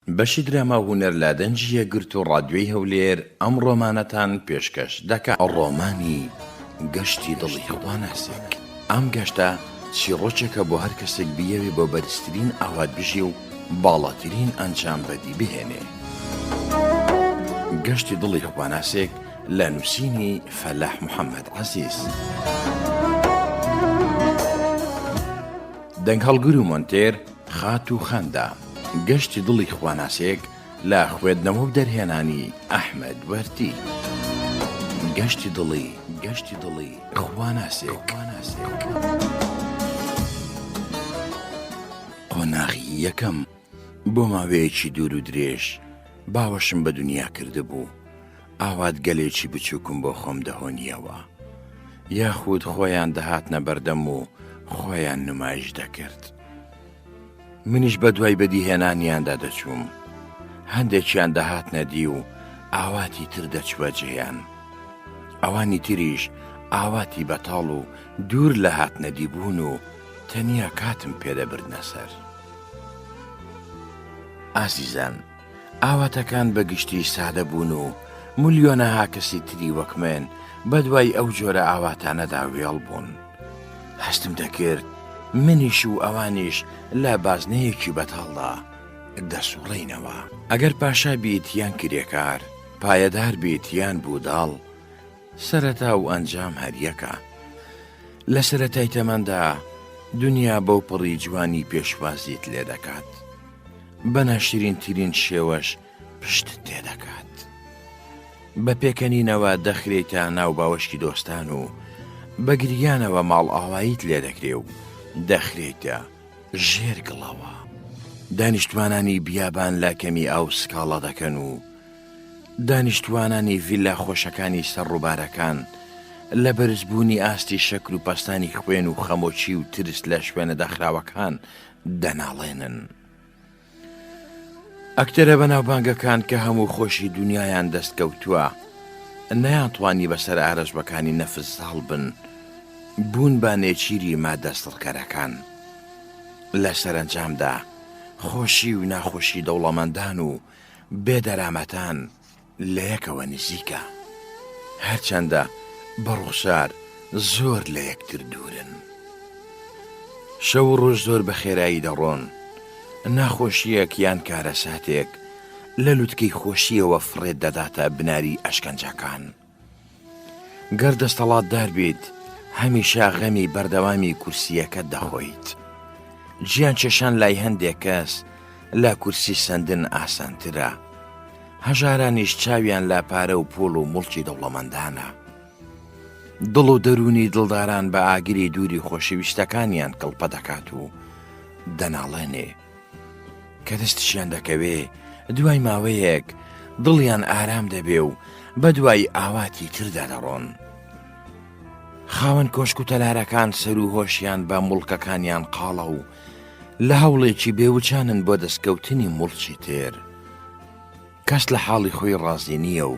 بەشی دراما و هونەر لە دەنگی یەکگرتوو ڕادیۆی هەولێر ئەم ڕۆمانەتان پێشکەش دەکات. ڕۆمانی گەشتی دڵی خواناسێک ئەم گەشتە چیڕۆکێکە بۆ هەر کەسێک بیەوێ بۆ بەرزترین ئاوات بژی و باڵاترین ئەنجام بەدی بهێنێ. گەشتی دڵی خواناسێک لە نووسینی فەلاح محەمەد عەزیز. دەنگهەڵگر و مۆنتێر خاتوو خاندا. گەشتی دڵی خواناسێک لە خوێندنەوە و دەرهێنانی ئەحمەد وەردی. گەشتی دڵی گەشتی دڵی خواناسێک. قۆناغی یەکەم بۆ ماوەیەکی دوور و درێژ باوەشم بە دنیا کردبوو، ئاوات گەلێکی بچووکم بۆ خۆم دەهۆنییەوە. یاخود خۆیان دەهاتنە بەردەم و خۆیان نمایش دەکرد. منیش بە دوای بەدیهێنانیاندا دەچووم. هەندێکیان دەهاتنە دی و ئاواتی تر دەچووە جێیان. ئەوانی تریش ئاواتی بەتاڵ و دوور لە هاتنەدی بوون و تەنیا کاتم پێدەبردنە سەر. ئازیزان، ئاواتەکان بە گشتی سادە بوون و ملیۆنەها کەسی تری وەک من بە دوای ئەو جۆرە ئاواتانەدا وێڵ بوون. هەستم دەکرد منیش و ئەوانیش لە بازنەیەکی بەتاڵدا دەسوڕێینەوە. ئەگەر پاشا بیت یان کرێکار، پایەدار بیت یان بوداڵ، سەرەتا و ئەنجام هەر یەکە. لە سەرەتای تەمەندا دونیا بەوپەڕی جوانی پێشوازیت لێ دەکات. بە ناشرینترین شێوەش پشتت تێ دەکات. بە پێکەنینەوە دەخرێیتە ناو باوەشی دۆستان و بە گریانەوە ماڵئاواییت لێ دەکرێ و دەخرێیتە ژێر گڵەوە. دانیشتوانانی بیابان لە کەمی ئاو سکاڵا دەکەن و دانیشتوانانی ڤیلا خۆشەکانی سەر ڕووبارەکان لە بەرزبوونی ئاستی شەکر و پەستانی خوێن و خەمۆکی و ترس لە شوێنە داخراوەکان دەناڵێنن. ئەکتەرە بەناوبانگەکان کە هەموو خۆشی دونیایان دەست کەوتووە، نەیانتوانی بەسەر ئارەزووەکانی نەفس زاڵ بن، بوون بە نێچیری مادە سڕکەرەکان. لە سەرەنجامدا خۆشی و ناخۆشی دەوڵەمەندان و بێ دەرامەتان لە یەکەوە نزیکە، هەرچەندە بە ڕوخسار زۆر لە یەکتر دوورن. شەو و ڕۆژ زۆر بە خێرایی دەڕۆن، ناخۆشییەک یان کارەساتێک لە لوتکەی خۆشییەوە فڕێت دەداتە بناری ئەشکەنجەکان. گەر دەستەڵاتدار بیت، هەمیشە غەمی بەردەوامی کورسییەکەت دەخۆیت. گیان کێشان لای هەندێک کەس لە کورسی سەندن ئاسانترە. هەژارانیش چاویان لە پارە و پووڵ و موڵکی دەوڵەمەندانە. دڵ و دەروونی دڵداران بە ئاگری دووری خۆشەویستەکانیان کڵپە دەکات و دەناڵێنێ. کە دەستیشیان دەکەوێ دوای ماوەیەک دڵیان ئارام دەبێ و بە دوای ئاواتی تردا دەڕۆن. خاوەن کۆشک و تەلارەکان سەر و هۆشیان بە موڵکەکانیان قاڵە و لە هەوڵێکی بێوچانن بۆ دەستکەوتنی موڵکی تر. کەس لە حاڵی خۆی ڕازی نییە و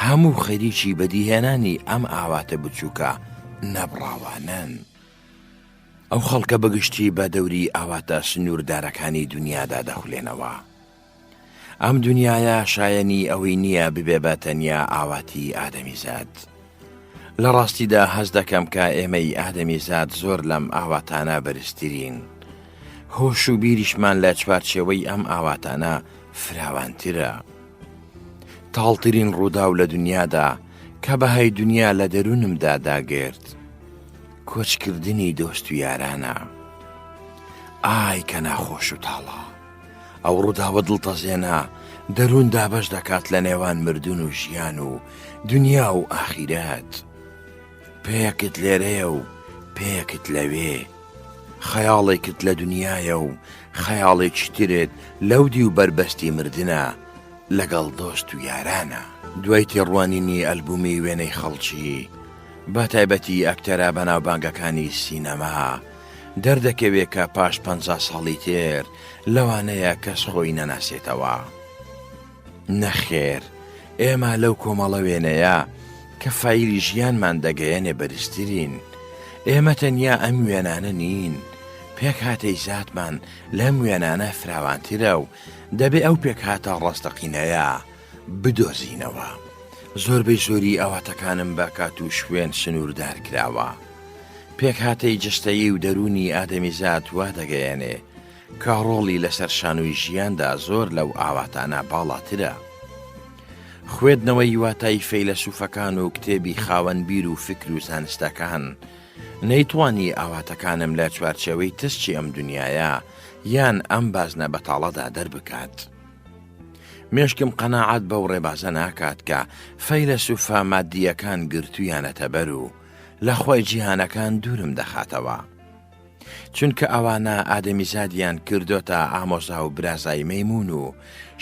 هەموو خەریکی بەدیهێنانی ئەم ئاواتە بچووکە نەبڕاوانەن. ئەو خەڵکە بەگشتی بە دەوری ئاواتە سنووردارەکانی دونیادا دەخولێنەوە. ئەم دونیایە شایەنی ئەوەی نییە ببێ بە تەنیا ئاواتی ئادەمیزاد. لە ڕاستیدا هەست دەکەم کە ئێمەی ئادەمیزاد زۆر لەم ئاواتانە بەرزترین. هۆش و بیریشمان لە چوارچێوەی ئەم ئاواتانە فراوانترە. تاڵترین ڕووداو لە دونیادا کە بەهای دونیا لە دەروونمدا داگرت، کۆچکردنی دۆست و یارانە. ئای کە ناخۆش و تاڵە. ئەو ڕووداوە دڵتەزێنە دەروون دابەش دەکات لە نێوان مردن و ژیان و دنیا و ئاخیرەت. پێیەکت لێرەیە و پێیەکت لەوێ. خەیاڵێکت لە دنیایە و خەیاڵێکی ترت لەو دیو بەربەستی مردنە لەگەڵ دۆست و یارانە. دوای تێڕوانینی ئەلبومی وێنەی خەڵکی، بە تایبەتی ئەکتەرە بەناوبانگەکانی سینەما، دەردەکەوێ کە پاش 50 ساڵی تر لەوانەیە کەس خۆی نەناسێتەوە. نەخێر، ئێمە لەو کۆمەڵە وێنەیە کە فایلی ژیانمان دەگەیەنێ بەرزترین. ئێمە تەنیا ئەم وێنانە نین، پێکهاتەی زاتمان لەم وێنانە فراوانترە و. دەبێ ئەو پێکهاتە ڕاستەقینەیە بدۆزینەوە. زۆربەی زۆری ئاواتەکانم بە کات و شوێن سنووردار کراوە. پێکهاتەی جەستەیی و دەروونی ئادەمیزاد وا دەگەیەنێ کە ڕۆڵی لەسەر شانۆی ژیاندا زۆر لەو ئاواتانە باڵاترە. خوێندنەوەی واتای فەیلەسوفەکان و کتێبی خاوەن بیر و فیکر و زانستەکان نەیتوانی ئاواتەکانم لە چوارچێوەی تەسکی ئەم دنیایە یان ئەم بازنە بەتاڵەدا دەربکات. مێشکم قەناعەت بەو ڕێبازە ناکات کە فەیلەسوفە مادییەکان گرتوویانەتە بەر و لە خوای جیهانەکان دوورم دەخاتەوە. چونکە ئەوانە ئادەمیزادیان کردۆتە ئامۆزا و برازای مەیموون و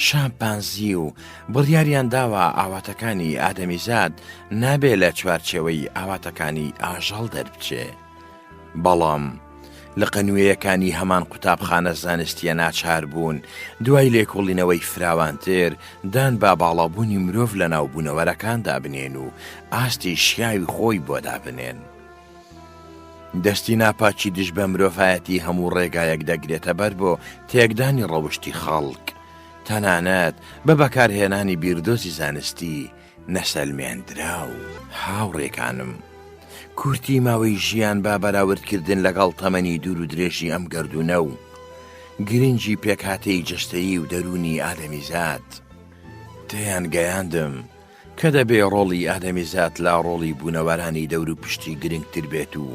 شامپانزی و بڕیاریان داوە ئاواتەکانی ئادەمیزاد نابێ لە چوارچێوەی ئاواتەکانی ئاژەڵ دەربچێ. بەڵام لقە نوێیەکانی هەمان قوتابخانە زانستییە ناچار بوون دوای لێکۆڵینەوەی فراوانتر دان بە باڵابوونی مرۆڤ لەناو بوونەوەرەکاندا بنێن و ئاستی شیاوی خۆی بۆ دابنێن. دەستی ناپاکی دژ بە مرۆڤایەتی هەموو ڕێگایەک دەگرێتە بەر بۆ تێکدانی ڕەوشتی خەڵک، تەنانەت بە بەکارهێنانی بیردۆزی زانستی نەسەلمێندراو. هاوڕێکانم، کورتی ماوەی ژیان بە بەراوردکردن لەگەڵ تەمەنی دوور و درێژی ئەم گەردوونە و گرنگی پێکهاتەی جەستەیی و دەروونی ئادەمیزاد، تێیانگەیاندم کە دەبێ ڕۆڵی ئادەمیزاد لە ڕۆڵی بوونەوەرانی دەوروپشتی گرنگتر بێت و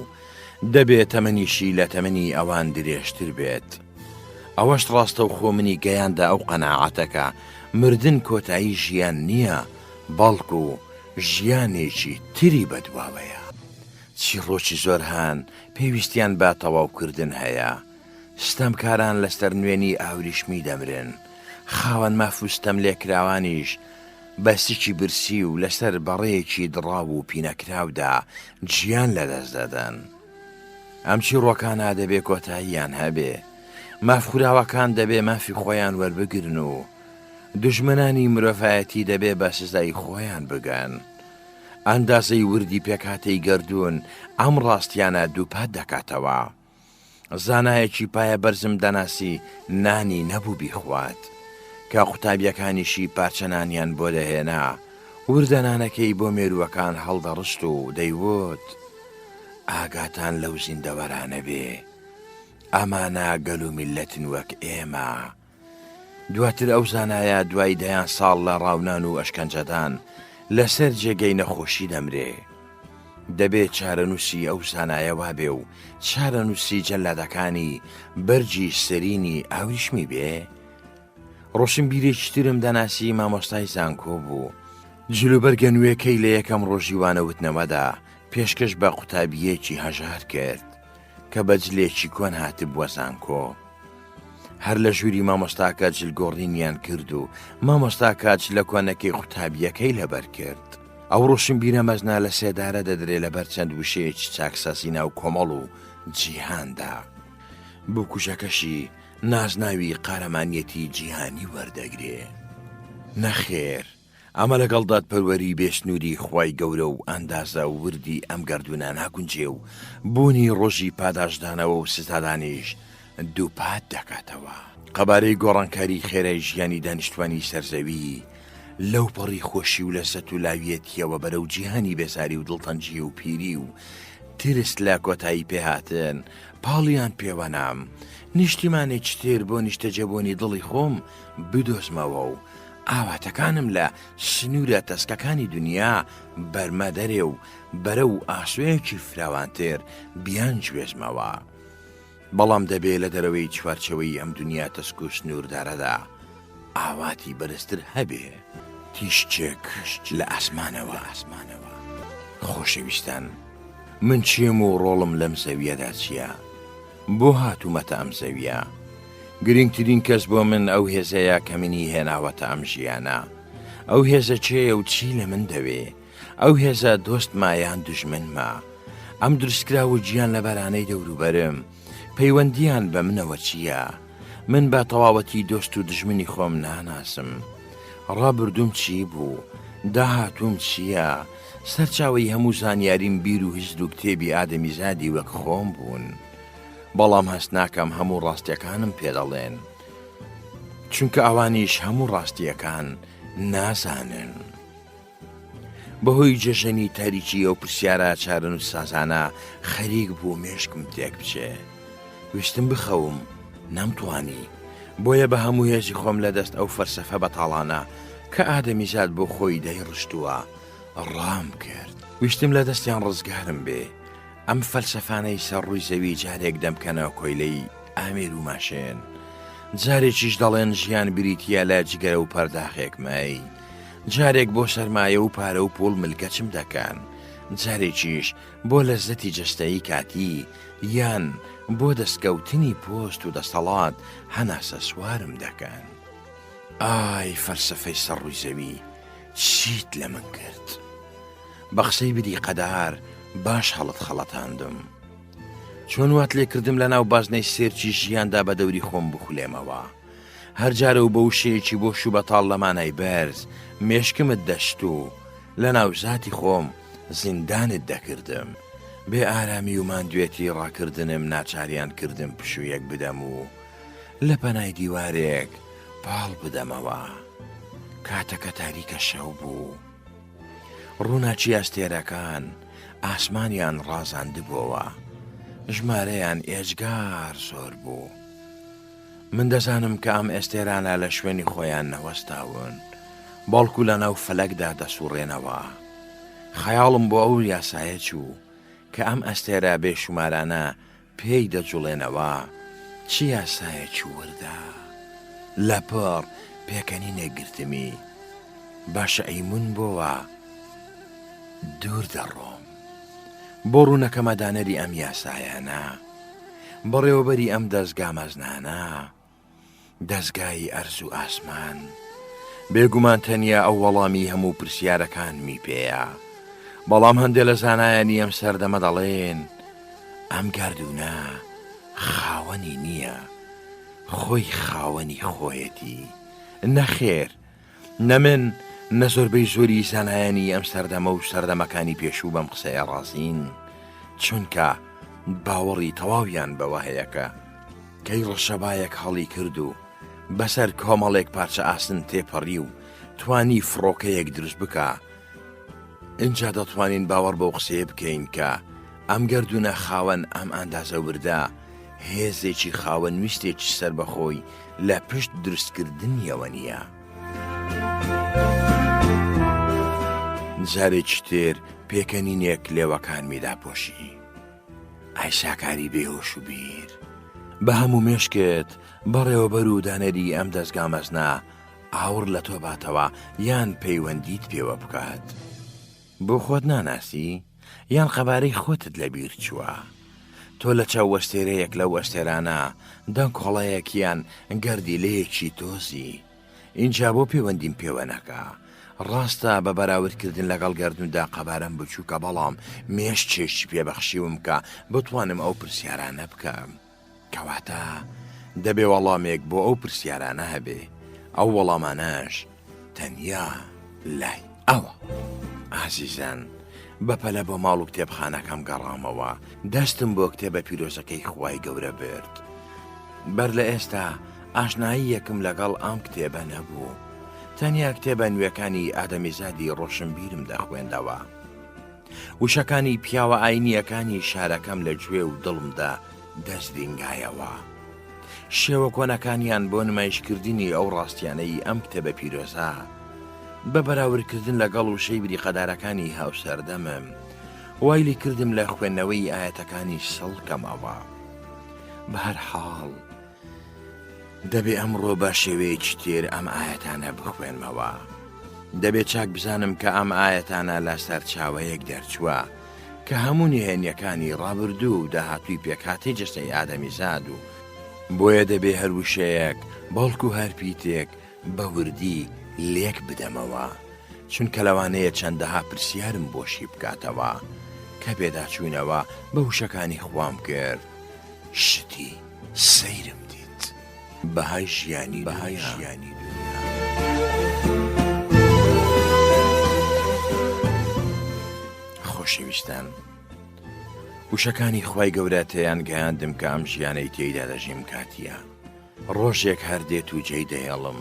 دەبێ تەمەنیشی لە تەمەنی ئەوان درێژتر بێت. ئەوەش ڕاستەوخۆ منی گەیاندە ئەو قەناعەتە کە مردن کۆتایی ژیان نییە، بەڵکو ژیانێکی تری بەدواوەیە. چیڕۆکی زۆر هەن پێویستیان بە تەواوکردن هەیە. ستەمکاران لەسەر نوێنی ئاوریشمی دەمرن، خاوەن ماف و ستەملێکراوانیش بە سکی برسی و لەسەر بەڕەیەکی دڕاو و پینەکراودا گیان لەدەست دەدەن. ئەم چیڕۆکانە دەبێ کۆتاییان هەبێ. مافخوراوەکان دەبێ مافی خۆیان وەربگرن و دوژمنانی مرۆڤایەتی دەبێ بە سزای خۆیان بگەن. ئەندازەی وردی پێکهاتەی گەردوون ئەم ڕاستیانە دووپات دەکاتەوە. زانایەکی پایەبەرزم دەناسی نانی نەبوو بیخوات. کە قوتابیەکانیشی پارچە نانیان بۆ دەهێنا، وردە نانەکەی بۆ مێرووەکان هەڵدەڕشت و دەیوت، ئاگاتان لەو زیندەوەرانە بێ، ئەمانە گەل و میللەتن وەک ئێمە. دواتر ئەو زانایە دوای دەیان ساڵ لە ڕاونان و ئەشکەنجەدان لەسەر جێگەی نەخۆشی دەمرێ. دەبێ چارەنووسی ئەو زانایە وابێ و چارەنووسی جەلادەکانی بەرگی سەرینی ئاوریشمی بێ؟ ڕۆشنبیرێکی ترم دەناسی مامۆستای زانکۆ بوو. جلوبەرگە نوێکەی لە یەکەم ڕۆژی وانەوتنەوەدا پێشکەش بە قوتابییەکی هەژار کرد کە بە جلێکی کۆن هاتبووە زانکۆ. هەر لە ژووری مامۆستاکە جلگۆڕینیان کرد و مامۆستاکە جلە کۆنەکەی قوتابییەکەی لەبەر کرد. ئەو ڕۆشنبیرە مەزنە لە سێدارە دەدرێ لەبەر چەند وشەیەکی چاکسازی ناو کۆمەڵ و جیهاندا. بکوژەکەشی نازناوی قارەمانیەتی جیهانی وەردەگرێ. نەخێر، ئەمە لەگەڵ دادپەروەری بێسنووری خوای گەورە و ئەندازە وردی ئەم گەردوونە ناگونجێ و بوونی ڕۆژی پاداشتدانەوە و سزادانیش دووپات دەکاتەوە. قەبارەی گۆڕانکاری خێرای ژیانی دانیشتوانی سەر زەوی لەوپەڕی خۆشی و لەزەت و لاویەتییەوە بەرەو جیهانی بێزاری و دڵتەنگی و پیری و ترس لە کۆتایی پێهاتن پاڵیان پێوەنام نیشتیمانێکی تر بۆ نیشتەجێبوونی دڵی خۆم بدۆزمەوە و ئاواتەکانم لە سنوورە تەسکەکانی دونیا بەرمە دەرێ و بەرەو ئاسۆیەکی فراوانتر بیانگوێزمەوە. بەڵام دەبێ لە دەرەوەی چوارچێوەی ئەم دونیا تەسک و سنووردارەدا ئاواتی بەرزتر هەبێ. تیشکێک لە ئاسمانەوە. خۆشەویستان، من کێم و ڕۆڵم لەم زەوییەدا چییە؟ بۆ هاتوومەتە ئەم زەوییە؟ گرنگترین کەس بۆ من ئەو هێزەیە کە منی هێناوەتە ئەم ژیانە. ئەو هێزە کێیە و چی لە من دەوێ؟ ئەو هێزە دۆستمە یان دوژمنمە؟ ئەم دروستکراو و گیانلەبەرانەی دەوروبەرم پەیوەندییان بە منەوە چییە؟ من بە تەواوەتی دۆست و دوژمنی خۆم ناناسم. ڕابردووم چی بوو؟ داهاتووم چییە؟ سەرچاوەی هەموو زانیاریم بیر و هزر و کتێبی ئادەمیزادی وەک خۆم بوون. بەڵام هەست ناکەم هەموو ڕاستیەکانم پێ دەڵێن. چونکە ئەوانیش هەموو ڕاستییەکان نازانن. بەهۆی جەژەنی تاریکی ئەو پرسیارە چارەنووسسازانە خەریک بوو مێشکم تێک بچێ. ویستم بخەوم، نەمتوانی. بۆیە بە هەموو هێزی خۆم لە دەست ئەو فەلسەفە بەتاڵانە کە ئادەمیزاد بۆ خۆی دایڕشتووە، ڕام کرد. ویستم لە دەستیان ڕزگارم بێ. ئەم فەلسەفانەی سەر ڕووی زەوی جارێک دەمکەنە کۆیلەی ئامێر و ماشێن. جارێکیش دەڵێن ژیان بریتییە لە جگەرە و پەرداخێک مەی. جارێک بۆ سەرمایە و پارە و پووڵ ملکەچم دەکەن، جارێکیش بۆ لەززەتی جەستەیی کاتی یان بۆ دەستکەوتنی پۆست و دەستەڵات هەناسە سوارم دەکەن. ئای فەلسەفەی سەر ڕووی زەوی چیت لە من کرد؟ بە قسەی بریقەدار باش هەڵت خەڵەتاندم. چۆن وات لێ کردم لە ناو بازنەی سێرچی ژیاندا بە دەوری خۆم بخولێمەوە. هەر جارە و بە وشەیەکی بۆش و بەتاڵ لە مانای بەرز مێشکمت دەشت و لە ناو زاتی خۆم زیندانت دەکردم. بێ ئارامی و ماندوێتی ڕاکردنم ناچاریان کردم پشوویەک بدەم و لە پەنای دیوارێک پاڵ بدەمەوە. کاتەکە تاریکە شەو بوو. ڕووناکی ئەستێرەکان ئاسمانیان ڕازاندبۆوە. ژمارەیان ئێجگار زۆر بوو. من دەزانم کە ئەم ئەستێرانە لە شوێنی خۆیان نەوەستاون، بەڵکو لە ناو فەلەکدا دەسوڕێنەوە. خەیاڵم بۆ ئەو یاسایە چوو کە ئەم ئەستێرە بێشومارانە پێی دەجوڵێنەوە، چ یاسایەکی وردە! لەپڕ پێکەنینێک گرتمی. باشە ئەی من بۆ وا دوور دەڕۆم؟ بۆ ڕوونەکەمە دانەری ئەم یاسایانە؟ بەڕێوەبەری ئەم دەزگا مەزنانە، دەزگای ئەرز و ئاسمان، بێگومان تەنیا ئەو وەڵامی هەموو پرسیارەکانمی پێیە، بەڵام هەندێ لە زانایانی ئەم سەردەمە دەڵێن ئەم گەردوونە خاوەنی نییە، خۆی خاوەنی خۆیەتی، نەخێر نە من، نە زۆربەی زۆری زانایانی ئەم سەردەمە و سەردەمەکانی پێشوو بەم قسەیە ڕازین، چونکە باوەڕی تەواویان بەوە هەیە کە کەی ڕەشەبایەک هەڵی کرد و بەسەر کۆمەڵێک پارچە ئاسن تێپەڕی و توانی فڕۆکەیەک دروست بکا، ئینجا دەتوانین باوەڕ بەو قسەیە بکەین کە ئەم گەردوونە خاوەن ئەم ئەندازە وردە هێزێکی خاوەن ویستێکی سەربەخۆی لە پشت دروستکردنیەوە نییە. جارێکی تر پێکەنینێک لێوەکانمی داپۆشی. ئای ساکاری بێهۆش و بیر! بە هەموو مێشکت بەڕێوەبەر و دانەری ئەم دەزگا مەزنە ئاوڕ لە تۆ باتەوە یان پەیوەندیت پێوە بکات؟ بۆ خۆت ناناسی؟ یان قەبارەی خۆتت لە بیر چووە؟ تۆ لە چاو ئەستێرەیەک لەو ئەستێرانە دەنکۆڵەیەک یان گەردیلەیەکی تۆزی. ئینجا بۆ پەیوەندیم پێوە نەکا؟ ڕاستە بە بەراوردکردن لەگەڵ گەردووندا قەبارەم بچووکە بەڵام مێشکێکی پێ بەخشیوم کە بتوانم ئەو پرسیارانە بکەم. کەواتە دەبێ وەڵامێک بۆ ئەو پرسیارانە هەبێ، ئەو وەڵامانەش تەنیا لای ئەوە. ئازیزان، بەپەلە بۆ ماڵ و کتێبخانەکەم گەڕامەوە، دەستم بۆ کتێبە پیرۆزەکەی خوای گەورە برد. بەر لە ئێستا ئاشناییەکم لەگەڵ ئەم کتێبە نەبوو. تەنیا کتێبە نوێکانی ئادەمیزادی ڕۆشنبیرم دەخوێندەوە. وشەکانی پیاوە ئاینییەکانی شارەکەم لە گوێ و دڵمدا دەزرینگایەوە. شێوە کۆنەکانیان بۆ نمایشکردنی ئەو ڕاستیانەی ئەم کتێبە پیرۆزە، بە بەراوردکردن لەگەڵ وشەی بریقەدارەکانی هاوسەردەمم، وای لێ کردم لە خوێندنەوەی ئایەتەکانی سڵ کەمەوە. بەهەرحاڵ، دەبێ ئەمڕۆ بە شێوەیەکی تر ئەم ئایەتانە بخوێنمەوە. دەبێ چاک بزانم کە ئەم ئایەتانە لە سەرچاوەیەک دەرچووە کە هەموو نهێنیەکانی ڕابردوو و داهاتووی پێکهاتەی جەستەی ئادەمیزاد و بۆیە دەبێ هەر وشەیەک بەڵکو هەر پیتێک بە وردی لێک بدەمەوە چونکە لەوانەیە چەندەها پرسیارم بۆ شی بکاتەوە کە پێداچوونەوە بە وشەکانی خوام کرد شتی سەیرم دیت بەهای ژیانی بەهای ژیانی دنیا. خۆشەویستان وشەکانی خوای گەورە تێیان گەیاندم کە ئەم ژیانەی تێیدا دەژیم کاتیە. ڕۆژێک هەر دێت و جێی دەهێڵم.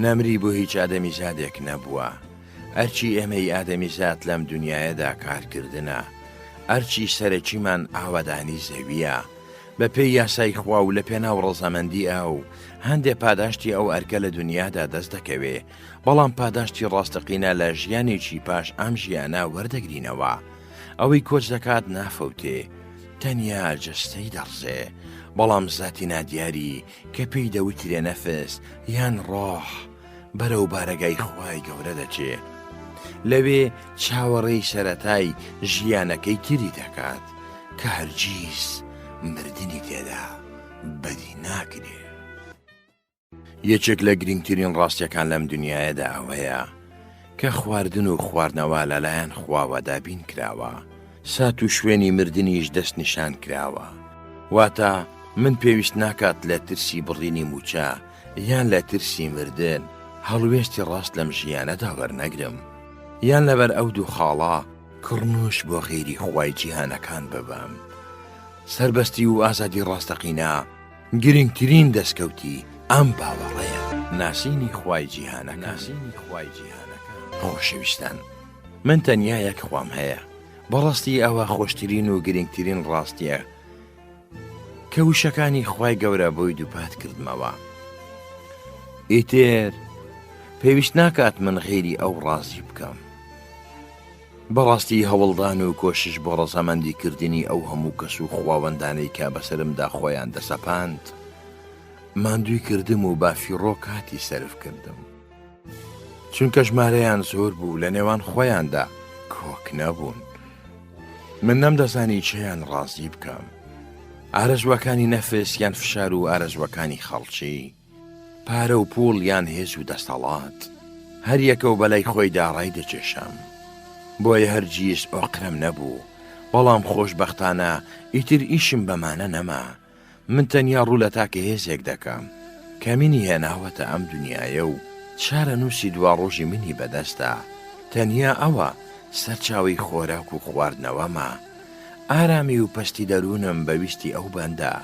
نەمری بۆ هیچ ئادەمیزادێک نەبووە. ئەرکی ئێمەی ئادەمیزاد لەم دونیایەدا کارکردنە. ئەرکی سەرەکیمان ئاوەدانی زەوییە. بە پێی یاسای خوا و لە پێناو ڕەزامەندی ئەو، هەندێ پاداشتی ئەو ئەرکە لە دونیادا دەست دەکەوێ، بەڵام پاداشتی ڕاستەقینە لە ژیانێکی پاش ئەم ژیانە وەردەگرینەوە. ئەوەی کۆچ دەکات نافەوتێ، تەنیا جەستەی دەڕزێ، بەڵام زاتی نادیاری کە پێی دەوترێ نەفس یان ڕۆح، بەرەو بارەگای خوای گەورە دەچێ. لەوێ چاوەڕێی سەرەتای ژیانەکەی تری دەکات کە هەرگیز مردنی تێدا بەدی ناکرێ. یەکێک لە گرنگترین ڕاستیەکان لەم دنیایەدا ئەوەیە کە خواردن و خواردنەوە لەلایەن خواوە دابین کراوە، سات و شوێنی مردنیش دەستنیشان کراوە. واتە من پێویست ناکات لە ترسی بڕینی مووچە یان لە ترسی مردن هەڵوێستی ڕاست لەم ژیانەدا وەرنەگرم، یان لەبەر ئەو دوو خاڵە کڕنووش بۆ غەیری خوای جیهانەکان ببەم. سەربەستی و ئازادی ڕاستەقینە گرنگترین دەستکەوتی ئەم باوەڕەیە. ناسینی خوای جیهانەکان. خۆشەویستان من تەنیا یەک خوام هەیە، بەڕاستی ئەوە خۆشترین و گرنگترین ڕاستیە کە وشەکانی خوای گەورە بۆی دووپات کردمەوە. ئیتر پێویست ناکات من غەیری ئەو ڕازی بکەم. بەڕاستی هەوڵدان و کۆشش بۆ ڕەزامەندی کردنی ئەو هەموو کەس و خواوەندانەی کە بەسەرمدا خۆیان دەسەپاند، ماندووی کردم و بە فیڕۆ کاتی سەرف کردم. چونکە ژمارەیان زۆر بوو لە نێوان خۆیاندا کۆک نەبوون. من نەمدەزانی چێیان ڕازی بکەم. ئارەزووەکانی نەفس یان فشار و ئارەزووەکانی خەڵکی. پارە و پووڵ یان هێز و دەستەڵات، هەر یەکە و بەلای خۆیدا ڕایدەکێشام. بۆیە هەرگیز ئۆقرەم نەبوو. بەڵام خۆشبەختانە ئیتر ئیشم بەمانە نەما. من تەنیا ڕوو لە تاکە هێزێک دەکەم کە منی هێناوەتە ئەم دونیایە و چارەنووسی دواڕۆژی منی بەدەستە، تەنیا ئەوە سەرچاوەی خۆراک و خواردنەوەمە. ئارامی و پەستی دەروونم بە ویستی ئەو بەندە.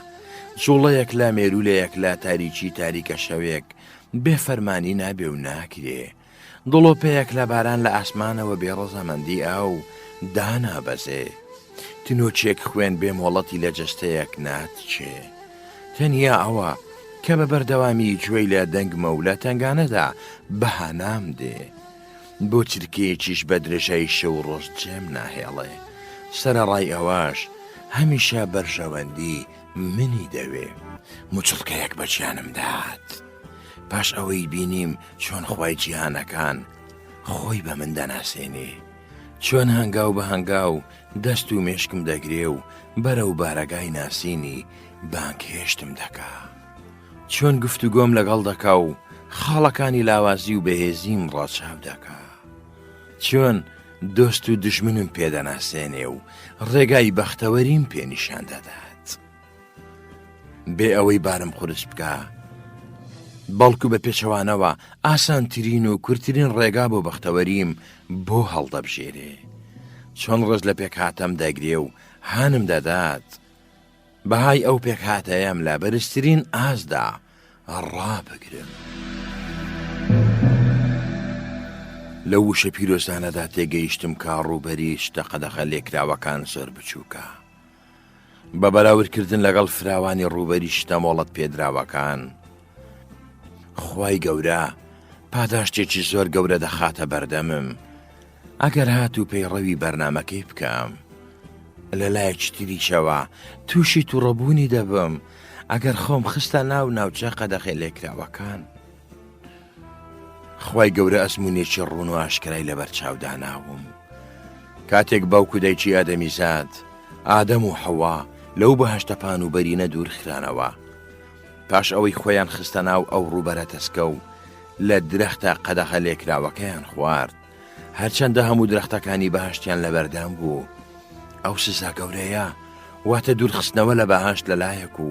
جوڵەیەک لە مێروولەیەک لە تاریکی تاریکە شەوێک بێ فەرمانی نابێ و ناکرێ. دڵۆپەیەک لە باران لە ئاسمانەوە بێ ڕەزامەندی ئەو دانابەزێ. تنۆکێک خوێن بێ مۆڵەتی لە جەستەیەک ناتچێ. تەنیا ئەوە کە بە بەردەوامی گوێی لە دەنگمە و لە تەنگانەدا بە هانام دێ. بۆ چرکەیەکیش بە درێژایی شەو و ڕۆژ جێم ناهێڵێ. سەرەڕای ئەوەش هەمیشە بەرژەوەندی منی دەوێ. موچڵکەیەک بە گیانم دات. پاش ئەوەی بینیم چۆن خوای جیهانەکان خۆی بە من دەناسێنێ. چۆن هەنگاو بە هەنگاو دەست و مێشکم دەگرێ و بەرەو بارەگای ناسینی بانگهێشتم دەکا. چۆن گفتوگۆم لەگەڵ دەکا و خاڵەکانی لاوازی و بەهێزیم ڕەچاو دەکا. چۆن دۆست و دژمنم پێ دەناسێنێ و ڕێگای بەختەوەریم پێ نیشان دەدات. بێ ئەوەی بارم قورس بکا، بەڵکو بە پێچەوانەوە ئاسانترین و کورتترین ڕێگا بۆ بەختەوەریم بۆ هەڵدەبژێرێ. چۆن ڕێز لە پێکهاتەم دەگرێ و هانم دەدات بەهای ئەو پێکهاتەیەم لە بەرزترین ئاستدا ڕابگرم. لەو وشە پیرۆزانەدا تێگەیشتم کە ڕووبەری شتە قەدەغە لێکراوەکان زۆر بچووکە. بە بەراوردکردن لەگەڵ فراوانی ڕووبەری شتە مۆڵەت پێدراوەکان، خوای گەورە پاداشتێکی زۆر گەورە دەخاتە بەردەمم ئەگەر هاتوو پەیڕەوی بەرنامەکەی بکەم. لە لایەکی تریشەوە تووشی تووڕەبوونی دەبم ئەگەر خۆم خستە ناو ناوچە قەدەغە لێکراوەکان. خوای گەورە ئەزموونێکی ڕوون و ئاشکرای لەبەر چاو داناوم. کاتێک باوک و دایکی ئادەمیزاد، ئادەم و حەوا، لەو بەهەشتە پان و بەرینە دوور خرانەوە، پاش ئەوەی خۆیان خستە ناو ئەو ڕووبەرە تەسکە و لە درەختە قەدەغە لێکراوەکەیان خوارد، هەرچەندە هەموو درەختەکانی بەهەشتیان لەبەردەم بوو، ئەو سزا گەورەیە، واتە دوورخستنەوە لە بەهەشت لەلایەک و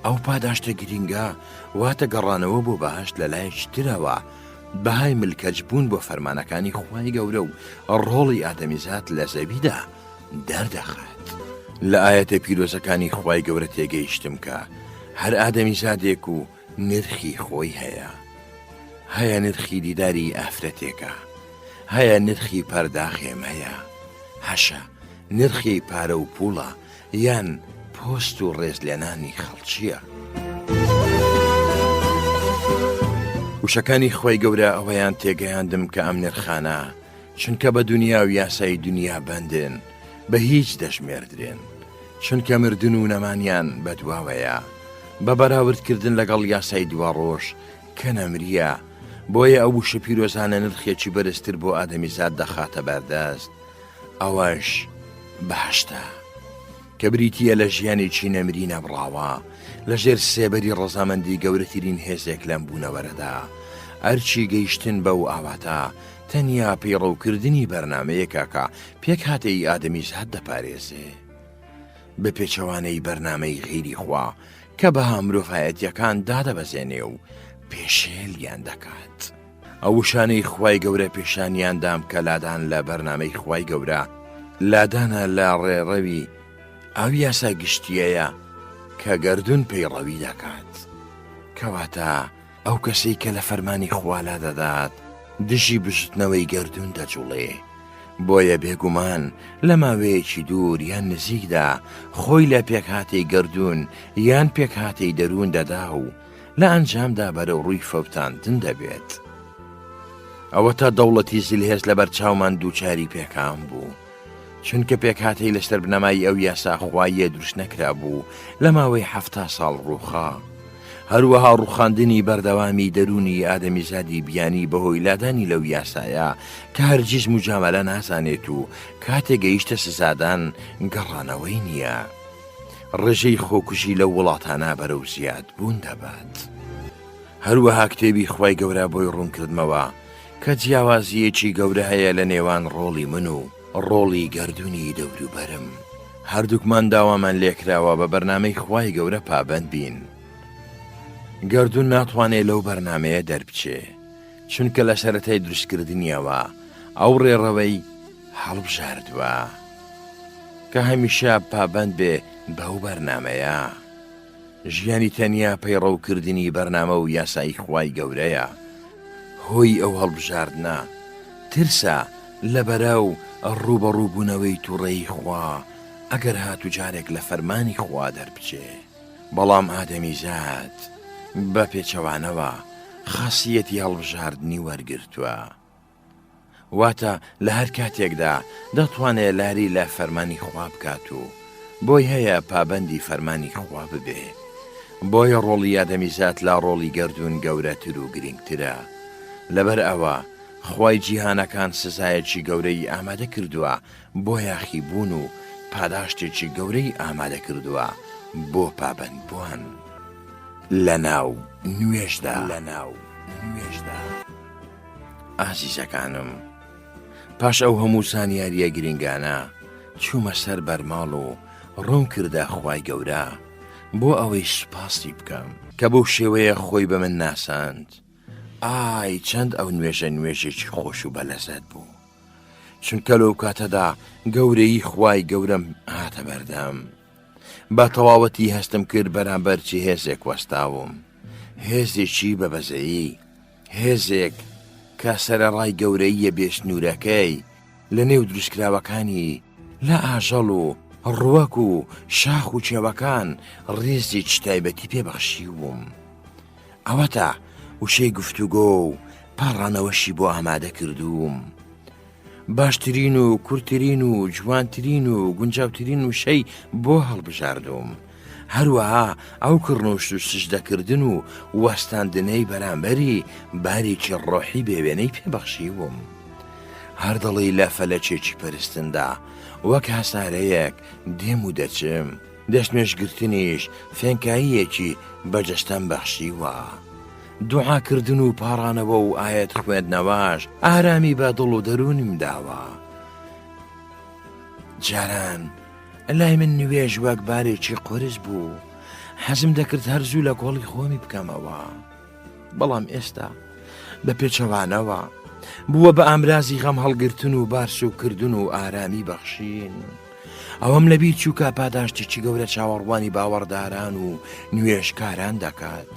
ئەو پاداشتە گرینگە، واتە گەڕانەوە بۆ بەهەشت لەلایەکی ترەوە، بەهای ملکەچ بوون بۆ فەرمانەکانی خوای گەورە و ڕۆڵی ئادەمیزاد لە زەویدا دەردەخات. لە ئایەتە پیرۆزەکانی خوای گەورە تێگەیشتم کە هەر ئادەمیزادێک و. نرخی خۆی هەیە. هەیە نرخی دیداری ئافرەتێکە، هەیە نرخی پەرداخێ مەیە، هەشە نرخی پارە و پووڵە یان پۆست و ڕێزلێنانی خەڵکییە. وشەکانی خوای گەورە ئەوەیان تێگەیاندم کە ئەم نرخانە چونکە بە دونیا و یاسای دونیا بەندن بە هیچ دەژمێردرێن چونکە مردن و نەمانیان بەدواوەیە بە بەراوردکردن لەگەڵ یاسای دواڕۆژ کە نەمرییە بۆیە ئەو وشە پیرۆزانە نرخێکی بەرزتر بۆ ئادەمیزاد دەخاتە بەردەست ئەوەش بەهەشتە کە بریتییە لە ژیانێکی نەمری نەبڕاوە لەژێر سێبەری ڕەزامەندی گەورەترین هێزێک لەم بوونەوەرەدا ئەرکی گەیشتن بەو ئاواتە تەنیا پەیڕەوکردنی بەرنامەیەکە کە پێکهاتەی ئادەمیزاد دەپارێزێ بە پێچەوانەی بەرنامەی غەیری خوا کە بەها مرۆڤایەتیەکان دادەبەزێنێ و پێشێلیان دەکات. ئەو وشانەی خوای گەورە پێشانیان دام کە لادان لە بەرنامەی خوای گەورە لادانە لە ڕێڕەوی ئەو یاسا گشتیەیە کە گەردوون پەیڕەوی دەکات. کەواتە ئەو کەسەی کە لە فەرمانی خوا لادەدات دژی بزوتنەوەی گەردوون دەجوڵێ، بۆیە بێگومان لە ماوەیەکی دوور یان نزیکدا خۆی لە پێکهاتەی گەردوون یان پێکهاتەی دەروون دەدا و لە ئەنجامدا بەرەو ڕووی فەوتاندن دەبێت. ئەوەتا دەوڵەتی زلهێز لەبەر چاومان دووچاری پێکان بوو. چونکە پێکهاتەی لەسەر بنەمای ئەو یاسا خواییە دروست نەکرابوو لە ماوەی حەفتا ساڵ ڕووخا. هەروەها ڕووخاندنی بەردەوامی دەروونی ئادەمیزادی بیانی بەهۆی لادانی لەو یاسایە کە هەرگیز موجامەلە نازانێت و کاتێ گەیشتە سزادان گەڕانەوەی نییە. ڕێژەی خۆکوژی لەو وڵاتانە بەرەو زیادبوون دەبات. هەروەها کتێبی خوای گەورە بۆی ڕوونکردمەوە کە جیاوازییەکی گەورە هەیە لە نێوان ڕۆڵی من و ڕۆڵی گەردوونی دەوروبەرم. هەردووکمان داوامان لێکراوە بە بەرنامەی خوای گەورە پابەند بین. گەردوون ناتوانێ لەو بەرنامەیە دەربچێ، چونکە لە سەرەتای دروستکردنیەوە ئەو ڕێڕەوەی هەڵبژاردووە کە هەمیشە پابەند بێ بەو بەرنامەیە. ژیانی تەنیا پەیڕەوکردنی بەرنامە و یاسای خوای گەورەیە. هۆی ئەو هەڵبژاردنە، ترسە لە بەرە و ڕووبەڕووبوونەوەی توڕەیی خوا ئەگەر هاتوو جارێک لە فەرمانی خوا دەربچێ. بەڵام ئادەمیزاد بە پێچەوانەوە خاسیەتی هەڵبژاردنی وەرگرتووە. واتە لە هەر کاتێکدا دەتوانێ لاری لە فەرمانی خوا بکات و بۆی هەیە پابەندی فەرمانی خوا ببێ. بۆیە ڕۆڵی ئادەمیزاد لە ڕۆڵی گەردوون گەورەتر و گرینگترە. لەبەر ئەوە خوای جیهانەکان سزایەکی گەورەی ئامادە کردووە بۆ یاخی بوون و پاداشتێکی گەورەی ئامادە کردووە بۆ پابەند بووان لە ناو نوێژدا. لە ناو نوێژدا. ئازیزەکانم پاش ئەو هەموو زانیاریە گرنگانە چوومە سەر بەرماڵ و ڕووم کردە خوای گەورە بۆ ئەوەی سوپاسی بکەم کە بەو شێوەیە خۆی بە من ناساند ئای چەند ئەو نوێژە نوێژێکی خۆش و بەلەزەت بوو چونکە لەو کاتەدا گەورەی خوای گەورەم هاتە بەردەم بە تەواوەتی هەستم کرد بەرامبەر چ هێزێک وەستاوم هێزێکی بە بەزەیی هێزێک کە سەرەڕای گەورەییە بێسنوورەکەی لە نێو دروستکراوەکانی لە ئاژەڵ و ڕووەک و شاخ و کێوەکان ڕێزێکی تایبەتی پێ بەخشیووم. ئەوەتا وشەی گفتوگۆ و پاڕانەوەشی بۆ ئامادە کردووم. باشترین و کورتترین و جوانترین و گونجاوترین وشەی بۆ هەڵبژاردووم. هەروەها ئەو کڕنوش و سوجدەکردن و وەستاندنەی بەرامبەری بارێکی ڕۆحی بێوێنەی پێ بەخشیبووم. هەر دەڵێی لە فەلەکێکی پەرستندا وەک هەسارەیەک دێم و دەچم، دەستنوێژگرتنیش فێنکاییەکی بە جەستەم بەخشیوە. دوعاکردن و پاڕانەوە و ئایەت خوێندنەوەش ئارامی بە دڵ و دەروونم داوە. جاران لای من نوێژ وەک بارێکی قورس بوو، حەزم دەکرد هەر زوو لە کۆڵی خۆمی بکەمەوە. بەڵام ئێستا بە پێچەوانەوە بووە بە ئامرازی غەم هەڵگرتن و بارسوکردن و ئارامی بەخشین. ئەوەم لەبیر چوو کە پاداشتێکی گەورە چاوەڕوانی باوەڕداران و نوێژکاران دەکات.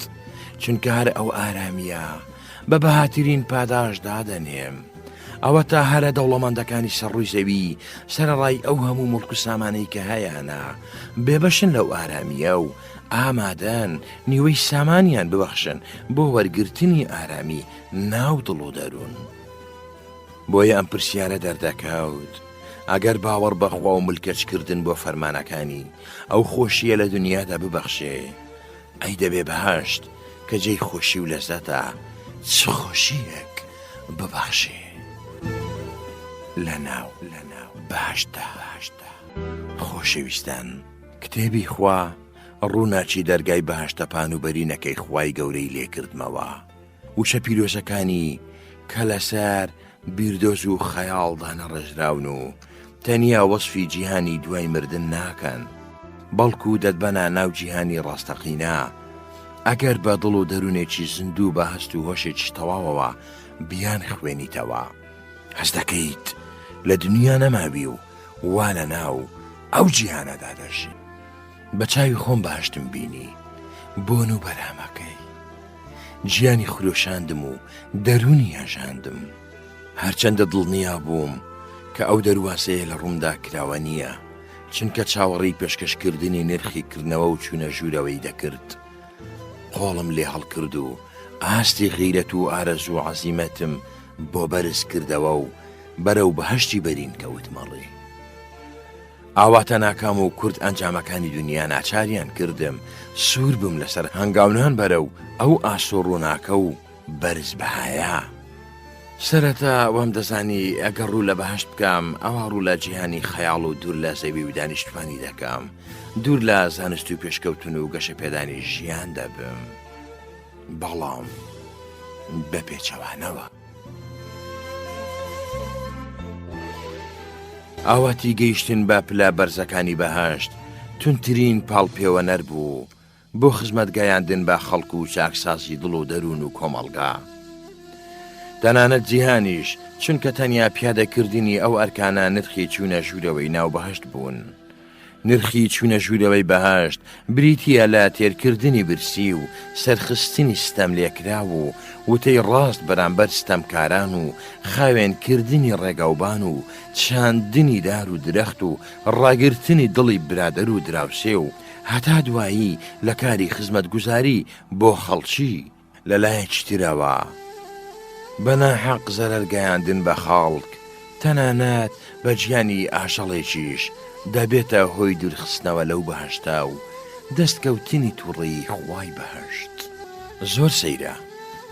چونکە هەر ئەو ئارامییە بە بەهاترین پاداشت دادەنێم. ئەوەتا هەرە دەوڵەمەندەکانی سەر ڕووی زەوی سەرەڕای ئەو هەموو موڵک و سامانەی کە هەیانە، بێبەشن لەو ئارامییە و ئامادەن نیوەی سامانیان ببەخشن بۆ وەرگرتنی ئارامی ناو دڵ و دەروون. بۆیە ئەم پرسیارە دەردەکەوت، ئەگەر باوەڕ بە خوا و ملکەچکردن بۆ فەرمانەکانی، ئەو خۆشییە لە دونیادا ببەخشێ، ئەی دەبێ بەهەشت کە جێی خۆشی و لەزەتە چ خۆشییەک ببەخشێ؟ لەناو بەهەشتدا خۆشەویستان، کتێبی خوا ڕووناکی دەرگای بەهەشتە پان و بەرینەکەی خوای گەورەی لێکردمەوە. وشە پیرۆزەکانی کە لەسەر بیردۆز و خەیاڵ دانەڕێژراون و تەنیا وەسفی جیهانی دوای مردن ناکەن، بەڵکو دەتبەنە ناو جیهانی ڕاستەقینە، ئەگەر بە دڵ و دەروونێکی زیندوو بە هەست و هۆشێکی تەواوەوە بیانخوێنیتەوە، هەست دەکەیت لە دنیا نەماوی و وا لەناو ئەو جیهانەدا دەژی. بە چاوی خۆم بەهەشتم بینی، بۆن و بەرهەمەکەی. گیانی خرۆشاندم و دەروونی هەژاندم. هەرچەندە دڵنیا بووم کە ئەو دەروازەیە لە ڕوومدا کراوە نییە، چونکە چاوەڕێی پێشکەشکردنی نرخی کردنەوە و چوونە ژوورەوەی دەکرد. قۆڵم لێ هەڵکرد و ئاستی غیرەت و ئارەزوو و عەزیمەتم بۆ بەرز کردەوە و بەرەو بەهەشتی بەرین کەوتمە ڕێ. ئاواتە ناکام و کورت ئەنجامەکانی دونیا ناچاریان کردم سوور بم لەسەر هەنگاونان بەرەو ئەو ئاسۆ ڕووناکە و بەرز بەهایە. سەرەتا وام دەزانی ئەگەر ڕوو لە بەهەشت بکەم ئەوا ڕوو لە جیهانی خەیاڵ و دوور لە زەوی و دانیشتوانی دەکەم، دوور لە زانست و پێشکەوتن و گەشەپێدانی ژیان دەبم. بەڵام بە پێچەوانەوە. ئاواتی گەیشتن بە پلە بەرزەکانی بەهەشت توندترین پاڵپێوەنەر بوو بۆ خزمەت گەیاندن بە خەڵک و چاکسازی دڵ و دەروون و کۆمەڵگا. تەنانەت جیهانیش، چونکە تەنیا پیادەکردنی ئەو ئەرکانە نرخی چوونە ژوورەوەی ناو بەهەشت بوون. نرخی چوونە ژوورەوەی بەهەشت بریتییە لە تێرکردنی برسی و سەرخستنی ستەملێکراو و وتەی ڕاست بەرامبەر ستەمکاران و خاوێنکردنی ڕێگاوبان و چاندنی دار و درەخت و ڕاگرتنی دڵی برادەر و دراوسێ و هەتا دوایی لە کاری خزمەتگوزاری بۆ خەڵکی. لە لایەکی ترەوە بە ناحەق زەرەر گەیاندن بە خەڵک، تەنانەت بە گیانی ئاژەڵێکیش، دەبێتە هۆی دوورخستنەوە لەو بەهەشتە و دەستکەوتنی توڕەیی خوای بەهەشت. زۆر سەیرە،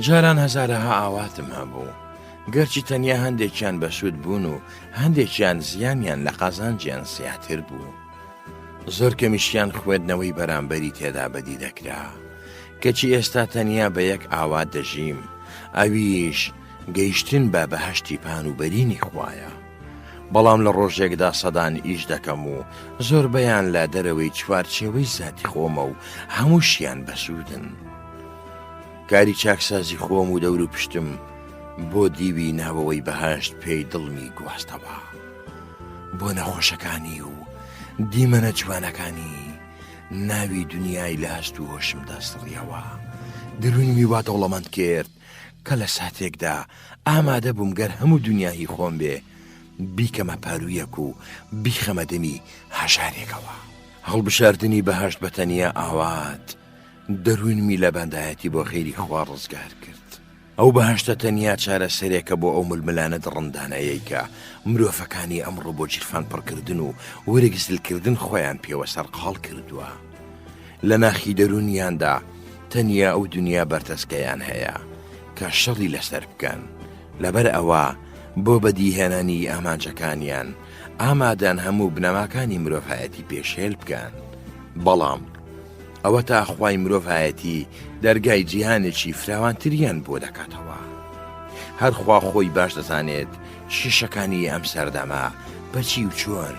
جاران هەزارەها ئاواتم هەبوو، گەرچی تەنیا هەندێکیان بەسوود بوون و هەندێکیان زیانیان لە قازانجیان زیاتر بوو. زۆر کەمیشیان خوێندنەوەی بەرامبەری تێدا بەدی دەکرا. کەچی ئێستا تەنیا بە یەک ئاوات دەژیم، ئەویش گەیشتن بە بەهەشتی پان و بەرینی خوایە. بەڵام لە ڕۆژێکدا سەدان ئیش دەکەم و زۆربەیان لە دەرەوەی چوارچێوەی زاتی خۆمە و هەمووشیان بەسوودن. کاری چاکسازی خۆم و دەوروپشتم بۆ دیوی ناوەوەی بەهەشت پێی دڵمی گواستەوە. بۆ نەخۆشەکانی و دیمەنە جوانەکانی ناوی دنیای لە هەست و هۆشمدا سڕیەوە. دەروونمی وا دەوڵەمەند کرد کە لە ساتێکدا ئامادە بووم گەر هەموو دنیا هی خۆم بێ، بیکەمە پاروویەک و بیخەمە دەمی هەژارێکەوە. هەڵبژاردنی بەهەشت بە تەنیا ئاوات دەروونمی لە بەندایەتی بۆ غەیری خوا ڕزگار کرد. ئەو بەهەشتە تەنیا چارەسەرێکە بۆ ئەو ململانە دڕندانەیەی کە مرۆڤەکانی ئەمڕۆ بۆ گیرفان پڕکردن و ورگ زلکردن خۆیان پێوە سەرقاڵ کردووە. لە ناخی دەروونیاندا تەنیا ئەو دنیا بەرتەسکەیان هەیە کە شەڕی لەسەر بکەن، لەبەر ئەوە بۆ بەدیهێنانی ئامانجەکانیان ئامادەن هەموو بنەماکانی مرۆڤایەتی پێشێل بکەن. بەڵام. ئەوەتا خوای مرۆڤایەتی دەرگای جیهانێکی فراوانتریان بۆ دەکاتەوە. هەر خوا خۆی باش دەزانێت کێشەکانی ئەم سەردەمە بە چی و چۆن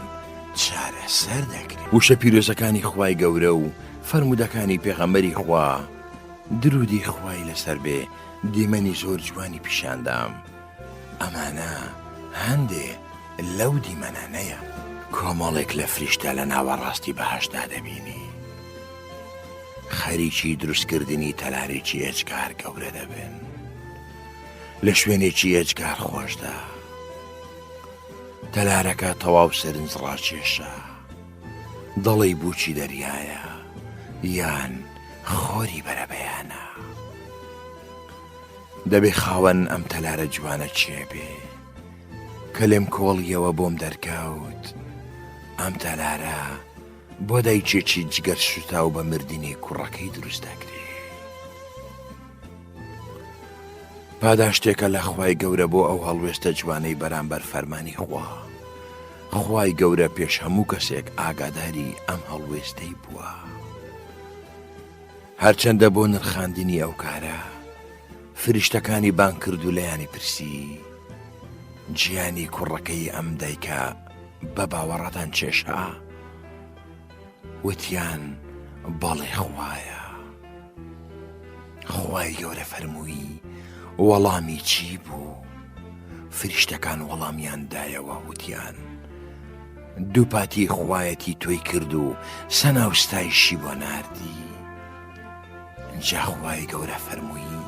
چارەسەر دەکرێت. وشە پیرۆزەکانی خوای گەورە و فەرموودەکانی پێغەمبەری خوا درودی خوای لەسەر بێ دیمەنی زۆر جوانی پیشاندام. ئەمانە هەندێ لەو دیمەنانەیە. کۆمەڵێک لە فریشتە لە ناوەڕاستی بەهەشتدا دەبینی. خەریکی دروستکردنی تەلارێکی ئێجگار گەورە دەبن لە شوێنێکی ئێجگار خۆشدا. تەلارەکە تەواو سەرنج ڕاکێشە. دەڵێی بووکی دەریایە یان خۆری بەرەبەیانە. دەبێ خاوەن ئەم تەلارە جوانە کێ بێ؟ کە لێم کۆڵیەوە بۆم دەرکەوت ئەم تەلارە بۆ دایکێکی جگەر سوتاو بە مردنی کوڕەکەی دروست دەکرێ. پاداشتێکە لە خوای گەورە بۆ ئەو هەڵوێستە جوانەی بەرامبەر فەرمانی خوا. خوای گەورە پێش هەموو کەسێک ئاگاداری ئەم هەڵوێستەی بووە. هەرچەندە بۆ نرخاندنی ئەو کارە فریشتەکانی بانگ کرد و لێیانی پرسی، گیانی کوڕەکەی ئەم دایکە بە باوەڕتان کێشا؟ وتیان بەڵێ خوایە. خوای گەورە فەرمووی وەڵامی چی بوو؟ فریشتەکان وەڵامیان دایەوە وتیان دووپاتی خوایەتی تۆی کرد و سەنا و ستایشی بۆ ناردی. جا خوای گەورە فەرمووی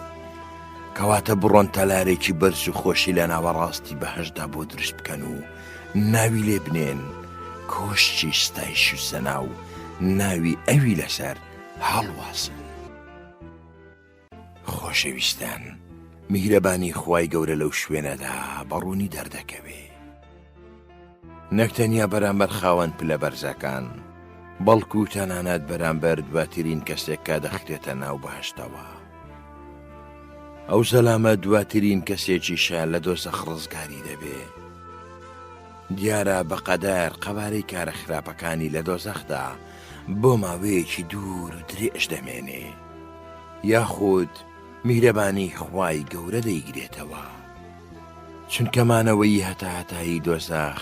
کەواتە بڕۆن تەلارێکی بەرز و خۆشی لە ناوەڕاستی بەهەشتدا بۆ دروست بکەن و ناوی لێ بنێن کۆشکی ستایش و سەنا و ناوی ئەوی لەسەر هەڵواسن. خۆشەویستان میهرەبانی خوای گەورە لەو شوێنەدا بەڕوونی دەردەکەوێ. نەک تەنیا بەرامبەر خاوەن پلە بەرزەکان، بەڵکو تەنانەت بەرامبەر دواترین کەسێک کە دەخرێتە ناو بەهەشتەوە. ئەو زەلامە دواترین کەسێکیشە لە دۆزەخ ڕزگاری دەبێ. دیارە بەقەدەر قەبارەی کارە خراپەکانی لە دۆزەخدا بۆ ماوەیەکی دوور و درێژ دەمێنێ. یاخود میهرەبانی خوای گەورە دەیگرێتەوە. چونکە مانەوەی هەتاهەتایی دۆزەخ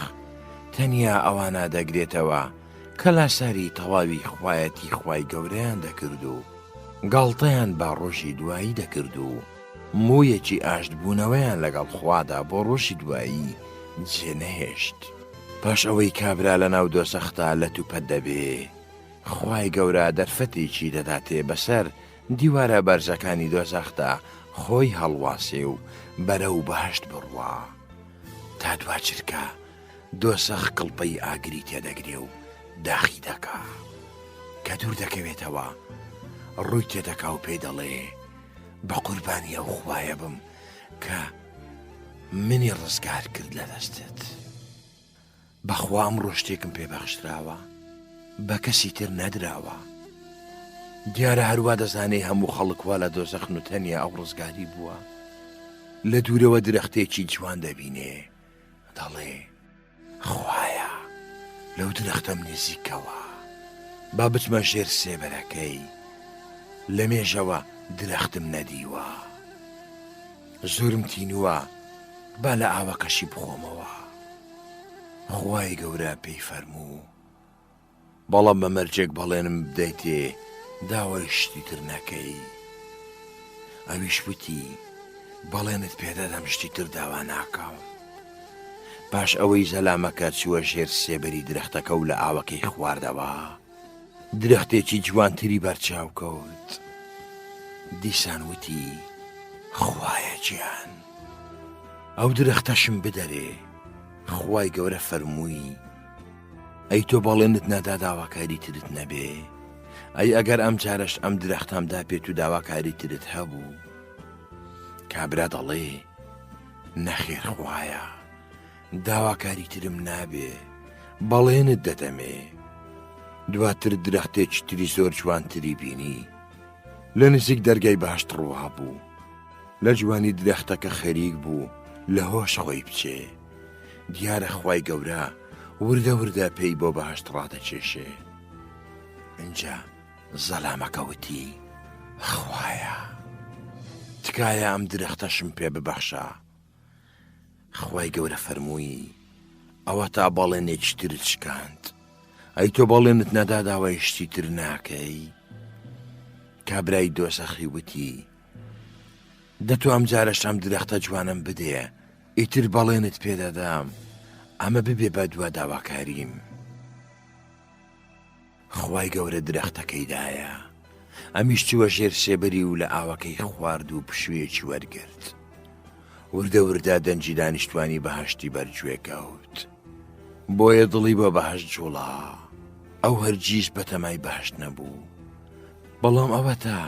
تەنیا ئەوانە دەگرێتەوە کە لاساری تەواوی خوایەتی خوای گەورەیان دەکرد و گاڵتەیان بە ڕۆژی دوایی دەکرد و موویەکی ئاشتبوونەوەیان لەگەڵ خوادا بۆ ڕۆژی دوایی جێ نەهێشت. پاش ئەوەی کابرا لەناو دۆزەخدا لەتوپەت دەبێ، خوای گەورە دەرفەتێکی دەداتێ بەسەر دیوارە بەرزەکانی دۆزەخدا خۆی هەڵواسێ و بەرەو بەهەشت بڕوا. تا دوا چرکە دۆزەخ کڵپەی ئاگری تێدەگرێ و داخی دەکا. کە دوور دەکەوێتەوە ڕووی تێدەکا و پێی دەڵێ، بە قوربانی ئەو خوایە بم کە منی ڕزگار کرد لە دەستت. بەخوا ئەمڕۆ شتێکم پێ بەخشراوە بە کەسی تر نەدراوە. دیارە هەروا دەزانێ هەموو خەڵک وا لە دۆزەخن و تەنیا ئەو ڕزگاری بووە. لە دوورەوە درەختێکی جوان دەبینێ، دەڵێ، خوایە لەو درەختەم نزیکەوە، با بچمە ژێر سێبەرەکەی، لە مێژەوە درەختم نەدیوە. زۆرم تینووە با لە ئاوەکەشی بخۆمەوە. خوای گەورە پێی فەرموو، بەڵام بە مەرجێک بەڵێنم بدەیتێ داوای شتی تر نەکەی. ئەویش وتی، بەڵێنت پێدەدەم شتی تر داوا ناکەم. پاش ئەوەی زەلامەکە چووە ژێر سێبەری درەختەکە و لە ئاوەکەی خواردەوە، درەختێکی جوانتری بەرچاو کەوت. دیسان وتی، خوایە گیان! ئەو درەختەشم بدەرێ. خوای گەورە فەرمووی، ئەی تۆ بەڵێنت نەدا داواکاری ترت نەبێ؟ ئەی ئەگەر ئەم جارەش ئەم درەختەم دا پێت و داواکاری ترت هەبوو؟ کابرا دەڵێ، نەخێر خوایە! داواکاری ترم نابێ، بەڵێنت دەدەمێ. دواتر درەختێکی تری زۆر جوانتری بینی، لە نزیک دەرگای بەهەشت ڕوابوو. لە جوانی درەختەکە خەریک بوو لە هۆش خۆی بچێ. دیارە خوای گەورە وردە وردە پێی بۆ بەهەشت ڕادەکێشێ. ئینجا زەلامەکە وتی، خوایە! تکایە ئەم درەختەشم پێ ببەخشە. خوای گەورە فەرمووی، ئەوەتا بەڵێنێکی ترت شکاند، ئەی تۆ بەڵێنت نەدا داوای شتی تر ناکەی؟ کابرای دۆزەخی وتی، دە تۆ ئەمجارەش ئەم درەختە جوانەم بدێ، ئیتر بەڵێنت پێ دەدەم ئەمە ببێ بە دوا داواکاریم. خوای گەورە درەختەکەی دایە. ئەمیش چووە ژێر سێبەری و لە ئاوەکەی خوارد و پشوویەکی وەرگرت. وردە وردە دەنگی دانیشتوانی بەهەشتی بەرگوێ کەوت. بۆیە دڵی بۆ بەهەشت جوڵا. ئەو هەرگیز بەتەمای بەهەشت نەبوو. بەڵام ئەوەتا،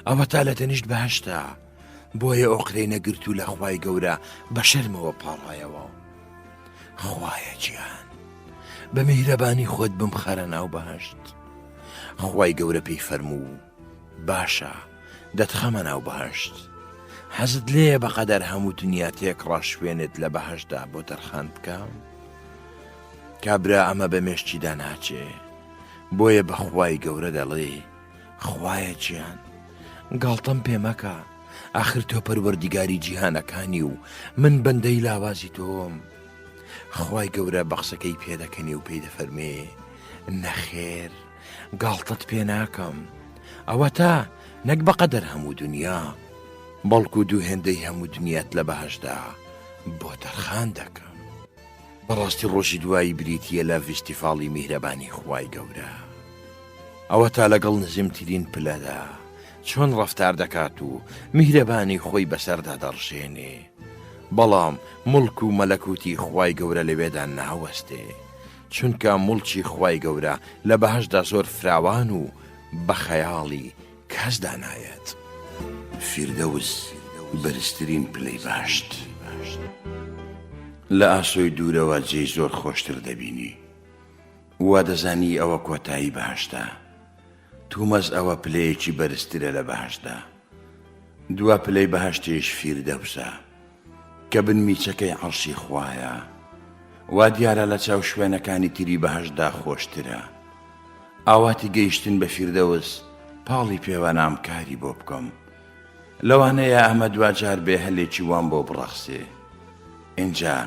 ئەوەتا لە تەنیشت بەهەشتە. بۆیە ئۆقرەی نەگرت و لە خوای گەورە بە شەرمەوە پاڕایەوە. خوایە گیان، بە میهرەبانی خۆت بمخەرە ناو بەهەشت. خوای گەورە پێی فەرموو، باشە، دەتخەمە ناو بەهەشت. حەزت لێیە بەقەدەر هەموو دنیا تێکڕا شوێنت لە بەهەشتدا بۆ تەرخان بکەم؟ کابرا ئەمە بە مێشکیدا ناچێ، بۆیە بە خوای گەورە دەڵێ، خوایە گیان، گاڵتەم پێ مەکە، ئاخر تۆ پەروەردیگاری جیهانەکانی و من بەندەی لاوازی تۆم. خوای گەورە بە قسەکەی پێدەکەنی و پێی دەفەرمێ، نەخێر، گاڵتەت پێ ناکەم، ئەوەتا نەک بەقەدەر هەموو دنیا، بەڵکو دوو هێندەی هەموو دنیات لە بەهەشتدا بۆ تەرخان دەکەم. بەڕاستی ڕۆژی دوایی بریتییە لە ڤیستیڤاڵی میهرەبانی خوای گەورە. ئەوەتا لەگەڵ نزمترین پلەدا چۆن ڕەفتار دەکات و میهرەبانی خۆی بەسەردا دەڕژێنێ. بەڵام موڵک و مەلەکوتی خوای گەورە لەوێدا ناوەستێ. چونکە موڵکی خوای گەورە لە بەهەشتدا زۆر فراوان و بە خەیاڵی کەسدا نایەت. فیردەوس بەرزترین پلەی بەهەشت. لە ئاسۆی دوورەوە جێی زۆر خۆشتر دەبینی. وا دەزانی ئەوە کۆتایی بەهەشتە. تومەز ئەوە پلەیەکی بەرزترە لە بەهەشتدا. دوا پلەی بەهەشتیش فیردەوسە. کە بنمیچەکەی عەرشی خوایە. وا دیارە لە چاو شوێنەکانی تری بەهەشتدا خۆشترە. ئاواتی گەیشتن بە فیردەوس پاڵی پێوەنام کاری بۆ بکەم. لەوانەیە ئەمە دواجار بێ هەلێکی وام بۆ بڕەخسێ. ئینجا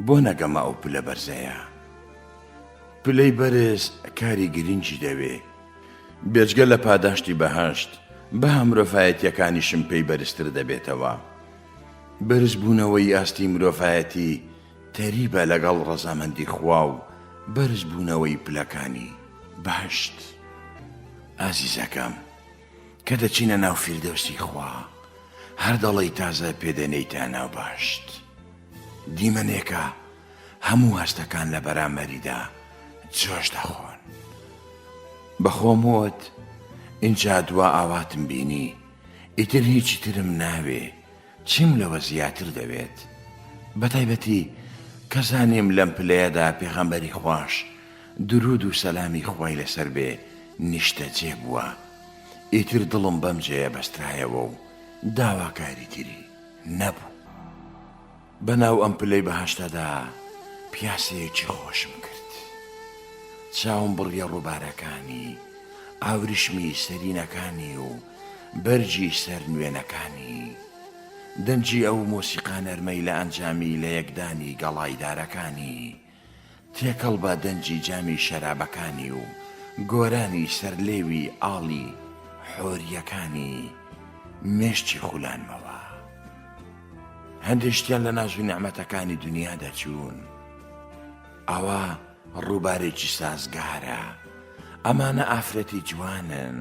بۆ نەگەمە ئەو پلە بەرزەیە؟ پلەی بەرز کاری گرنگی دەوێ. بێجگە لە پاداشتی بەهەشت، بەها مرۆڤایەتییەکانیشم پێی بەرزتر دەبێتەوە. بەرزبوونەوەی ئاستی مرۆڤایەتی تەریبە لەگەڵ ڕەزامەندی خوا و بەرزبوونەوەی پلەکانی بەهەشت. ئازیزەکەم، کە دەچینە ناو فیردەوسی خوا، هەر دەڵێی تازە پێدەنێیتە ناو بەهەشت. دیمەنێکە هەموو هەستەکان لە بەرامبەریدا جۆش دەخۆن. بە خۆم وت، ئینجا دوا ئاواتم بینی، ئیتر هیچی ترم ناوێ، چیم لەوە زیاتر دەوێت؟ بەتایبەتی کە زانیم لەم پلەیەدا پێغەمبەری خواش دروود و سەلامی خوای لەسەر بێ نیشتەجێ بووە، ئیتر دڵم بەم جێیە بەسترایەوە و داواکاری تری نەبوو. بەناو ئەم پلەی بەهەشتەدا پیاسەیەکی خۆشم کرد. چاوم بڕیە ڕووبارەکانی، ئاوریشمی سەرینەکانی و بەرگی سەر نوێنەکانی. دەنگی ئەو مۆسیقا نەرمەی لە ئەنجامی لەیەکدانی گەڵای دارەکانی، تێکەڵ بە دەنگی جامی شەرابەکانی و گۆرانی سەر لێوی ئاڵی حۆرییەکانی مێشکی خولانمەوە. هەندێ شتیان لە ناز و نیعمەتەکانی دونیا دەچوون. ئەوە ڕووبارێکی سازگارە. ئەمانە ئافرەتی جوانن.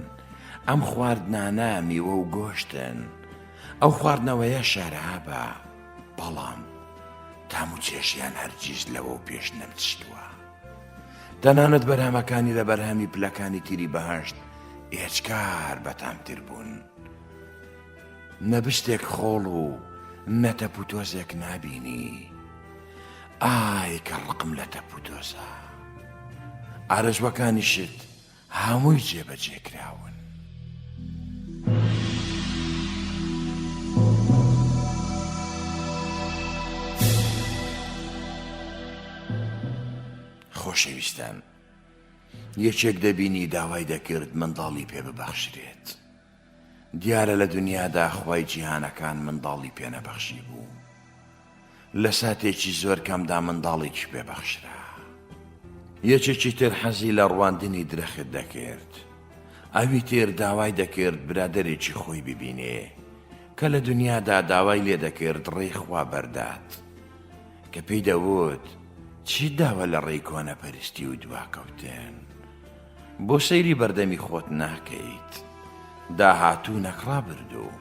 ئەم خواردنانە میوە و گۆشتن. ئەو خواردنەوەیە شەرابە. بەڵام تام و چێژیان هەرگیز لەوەو پێش نەمچشتووە. تەنانەت بەرهەمەکانی لە بەرهەمی پلەکانی تری بەهەشت ئێجگار بەتامتر بوون. نە بستێک خۆڵ و نە تەپوتۆزێک نابینی. ئای کە ڕقم لە تەپوتۆزە. ئارەزووەکانیشت هەمووی جێبەجێ کراون. خۆشەویستان یەکێک دەبینی داوای دەکرد منداڵی پێ ببەخشرێت دیارە لە دنیادا خوای جیهانەکان منداڵی پێ نەبەخشی بوو لە ساتێکی زۆر کەمدا منداڵێکی پێ بەخشرا. یەکێکی تر حەزی لە ڕواندنی درەخت دەکرد. ئەوی تر داوای دەکرد برادەرێکی خۆی ببینێ کە لە دنیادا داوای لێ دەکرد ڕێی خوا بەردات. کە پێی دەوت چیت داوە لە ڕێی کۆنەپەرستی و دواکەوتن؟ بۆ سەیری بەردەمی خۆت ناکەیت؟ داهاتوو نەک ڕابردوو.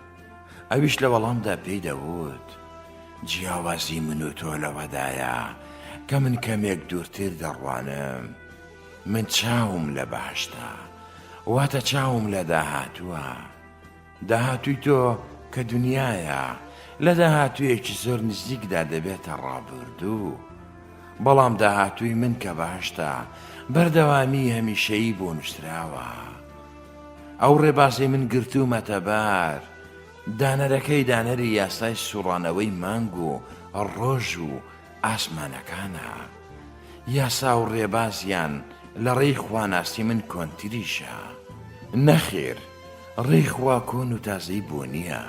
ئەویش لە وەڵامدا پێی دەوت، جیاوازی من و تۆ لەوەدایە کە من کەمێک دوورتر دەڕوانم، من چاوم لە بەهەشتە، واتە چاوم لە داهاتووە. داهاتووی تۆ کە دونیایە، لە داهاتوویەکی زۆر نزیکدا دەبێتە ڕابوردوو. بەڵام داهاتووی من کە بەهەشتە، بەردەوامیی هەمیشەیی بۆ نووسراوە. ئەو ڕێبازەی من گرتوومەتە بەر، دانەرەکەی دانەری یاسای سووڕانەوەی مانگ و ڕۆژ و ئاسمانەکانە. یاسا و ڕێبازیان لە ڕێی خواناسی من کۆنتریشە. نەخێر، ڕێی خوا کۆن و تازەی بۆ نییە.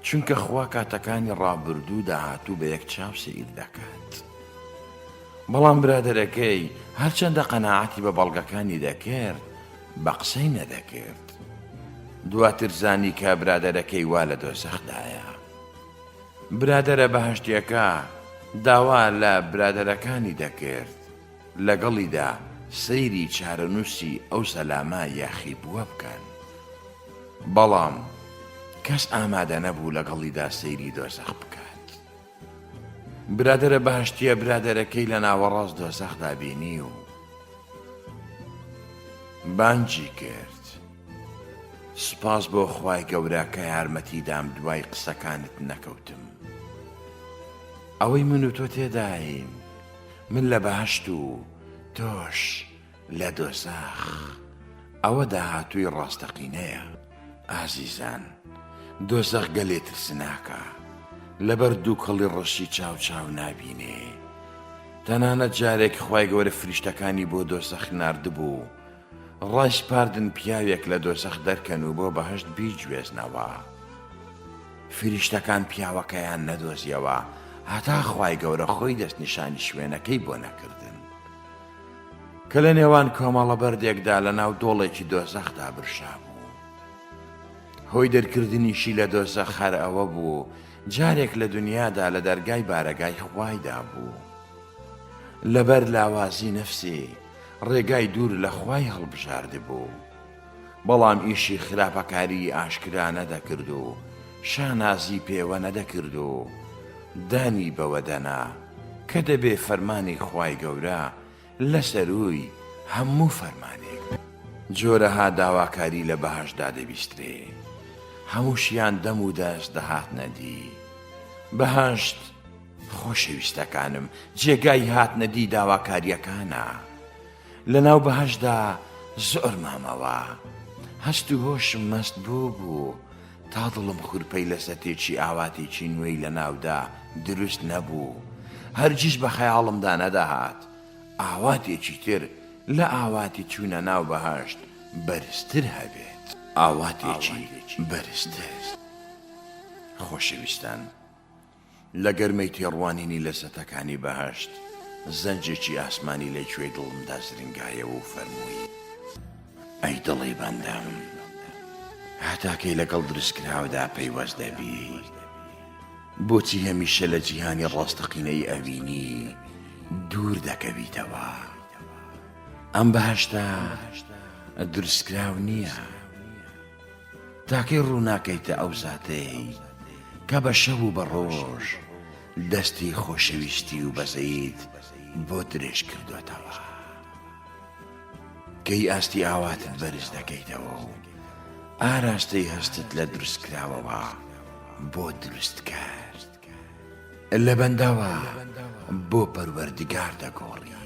چونکە خوا کاتەکانی ڕابردوو و داهاتوو بە یەک چاو سەیر دەکات. بەڵام برادەرەکەی هەرچەندە قەناعەتی بە بەڵگەکانی دەکرد، بە قسەی نەدەکرد. دواتر زانی کە برادەرەکەی وا لە دۆزەخدایە. برادەرە بەهەشتیەکە داوا لە برادەرەکانی دەکرد لەگەڵیدا سەیری چارەنووسی ئەو زەلامە یاخیبووە بکەن. بەڵام کەس ئامادە نەبوو لەگەڵیدا سەیری دۆزەخ بکات. برادەرە بەهەشتیە برادەرەکەی لە ناوەڕاست دۆزەخدا بینی و بانگی کرد. سوپاس بۆ خوای گەورە کە یارمەتی دام دوای قسەکانت نەکەوتم. ئەوەی من و تۆ تێداین من لە بەهەشت و تۆش لە دۆزەخ ئەوە داهاتووی ڕاستەقینەیە. ئازیزان دۆزەخ گەلێ ترسناکە لەبەر دووکەڵی ڕەشی چاو چاو نابینێ تەنانەت جارێک خوای گەورە فریشتەکانی بۆ دۆزەخ ناردبوو ڕایسپاردن پیاوێک لە دۆزەخ دەرکەن و بۆ بەهەشت بیگوێزنەوە. فریشتەکان پیاوەکەیان نەدۆزیەوە هەتا خوای گەورە خۆی دەستنیشانی شوێنەکەی بۆ نەکردن. کە لە نێوان کۆمەڵە بەردێکدا لە ناو دۆڵێکی دۆزەخدا برژابوو. هۆی دەرکردنیشی لە دۆزەخ هەر ئەوە بوو جارێک لە دنیادا لە دەرگای بارەگای خوایدا بوو. لەبەر لاوازی نەفسی ڕێگای دوور لە خوای هەڵبژاردبوو. بەڵام ئیشی خراپەکاریی ئاشکرا نەدەکرد و شانازی پێوە نەدەکرد و دانی بەوە دەنا کە دەبێ فەرمانی خوای گەورە لە سەرووی هەموو فەرمانێک بێ. جۆرەها داواکاری لە بەهەشتدا دەبیسترێ، هەمووشیان دەم و دەست دەهاتنە دی. بەهەشت خۆشەویستەکانم جێگای هاتنە دی داواکارییەکانە. لەناو بەهەشتدا زۆر مامەوە. هەست و هۆشم مەست بووبوو تا دڵم خورپەی لەزەتێکی ئاواتێکی نوێی لەناودا دروست نەبوو. هەرگیز بە خەیاڵمدا نەدەهات ئاواتێکی تر لە ئاواتی چوونە ناو بەهەشت بەرزتر هەبێت. ئاواتێکی بەرزتر. خۆشەویستان. لە گەرمەی تێڕوانینی لەزەتەکانی بەهەشت، زەنگێکی ئاسمانی لە گوێی دڵمدا زرنگایەوە و فەرمووی. ئەی دڵی بەندەم، هەتا کەی لەگەڵ دروستکراودا پەیوەست دەبی؟ بۆچی هەمیشە لە جیهانی ڕاستەقینەی ئەوینی دوور دەکەویتەوە؟ ئەم بەهەشتە دروستکراو نییە. تاکەی ڕوو ناکەیتە ئەو زاتەی کە بە شەو و بە ڕۆژ دەستی خۆشەویستی و بەزەییت بۆ درێژ کردۆتەوە. کەی ئاستی ئاواتت بەرز دەکەیتەوە و ئاراستەی هەستت لە دروستکراوەوە بۆ دروستکەر لە بەندەوە بۆ پەروەردگار دەگۆڕی.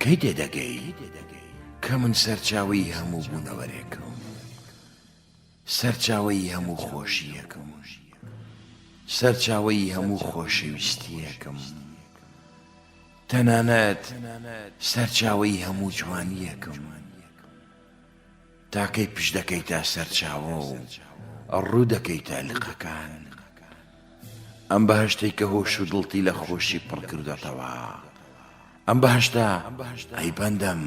کەی تێدەگەی کە من سەرچاوەی هەموو بوونەوەرێکم، سەرچاوەی هەموو خۆشییەکم، سەرچاوەی هەموو خۆشەویستییەکم، تەنانەت سەرچاوەی هەموو جوانییەکم. تا کەی پشت دەکەیتە سەرچاوە و ڕوو دەکەیتە لقەکان؟ ئەم بەهەشتەی کە هۆش و دڵتی لە خۆشی پڕ کردۆتەوە، ئەم بەهەشتە ئەی بەندەم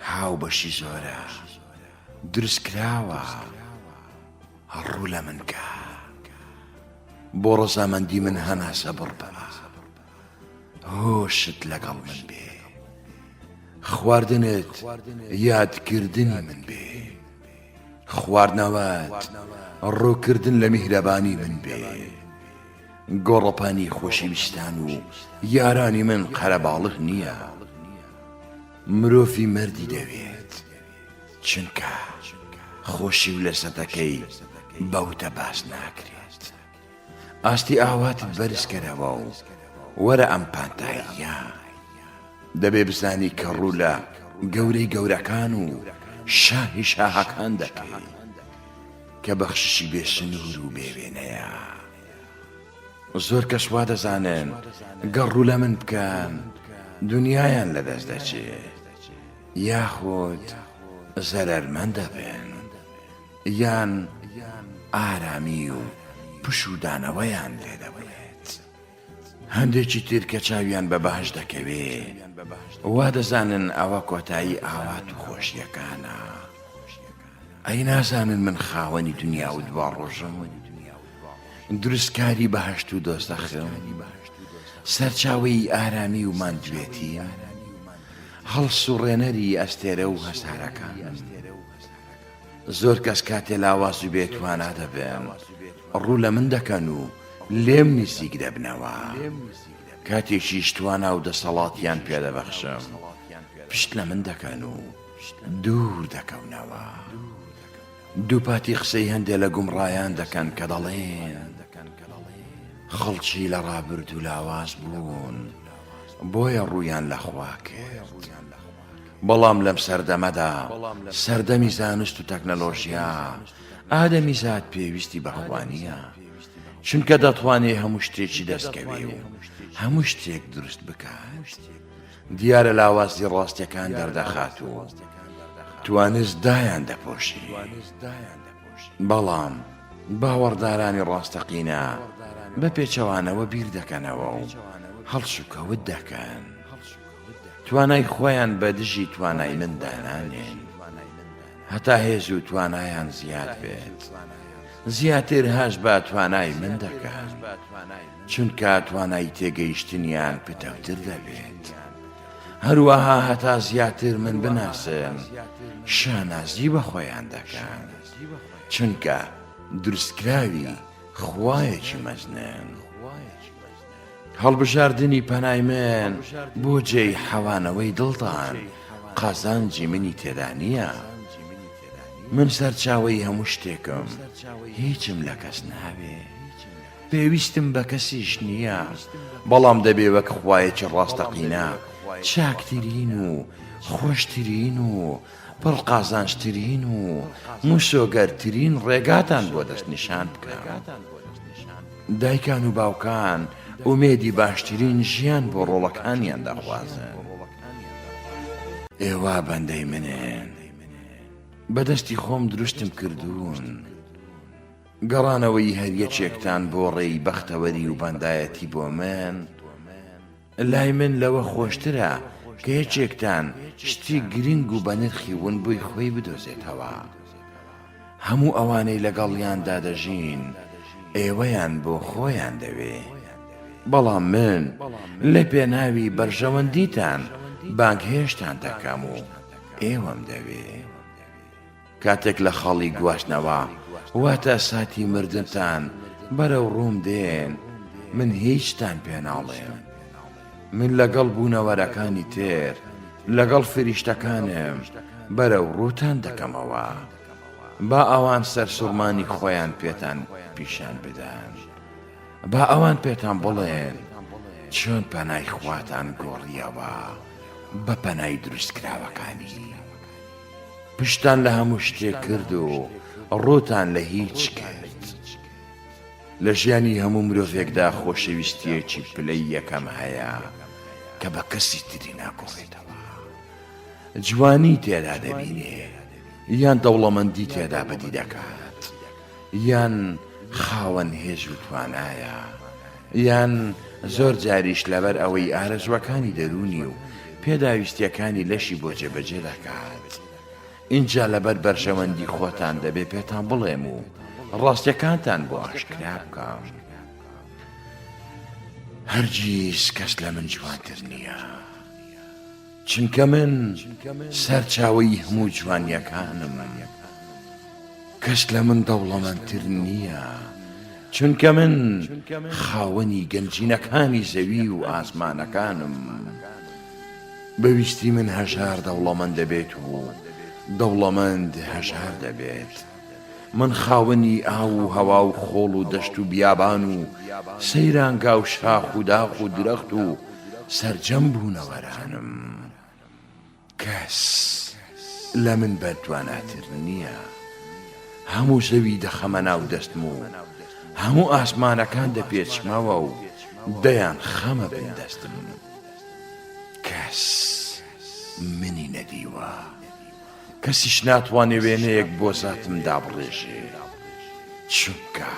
هاوبەشی زۆرە، دروست کراوە، ڕوو لە من کە، بۆ ڕەزامەندی من هەناسە بڕ بە، هۆشت لەگەڵ من بێ، خواردنت یادکردنی من بێ. خواردنەوەت ڕووکردن لە میهرەبانی من بێ. گۆڕەپانی خۆشەویستان و یارانی من قەرەباڵغ نییە. مرۆڤی مەردی دەوێت، چونکە خۆشی و لەزەتەکەی بە وتە باس ناکرێت. ئاستی ئاواتت بەرز کەرەوە و وەرە ئەم پانتاییە. دەبێ بزانی کە ڕوو لە گەورەی گەورەکان و شاهی شاهەکان دەکەی کە بەخششی بێ سنوور و بێ وێنەیە. زۆر کەس وا دەزانن گەر ڕوو لە من بکەن دونیایان لەدەست دەچێت یاخود زەرەرمەند دەبن. یان ئارامی و پشوودانەوەیان لێ دەبڕێت. هەندێکی تر کە چاویان بە بەهەشت دەکەوێ وا دەزانن ئەوە کۆتایی ئاوات و خۆشییەکانە. ئەی نازانن من خاوەنی دنیا و دواڕۆژم؟ دروستکاری بەهەشت و دۆزەخم؟ سەرچاوەی ئارامی و ماندوێتیم؟ هەڵسوڕێنەری ئەستێرە و هەسارەکانم؟ زۆر کەس کاتێ لاواز و بێ توانا دەبن ڕوو لە من دەکەن و لێم نیزیک دەبنەوە، کاتێکیش توانا و دەسەڵاتیان پێ دەبەخشم پشت لە من دەکەن و دوور دەکەونەوە. دووپاتی قسەی هەندێ لە گومڕایان دەکەن کە دەڵێن خەڵکی لە ڕابردوو لاواز بوون بۆیە ڕوویان لە خوا کرد. بەڵام لەم سەردەمەدا، سەردەمی زانست و تەکنەلۆژیا، ئادەمیزاد پێویستی بە خوا نییە، چونکە دەتوانێ هەموو شتێکی دەستکەوێ و هەموو شتێک دروست بکات. دیارە لاوازی ڕاستیەکان دەردەخات و توانست دایان دەپۆشێ. بەڵام باوەڕدارانی ڕاستەقینە بە پێچەوانەوە بیر دەکەنەوە و هەڵسوکەوت دەکەن. توانای خۆیان بە دژی توانای من دانانێن. هەتا هێز و توانایان زیاد بێت، زیاتر هەست بە توانای من دەکەن، چونکە توانای تێگەیشتنیان پتەوتر دەبێت. هەروەها هەتا زیاتر من بناسن، شانازی بە خۆیان دەکەن، چونکە دروستکراوی خوایەکی مەزنن. هەڵبژاردنی پەنای من بۆ جێی حەوانەوەی دڵتان قازانجی منی تێدا نییە. من سەرچاوەی هەموو شتێکم، هیچم لە کەس ناوێ. پێویستم بە کەسیش نییە، بەڵام دەبێ وەک خوایەکی ڕاستەقینە چاکترین و خۆشترین و پڕ قازانجترین و مسۆگەرترین ڕێگاتان بۆ دەستنیشان بکەم. دایکان و باوکان ئومێدی باشترین ژیان بۆ ڕۆڵەکانیان دەخوازن. ئێوە بەندەی منن. بە دەستی خۆم دروستم کردوون. گەڕانەوەی هەر یەکێکتان بۆ ڕێی بەختەوەری و بەندایەتی بۆ من، لای من لەوە خۆشترە کە یەکێکتان شتی گرنگ و بەنرخی ونبووی خۆی بدۆزێتەوە. هەموو ئەوانەی لەگەڵیاندا دەژین ئێوەیان بۆ خۆیان دەوێ. بەڵام من لە پێناوی بەرژەوەندیتان بانگهێشتان دەکەم و ئێوەم دەوێ. کاتێک لە خاڵی گواستنەوە واتە ساتی مردنتان بەرەو ڕووم دێن، من هیچتان پێ ناڵێم. من لەگەڵ بوونەوەرەکانی تر، لەگەڵ فریشتەکانم بەرەو ڕووتان دەکەمەوە. با ئەوان سەرسوڕمانی خۆیان پێتان پیشان بدەن. با ئەوان پێتان بڵێن چۆن پەنای خواتان گۆڕیەوە بە پەنای دروستکراوەکانی. پشتتان لە هەموو شتێک کرد و ڕووتان لە هیچ کرد. لە ژیانی هەموو مرۆڤێکدا خۆشەویستییەکی پلەی یەکەم هەیە کە بە کەسی تری ناگۆڕێتەوە. جوانی تێدا دەبینێ یان دەوڵەمەندی تێدا بەدی دەکات یان خاوەن هێز و توانایە یان زۆر جاریش لەبەر ئەوەی ئارەزووەکانی دەروونی و پێداویستییەکانی لەشی بۆ جێبەجێ دەکات. ئینجا لەبەر بەرژەوەندی خۆتان دەبێ پێتان بڵێم و ڕاستیەکانتان بۆ ئاشکرا بکەم. هەرگیز کەس لە من جوانتر نییە. چونکە من سەرچاوەی هەموو جوانیەکانم. کەس لە من دەوڵەمەندتر نییە، چونکە من خاوەنی گەنجینەکانی زەوی و ئاسمانەکانم. بە ویستی من هەژار دەوڵەمەند دەبێت و دەوڵەمەند هەژار دەبێت. من خاوەنی ئاو و هەوا و خۆڵ و دەشت و بیابان و سەیرانگا و شاخ و داخ و درەخت و سەرجەم بوونەوەرانم. کەس لە من بەتواناتر نییە. هەموو زەوی دەخەمە ناو دەستم و هەموو ئاسمانەکان دەپێچمەوە و دەیانخەمە بن دەستم. کەس منی نەدیوە. کەسیش ناتوانێ وێنەیەک بۆ زاتم دابڕێژێ، چونکە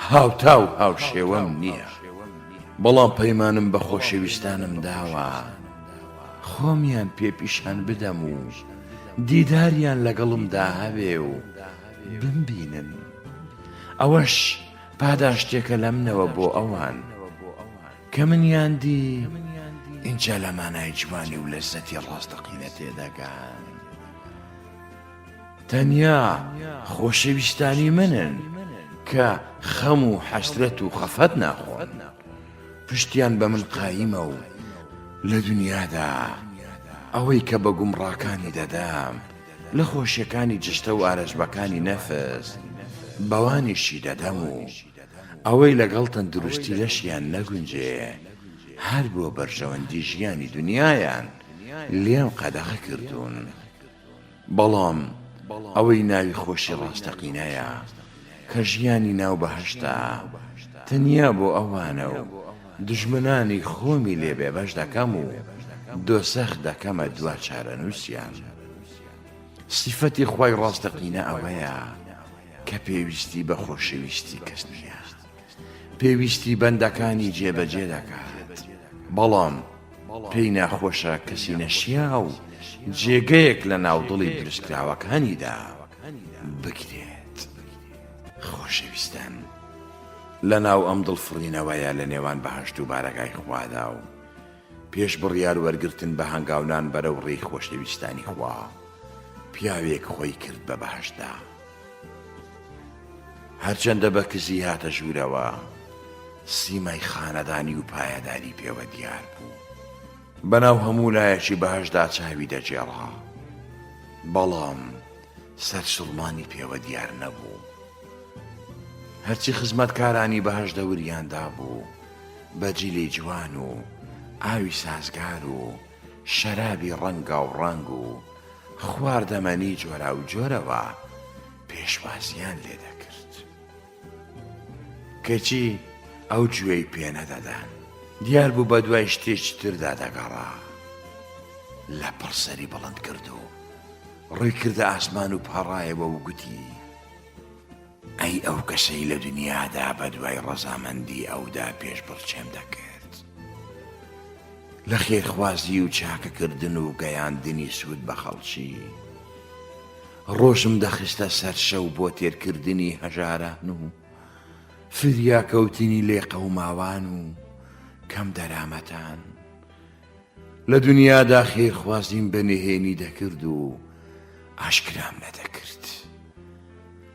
هاوتا و هاوشێوەم نییە. بەڵام پەیمانم بە خۆشەویستانم داوە خۆمیان پێ پیشان بدەم و دیداریان لەگەڵمدا هەبێ و بمبینن. ئەوەش پاداشتێکە لەمنەوە بۆ ئەوان. کە منیان دی ئینجا لە مانای جوانی و لەززەتی ڕاستەقینە تێدەگەن. تەنیا خۆشەویستانی منن کە خەم و حەسرەت و خەفەت ناخۆن. پشتیان بە من قایمە و لە دونیادا ئەوەی کە بە گومڕاکانی دەدەم لە خۆشیەکانی جەستە و ئارەزوەکانی نەفس بەوانیشی دەدەم و ئەوەی لەگەڵ تەندروستی لەشیان نەگونجێ هەر بۆ بەرژەوەندی ژیانی دونیایان لێم قەدەغە کردوون. بەڵام ئەوەی ناوی خۆشی ڕاستەقینەیە کە ژیانی ناو بەهەشتە تەنیا بۆ ئەوانە و دوژمنانی خۆمی لێ بێبەش دەکەم و دۆزەخ دەکەمە دوا چارەنووسیان. سیفەتی خوای ڕاستەقینە ئەوەیە کە پێویستی بە خۆشەویستی کەس نییە، پێویستی بەندەکانی جێبەجێ دەکات، بەڵام پێی ناخۆشە کەسی نەشیاو جێگەیەک لە ناو دڵی دروستکراوەکانیدا بگرێت. خۆشەویستان لە ناو ئەم دڵفڕینەوەیە لە نێوان بەهەشت و بارەگای خوادا و پێش بڕیار وەرگرتن بە هەنگاونان بەرەو ڕێی خۆشەویستانی خوا، پیاوێک خۆی کرد بە بەهەشتدا. هەرچەندە بە کزی هاتە ژوورەوە، سیمای خانەدانی و پایەداری پێوە دیار بوو. بەناو هەموو لایەکی بەهەشتدا چاوی دەگێڕا، بەڵام سەرسوڕمانی پێوە دیار نەبوو. هەرچی خزمەتکارانی بەهەشت دەوریان دابوو، بە جلی جوان و ئاوی سازگار و شەرابی ڕەنگاوڕەنگ و خواردەمەنی جۆراوجۆرەوە پێشوازییان لێ دەکرد. کەچی ئەو گوێی پێ نەدەدان. دیار بوو بە دوای شتێکی تردا دەگەڕا. لەپڕ سەری بڵند کرد و ڕووی کردە ئاسمان و پاڕایەوە و گوتی. ئەی ئەو کەسەی لە دنیادا بە دوای ڕەزامەندی ئەودا پێشبڕکێم دەکرد لە خێرخوازی و چاکەکردن و گەیاندنی سوود بە خەڵکی، ڕۆژم دەخستە سەر شەو بۆ تێرکردنی هەژاران و فریاکەوتنی لێقەوماوان و کەمدەرامەتان. لە دنیادا خێرخوازیم بە نهێنی دەکرد و ئاشکرام نەدەکرد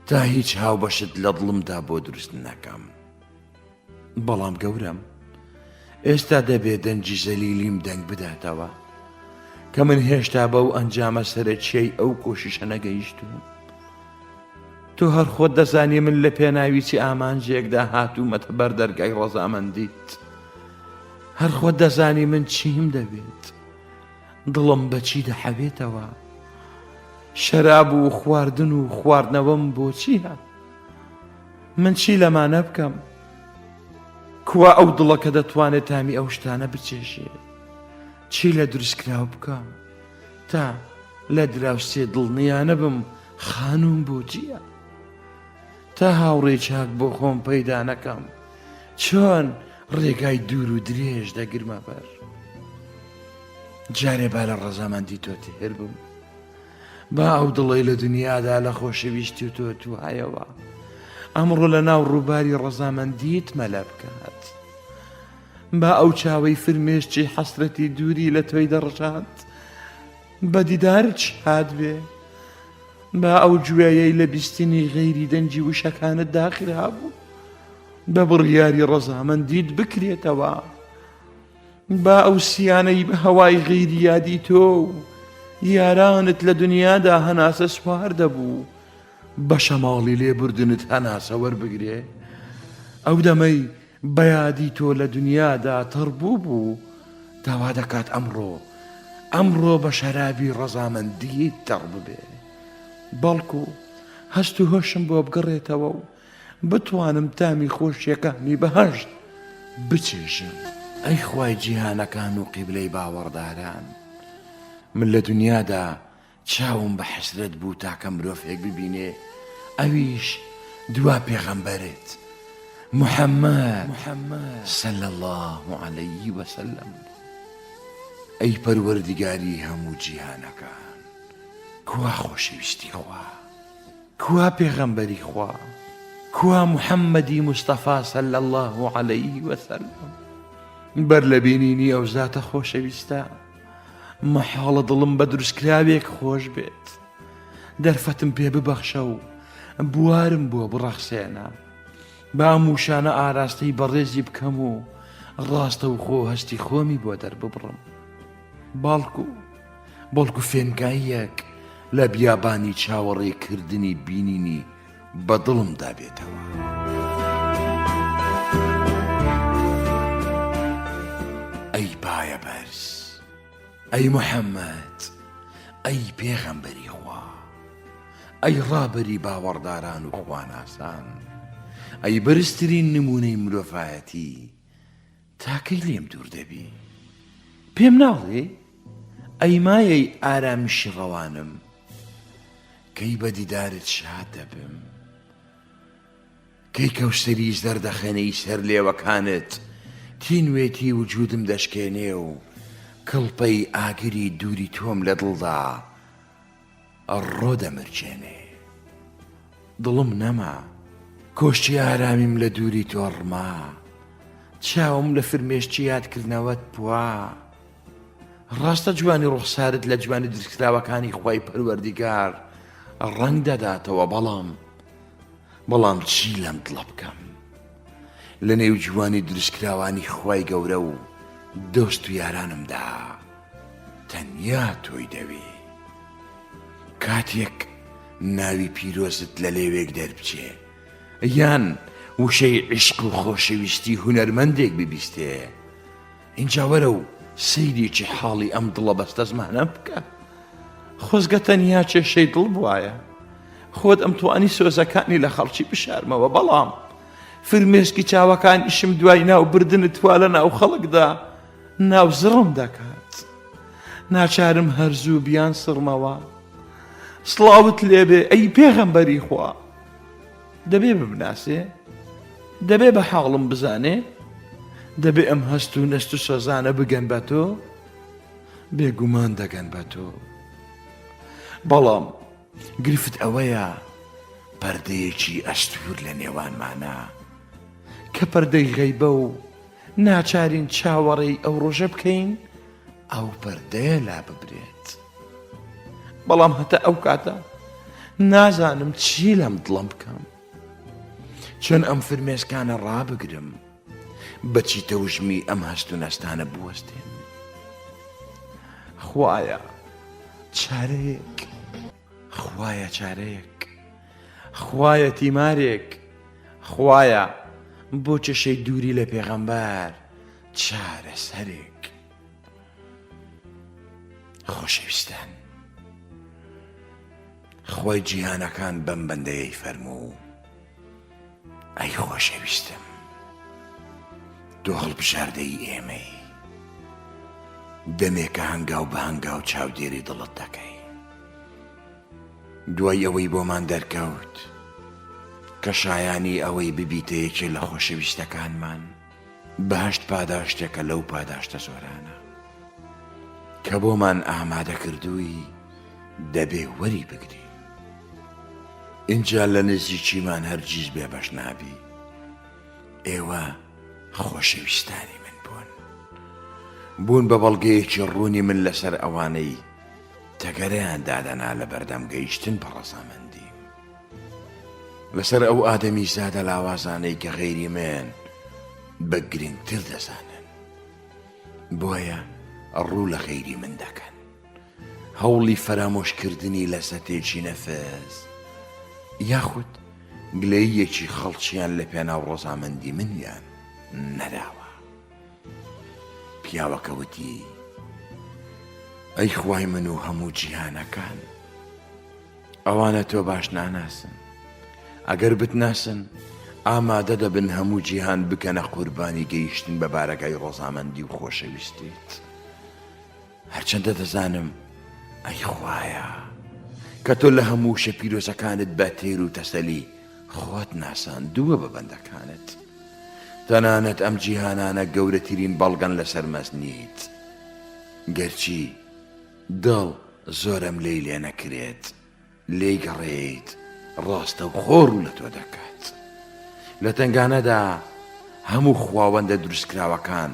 تا هیچ هاوبەشت لە دڵمدا بۆ دروست نەکەم. بەڵام گەورەم ئێستا دەبێ دەنگی زەلیلیم دەنگ بداتەوە کە من هێشتا بەو ئەنجامە سەرەکیەی ئەو کۆشیشە نەگەیشتووم. تۆ هەر خۆت دەزانی من لە پێناوی چی ئامانجێکدا هاتوومەتە بەر دەرگای ڕەزامەندیت. هەر خۆت دەزانی من چیم دەوێت. دڵم بە چی دەحەوێتەوە. شەراب و خواردن و خواردنەوەم بۆ چییە؟ من چی لەمانە بکەم؟ کوا ئەو دڵە کە دەتوانێت تامی ئەو شتانە بچێژێ؟ چی لە دروستکراو بکەم تا لە دراوسێ دڵنیا نەبم خانووم بۆ چییە؟ تا هاوڕێی چاک بۆ خۆم پەیدا نەکەم چۆن ڕێگای دوور و درێژ دەگرمە بەر؟ جارێ با لە ڕەزامەندی تۆ تێر بم با ئەو دڵەی لە دنیادا لە خۆشەویستی تۆ توایەوە ئەمڕۆ لە ناو ڕووباری ڕەزامەندیت مەلە بکات. با ئەو چاوەی فرمێسکی حەسرەتی دووری لە تۆی دەڕژاند بە دیدارت شاد بێ. با ئەو گوێیەی لە بیستنی غەیری دەنگی وشەکانت داخرابوو بە بڕیاری ڕەزامەندیت بکرێتەوە. با ئەو سیانەی بە هەوای غەیری یادی تۆ و یارانت لە دنیادا هەناسە سوار دەبوو بە شەماڵی لێبوردنت هەناسە وەربگرێ. ئەو دەمەی بە یادی تۆ لە دنیادا تەڕ بووبوو، داوا دەکات ئەمڕۆ، ئەمڕۆ بە شەرابی ڕەزامەندیت تەڕ ببێ. بەڵکو هەست و هۆشم بۆ بگەڕێتەوە و بتوانم تامی خۆشیەکانی بەهەشت بچێژم. ئەی خوای جیهانەکان و قیبلەی باوەڕداران، من لە دنیادا چاوم بە حەسرەت بوو تاکە مرۆڤێک ببینێ ئەویش دوا پێغەمبەرت محمد صلی اللە علیه وسلم بوو. ئەی پەروەردگاری هەموو جیهانەکان کوا خۆشەویستی خوا؟ کوا پێغەمبەری خوا؟ کوا محمدی مستەفا صلی اللە علیه وسلم؟ بەر لە بینینی ئەو زاتە خۆشەویستە مەحاڵە دڵم بە دروستکراوێک خۆش بێت. دەرفەتم پێ ببەخشە و بوارم بۆ بڕەخسێنە. با ئەم وشانە ئاراستەی بەڕێزی بکەم و ڕاستەوخۆ هەستی خۆمی بۆ دەرببڕم. بەڵکو بەڵکو فێنکاییەک لە بیابانی چاوەڕێکردنی بینینی بە دڵمدا بێتەوە. ئەی پایەبەرز، ئەی محەممەد، ئەی پێغەمبەری خوا، ئەی ڕابەری باوەڕداران و خواناسان، ئەی بەرزترین نموونەی مرۆڤایەتی، تا کەی لێم دوور دەبی؟ پێم ناڵێی؟ ئەی مایەی ئارامشی ڕەوانم، کەی بە دیدارت شاد دەبم؟ کەی کەوسەری زەردەخەنەی سەر لێوەکانت تینوێتی وجودم دەشکێنێ و کڵپەی ئاگری دووری تۆم لە دڵدا ڕۆ دەمرکێنێ؟ دڵم نەما، کۆشکی ئارامیم لە دووری تۆ ڕما، چاوم لە فرمێسکی یادکردنەوەت پوا. ڕاستە جوانی ڕوخسارت لە جوانی دروستکراوەکانی خوای پەروەردیگار ڕەنگ دەداتەوە بەڵام بەڵام چی لەم دڵە بکەم لە نێو جوانی دروستکراوانی خوای گەورە و دۆست و یارانمدا تەنیا تۆی دەوێ کاتێک ناوی پیرۆزت لە لێوێک دەربچێ یان وشەی عیشق و خۆشەویستی هونەرمەندێک ببیستێ ئینجا وەرە و سەیرێکی حاڵی ئەم دڵە بەستەزمانە بکە. خۆزگە تەنیا کێشەی دڵ بوایە. خۆت ئەمتوانی سۆزەکانی لە خەڵکی بشارمەوە، بەڵام فرمێسکی چاوەکانیشم دوای ناو بردنت وا لە ناو خەڵکدا ناو زڕم دەکات. ناچارم هەر زوو بیانسڕمەوە. سڵاوت لێبێ ئەی پێغەمبەری خوا. دەبێ بمناسێ؟ دەبێ بە حاڵم بزانێ؟ دەبێ ئەم هەست و نەست و سۆزانە بگەن بە تۆ؟ بێگومان دەگەن بە تۆ. بەڵام گرفت ئەوەیە پەردەیەکی ئەستوور لە نێوانمانە کە پەردەی غەیبە و ناچارین چاوەڕێی ئەو ڕۆژە بکەین ئەو پەردەیە لاببرێت. بەڵام هەتا ئەو کاتە نازانم چی لەم دڵم بکەم. چۆن ئەم فرمێسکانە ڕابگرم؟ بەچی تەوژمی ئەم هەست و نەستانە بوەستێن؟ خوایە چارەیەک خوایە چارەیەک خوایە تیمارێک خوایە بۆ کێشەی دووری لە پێغەمبەر چارەسەرێک. خۆشەویستان خوای جیهانەکان بەم بەندەیەی فەرموو ئەی خۆشەویستم تۆ هەڵبژاردەی ئێمەی دەمێکە هەنگاو بە هەنگاو چاودێری دڵت دەکەی دوای ئەوەی بۆمان دەرکەوت کە شایانی ئەوەی ببیتە یەکێ لە خۆشەویستەکانمان بەهەشت پاداشتێکە لەو پاداشتە زۆرانە کە بۆمان ئامادە کردووی دەبێ وەری بگری ئینجا لە نزیکیمان هەرگیز بێبەش نابی ئێوە خۆشەویستانی من بوون بوون بە بەڵگەیەکی ڕوونی من لەسەر ئەوانەی. تەگەرەیان دادەنا لە بەردەم گەیشتن بە ڕەزامەندیم لەسەر ئەو ئادەمیزادە لاوازانەی کە غەیری من بە گرنگتر دەزانن بۆیە ڕوو لە غەیری من دەکەن. هەوڵی فەرامۆشکردنی لەزەتێکی نەفس یاخود گلەییەکی خەڵکیان لە پێناو ڕەزامەندی منیان نەداوە. پیاوەکە وتی، ئەی خوای من و هەموو جیهانەکان، ئەوانە تۆ باش ناناسن، ئەگەر بتناسن ئامادە دەبن هەموو جیهان بکەنە قوربانی گەیشتن بە بارەگای ڕەزامەندی و خۆشەویستیت. هەرچەندە دەزانم ئەی خوایە کە تۆ لە هەموو وشە پیرۆزەکانت بە تێر و تەسەلی خۆت ناساندووە بە بەندەکانت تەنانەت ئەم جیهانانە گەورەترین بەڵگەن لەسەر مەزنیت گەرچی دڵ زۆرم لێی لێ نەکرێت لێی گەڕێیت ڕاستەوخۆ ڕوو لە تۆ دەکات. لە تەنگانەدا هەموو خواوەندە دروستکراوەکان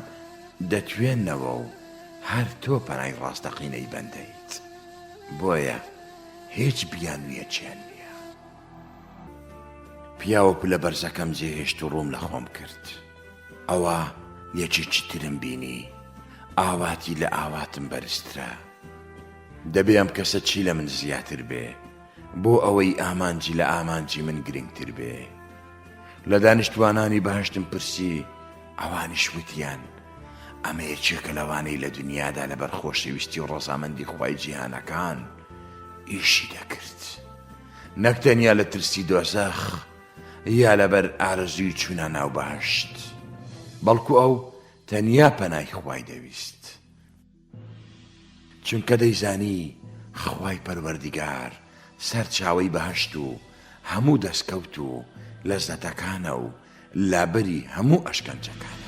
دەتوێنەوە و هەر تۆ پەنای ڕاستەقینەی بەندەیت. بۆیە هیچ بیانوویەکیان نییە. پیاوە پلە بەرزەکەم جێهێشت و ڕووم لە خۆم کرد. ئەوا یەکێکی ترم بینی ئاواتی لە ئاواتم بەرزترە. دەبێ ئەم کەسە چی لە من زیاتر بێ بۆ ئەوەی ئامانجی لە ئامانجی من گرنگتر بێ؟ لە دانیشتوانانی بەهەشتم پرسی، ئەوانیش وتیان، ئەمە یەکێکە لەوانەی لە دنیادا لەبەر خۆشەویستی و ڕەزامەندی خوای جیهانەکان ئیشی دەکرد، نەک تەنیا لە ترسی دۆزەخ یا لەبەر ئارەزووی چوونە ناو بەهەشت، بەڵکو ئەو تەنیا پەنای خوای دەویست. چونکە دەیزانی خوای پەروەردیگار سەرچاوەی بەهەشت و هەموو دەستکەوت و لەززەتەکانە و لابەری هەموو ئەشکەنجەکانە.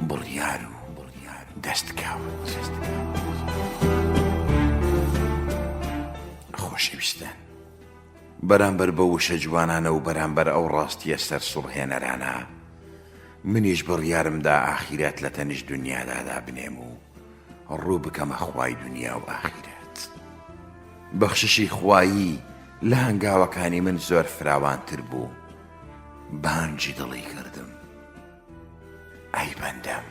بڕیار و دەستکەوت. خۆشەویستان، بەرامبەر بەو وشە جوانانە و بەرامبەر ئەو ڕاستییە سەرسوڕهێنەرانە، منیش بڕیارم دا ئاخیرەت لە تەنیشت دونیادا دابنێم و ڕوو بکەمە خوای دونیا و ئاخیرەت. بەخششی خوایی لە هەنگاوەکانی من زۆر فراوانتر بوو، بانگی دڵی کردم. ئەی بەندەم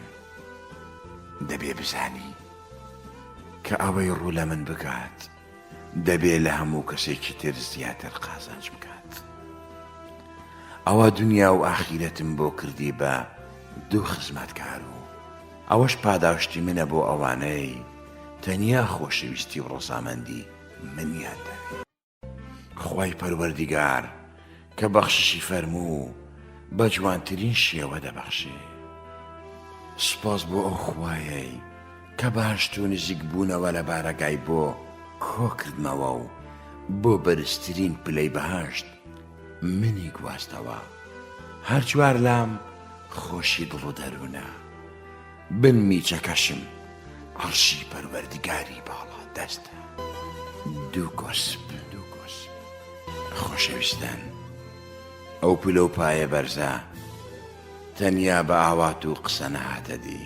دەبێ بزانی کە ئەوەی ڕوو لە من بکات دەبێ لە هەموو کەسێکی تر زیاتر قازانج بکات ئەوە دنیا و ئاخیرەتم بۆ کردی بە دوو خزمەتکار و ئەوەش پاداشتی منە بۆ ئەوانەی تەنیا خۆشەویستی و ڕەزامەندی منیان دەوێت. خوای پەروەردیگار کە بەخششی فەرموو بە جوانترین شێوە دەبەخشێ. سوپاس بۆ ئەو خوایەی کە بەهەشت و نزیک بوونەوە لە بارەگای بۆ کۆکردمەوە و بۆ بەرزترین پلەی بەهەشت منی گواستەوە. هەرچوارلام خۆشی دڵ و دەروونە. بن میچەکەشم عەڕشی پەروەردگاری باڵا دەستە. دوو کۆسپ خۆشەویستان ئەو پلە و پایە بەرزە تەنیا بە ئاوات و قسە نەهاتە دی،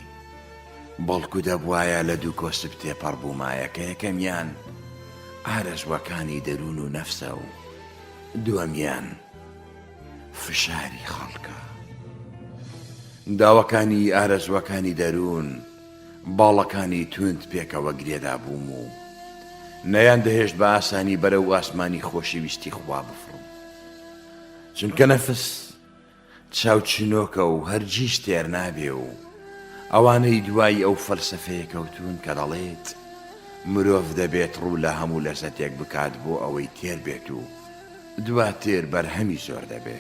بەڵکو دەبوایە لە دوو کۆسپ تێپەڕ بوومایە کە یەکەمیان ئارەزووەکانی دەروون و نەفسە و دووەمیان فشاری خەڵکە. داواکانی ئارەزووەکانی دەروون باڵەکانی توند پێکەوە گرێدابووم و نەیاندەهێشت بە ئاسانی بەرەو ئاسمانی خۆشەویستی خوا بفڕم. چونکە نەفس چاوچنۆکە و هەرگیز تێر نابێ و ئەوانەی دوای ئەو فەلسەفەیە کەوتوون کە دەڵێت مرۆڤ دەبێت ڕوو لە هەموو لەزەتێک بکات بۆ ئەوەی تێر بێت و دواتر بەرهەمی زۆر دەبێ.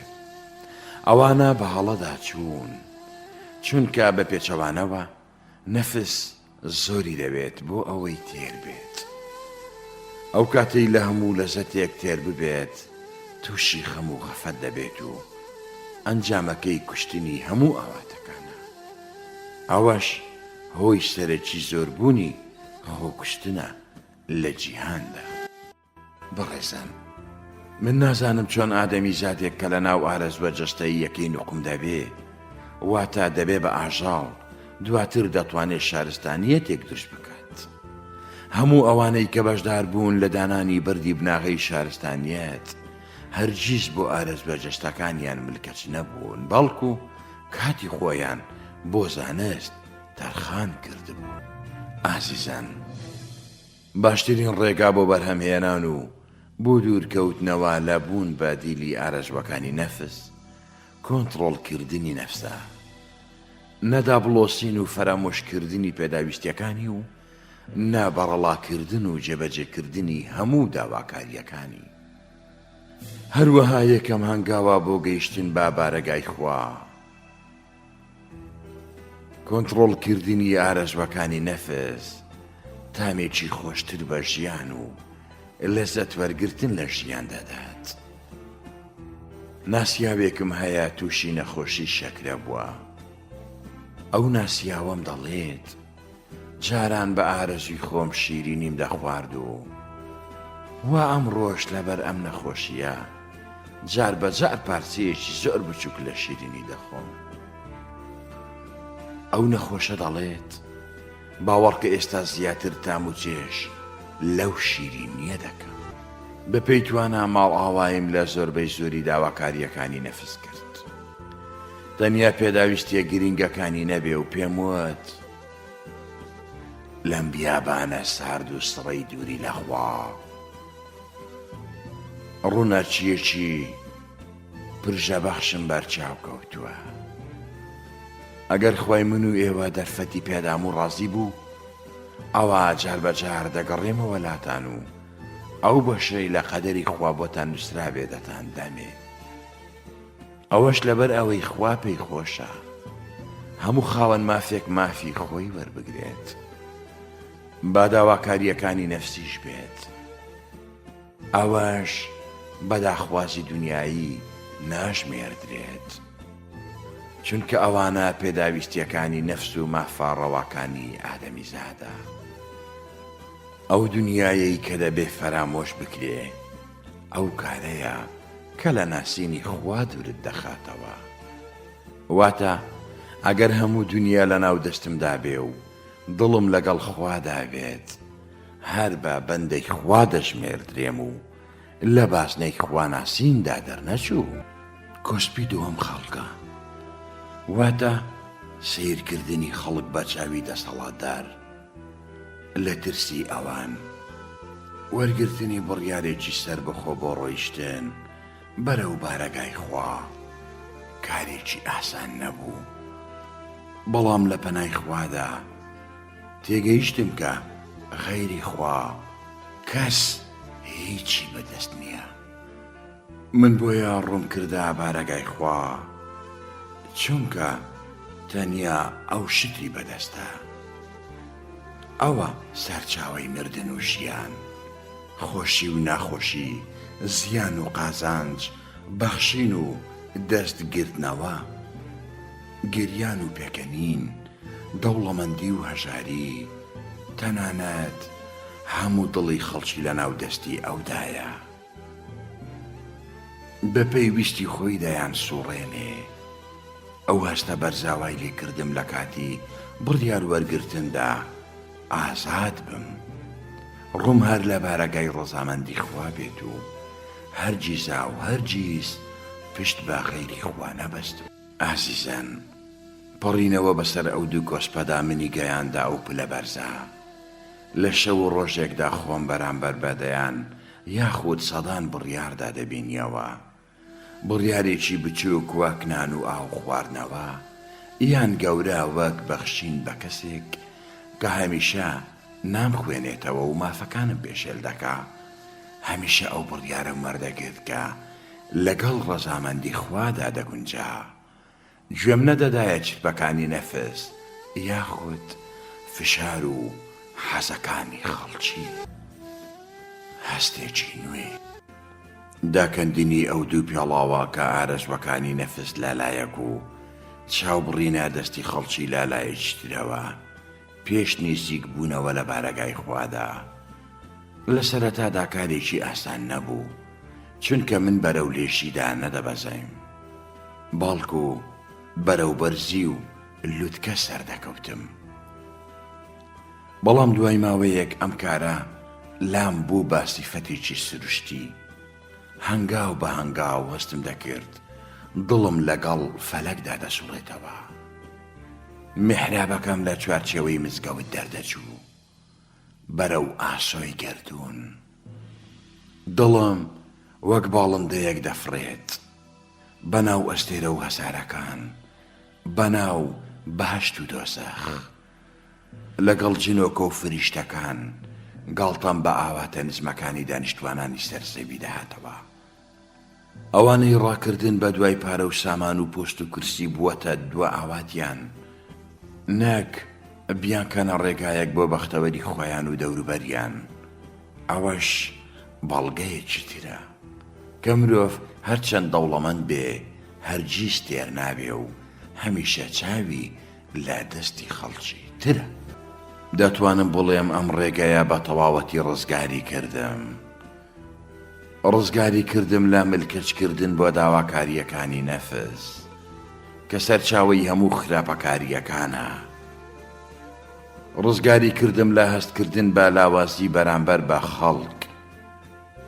ئەوانە بە هەڵەدا چوون، چونکە بە پێچەوانەوە نەفس زۆری دەوێت بۆ ئەوەی تێر بێت. ئەو کاتەی لە هەموو لەزەتێک تێر ببێت تووشی خەم و خەفەت دەبێت و ئەنجامەکەی کوشتنی هەموو ئاواتەکانە. ئەوەش هۆی سەرەکی زۆربوونی خۆکوشتنە لە جیهاندا. بەڕێزان. من نازانم چۆن ئادەمیزادێک کە لە ناو ئارەزووە جەستەییەکەی نوقم دەبێ، واتە دەبێ بە ئاژەڵ، دواتر دەتوانێ شارستانییەتێک دروست بکات. هەموو ئەوانەی کە بەشدار بوون لە دانانی بەردی بناغەی شارستانییەت، هەرگیز بۆ ئارەزووە جەستەکانیان ملکەچ نەبوون، بەڵکو کاتی خۆیان بۆ زانست تەرخان کردبوو. ئازیزان! باشترین ڕێگا بۆ بەرهەمهێنان و بۆ دوورکەوتنەوە لە بوون بە دیلی ئارەزووەکانی نەفس، کۆنتڕۆڵکردنی نەفسە. نە دابڵۆسین و فەرامۆشکردنی پێداویستیەکانی و نە بەڕەڵاکردن و جێبەجێکردنی هەموو داواکارییەکانی. هەروەها یەکەم هەنگاوە بۆ گەیشتن بە بارەگای خوا. کۆنتڕۆڵکردنی ئارەزووەکانی نەفس تامێکی خۆشتر بە ژیان و لەزەت وەرگرتن لە ژیان دەدات. ناسیاوێکم هەیە تووشی نەخۆشی شەکرە بووە. ئەو ناسیاوەم دەڵێت جاران بە ئارەزووی خۆم شیرینیم دەخوارد و وا ئەمڕۆش لەبەر ئەم نەخۆشییە جار بە جار پارچەیەکی زۆر بچووک لە شیرینی دەخۆم. ئەو نەخۆشە دەڵێت باوەڕکە ئێستا زیاتر تام و چێژ لەو شیرینییە دەکەم. بەپێی توانا ماڵئاواییم لە زۆربەی زۆری داواکارییەکانی نەفس کرد. تەنیا پێداویستییە گرینگەکانی نەبێ و پێم وت، لەم بیابانە سارد و سڕەی دووری لە خوا، ڕووناکییەکی پرژەبەخشم بەرچاو کەوتووە. ئەگەر خوای من و ئێوە دەرفەتی پێدام و ڕازی بوو، ئەوا جاربەجار دەگەڕێمەوە لاتان و ئەو بەشەی لە قەدەری خوا بۆتان نووسرابێ دەتاندەمێ. ئەوەش لەبەر ئەوەی خوا پێی خۆشە هەموو خاوەن مافێک مافی خۆی وەربگرێت با داواکارییەکانی نەفسیش بێت ئەوەش بە داخوازی دونیایی ناژمێردرێت چونکە ئەوانە پێداویستیەکانی نەفس و مافە ڕەواکانی ئادەمیزادە ئەو دونیایەی کە دەبێ فەرامۆش بکرێ ئەو کارەیە کە لە ناسینی خوا دوورت دەخاتەوە. واتە، ئەگەر هەموو دونیا لەناو دەستمدا بێ و دڵم لەگەڵ خوادا بێت، هەر بە بەندەی خوا دەژمێردرێم و لە بازنەی خواناسیندا دەرنەچوو. کۆسپی دووەم خەڵکە. واتە، سەیرکردنی خەڵک بە چاوی دەسەڵاتدار. لە ترسی ئەوان. وەرگرتنی بڕیارێکی سەربەخۆ بۆ ڕۆیشتن بەرەو بارەگای خوا کارێکی ئاسان نەبوو. بەڵام لە پەنای خوادا تێگەیشتم کە غەیری خوا کەس هیچی بەدەست نییە. من بۆیە ڕووم کردە بارەگای خوا چونکە تەنیا ئەو شتی بەدەستە. ئەوە سەرچاوەی مردن و ژیان، خۆشی و ناخۆشی، زیان و قازانج، بەخشین و دەست گرتنەوە، گریان و پێکەنین، دەوڵەمەندی و هەژاری، تەنانەت هەموو دڵی خەڵکی لەناو دەستی ئەودایە. بەپێی ویستی خۆی دەیانسوڕێنێ. ئەو هەستە بەرزە وای لێ کردم لە کاتی بڕیار وەرگرتندا ئازاد بم. ڕووم هەر لە بارەگای ڕەزامەندی خوا بێت و هەرگیزا و هەرگیز پشت بە غەیری خوا نەبەستم. ئازیزان، پەڕینەوە بەسەر ئەو دوو کۆسپەدا منی گەیاندە ئەو پلە بەرزە. لە شەو و ڕۆژێکدا خۆم بەرامبەر بە دەیان یاخود سەدان بڕیاردا دەبینیەوە. بڕیارێکی بچووک وەک نان و ئاو خواردنەوە، یان گەورە وەک بەخشین بە کەسێک کە هەمیشە نامخوێنێتەوە و مافەکانم پێشێل دەکا، هەمیشە ئەو بڕیارەم وەردەگرت کە لەگەڵ ڕەزامەندی خوادا دەگونجا. گوێم نەدەدایە چرپەکانی نەفس یاخود فشار و حەزەکانی خەڵکی. هەستێکی نوێ. داکەندنی ئەو دوو پێڵاوە کە ئارەزوەکانی نەفس لە لایەک و چاوبڕینە دەستی خەڵکی لە لایەکی ترەوە پێش نیزیک بوونەوە لە بارەگای خوادا لە سەرەتادا کارێکی ئاسان نەبوو. چونکە من بەرەو لێژیدا نەدەبەزیم، بەڵکو بەرەو بەرزی و لوتکە سەردەکەوتم. بەڵام دوای ماوەیەک ئەم کارە لام بوو بە سیفەتێکی سروشتی. هەنگاو بە هەنگاو هەستم دەکرد دڵم لەگەڵ فەلەکدا دەسوڕێتەوە. میحرابەکەم لە چوارچێوەی مزگەوت دەردەچوو بەرەو ئاسۆی گەردوون. دڵم وەک باڵندەیەک دەفڕێت بەناو ئەستێرە و هەسارەکان، بەناو بەهەشت و دۆزەخ. لەگەڵ جنۆکە و فریشتەکان گاڵتەم بە ئاواتە نزمەکانی دانیشتوانانی سەر زەوی دەهاتەوە. ئەوانەی ڕاکردن بە دوای پارە و سامان و پۆست و کورسی بووەتە دوا ئاواتیان، نەک بیانکەنە ڕێگایەک بۆ بەختەوەری خۆیان و دەوروبەریان، ئەوەش بەڵگەیەکی ترە کە مرۆڤ هەرچەند دەوڵەمەند بێ هەرگیز تێر نابێ و هەمیشە چاوی لە دەستی خەڵکی ترە. دەتوانم بڵێم ئەم ڕێگەیە بە تەواوەتی ڕزگاری کردم. ڕزگاری کردم لە ملکەچکردن بۆ داواکارییەکانی نەفس کە سەرچاوەی هەموو خراپەکارییەکانە. ڕزگاری کردم لە هەستکردن بە لاوازی بەرامبەر بە خەڵک.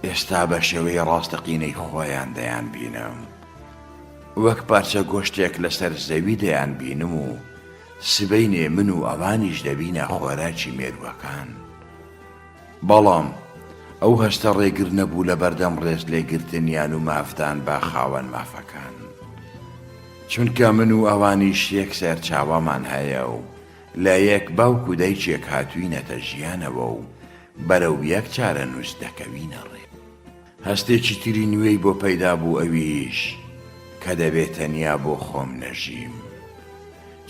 ئێستا بە شێوەی ڕاستەقینەی خۆیان دەیانبینم. وەک پارچە گۆشتێک لەسەر زەوی دەیانبینم و سبەینێ من و ئەوانیش دەبینە خۆراکی مێرووەکان. بەڵام ئەو هەستە ڕێگر نەبوو لە بەردەم ڕێزلێگرتنیان و مافدان بە خاوەن مافەکان. چونکە من و ئەوانیش یەک سەرچاوەمان هەیە و لە یەک باوک و دایکێک هاتووینەتە ژیانەوە و بەرەو یەک چارەنووس دەکەوینە ڕێ. هەستێکی تری نوێی بۆ پەیدا بوو ئەویش کە دەبێ تەنیا بۆ خۆم نەژیم.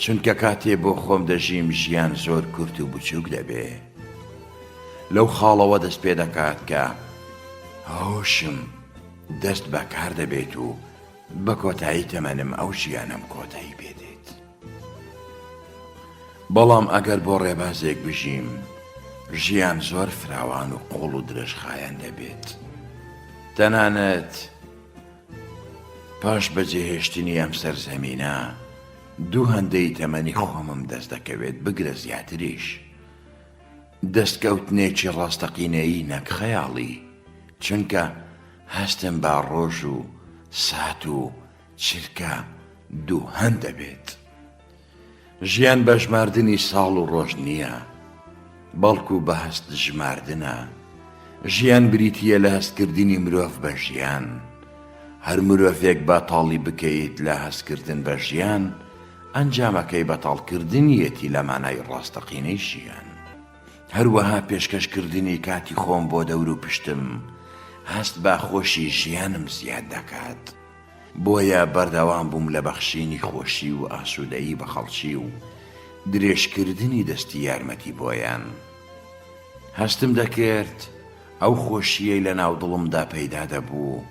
چونکە کاتێ بۆ خۆم دەژیم ژیان زۆر کورت و بچووک دەبێ. لەو خاڵەوە دەست پێ دەکات کە هۆشم دەست بە کار دەبێت و بە کۆتایی تەمەنم ئەو ژیانەم کۆتایی پێ دێت. بەڵام ئەگەر بۆ ڕێبازێک بژیم، ژیان زۆر فراوان و قووڵ و درێژخایەن دەبێت. تەنانەت پاش بەجێهێشتنی ئەم سەرزەمینە، دوو هەندەی تەمەنی خۆمم دەست دەکەوێت، بگرە زیاتریش. دەستکەوتنێکی ڕاستەقینەیی نەک خەیاڵی، چونکە هەستم بە ڕۆژ و سات و چرکە دووهەند دەبێت. ژیان بە ژماردنی ساڵ و ڕۆژ نییە، بەڵکو بە هەست ژماردنە. ژیان بریتییە لە هەستکردنی مرۆڤ بە ژیان. هەر مرۆڤێک بەتاڵی بکەیت لە هەستکردن بە ژیان، ئەنجامەکەی بەتاڵکردنیەتی لە مانای ڕاستەقینەی ژیان. هەروەها پێشکەشکردنی کاتی خۆم بۆ دەوروپشتم، هەست بە خۆشی ژیانم زیاد دەکات. بۆیە بەردەوام بووم لە بەخشینی خۆشی و ئاسوودەیی بە خەڵکی و درێژکردنی دەستی یارمەتی بۆیان. هەستم دەکرد ئەو خۆشییەی لە ناو دڵمدا پەیدا دەبوو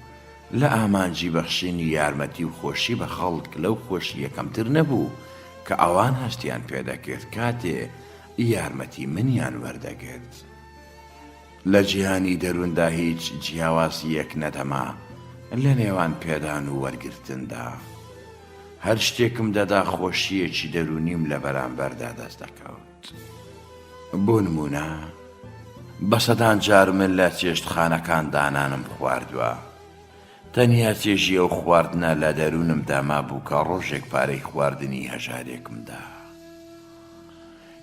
لە ئامانجی بەخشینی یارمەتی و خۆشی بە خەڵک لەو خۆشییە کەمتر نەبوو کە ئەوان هەستیان پێدەکرد کاتێ یارمەتی منیان وەردەگرت. لە جیهانی دەرووندا هیچ جیاوازییەک نەدەما لە نێوان پێدان و وەرگرتندا. هەر شتێکم دەدا خۆشییەکی دەروونیم لە بەرامبەردا دەست دەکەوت. بۆ نموونە بە سەدان جار من لە چێشتخانەکاندا نانم خواردووە. تەنیا چێژی ئەو خواردنە لە دەروونمدا مابوو کە ڕۆژێک پارەی خواردنی هەژارێکم دا.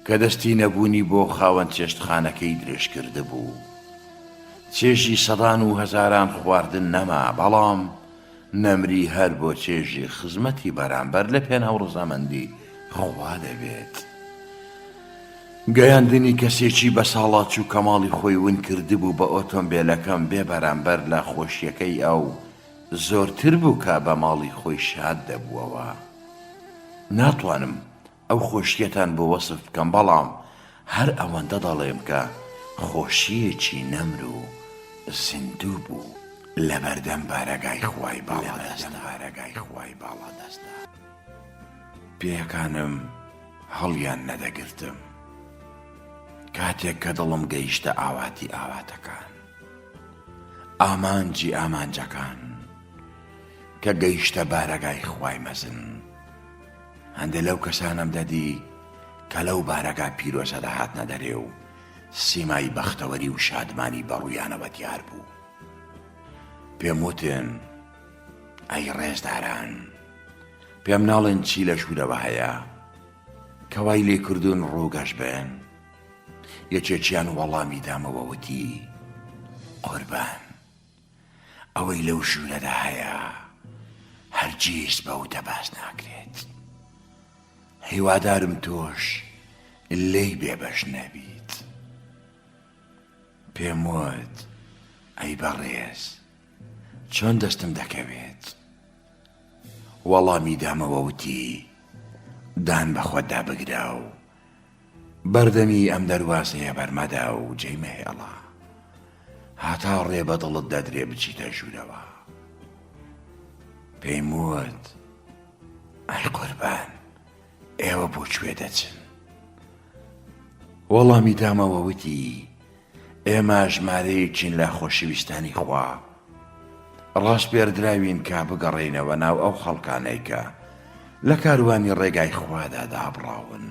کە دەستی نەبوونی بۆ خاوەن چێشتخانەکەی درێژ کردبوو. چێژی سەدان و هەزاران خواردن نەما، بەڵام نەمری هەر بۆ چێژی خزمەتی بەرامبەر لە پێناو ڕەزامەندی خوا دەبێت. گەیاندنی کەسێکی بەساڵاچوو کە ماڵی خۆی ون کردبوو بە ئۆتۆمبێلەکەم بێ بەرامبەر لە خۆشیەکەی ئەو زۆرتر بوو کە بە ماڵی خۆی شاد دەبووەوە. ناتوانم ئەو خۆشیەتان بۆ وەسف بکەم بەڵام هەر ئەوەندە دەڵێم کە خۆشیەکی نەمر و زیندوو بوو لەبەردەم بارەگای خوای باڵادەستدا. پێیەکانم هەڵیان نەدەگرتم کاتێک کە دڵم گەیشتە ئاواتی ئاواتەکان. ئامانجی ئامانجەکان کە گەیشتە بارەگای خوای مەزن هەندێ لەو کەسانەم دەدی کە لەو بارەگا پیرۆزە دەهاتنە دەرێ و سیمای بەختەوەری و شادمانی بە ڕوویانەوە دیار بوو. پێم وتن، ئەی ڕێزداران، پێم ناڵێن چی لە ژوورەوە هەیە کە وای لێ کردوون ڕووگەش بن؟ یەکێکیان وەڵامی دامەوە وتی، قوربان، ئەوەی لەو ژوورەدا هەیە هەرگیز بە وتە باس ناکرێت. هیوادارم تۆش لێی بێبەش نەبیت. پێم وت، ئەی بەڕێز، چۆن دەستم دەکەوێت؟ وەڵامی دامەوە وتی، دان بە خۆتدا بگرە و بەردەمی ئەم دەروازەیە بەرمەدە و جێی مەهێڵە هەتا ڕێ بە دڵت دەدرێ بچیتە ژوورەوە. پێیم وت، ئەی قوربان ئێوە بۆ کوێ دەچن؟ وەڵامی دامەوە وتی، ئێمە ژمارەیەکین لە خۆشەویستانی خوا، ڕاسپێردراوین کە بگەڕێینەوە ناو ئەو خەڵکانەی کە لە کاروانی ڕێگای خوادا دابڕاون.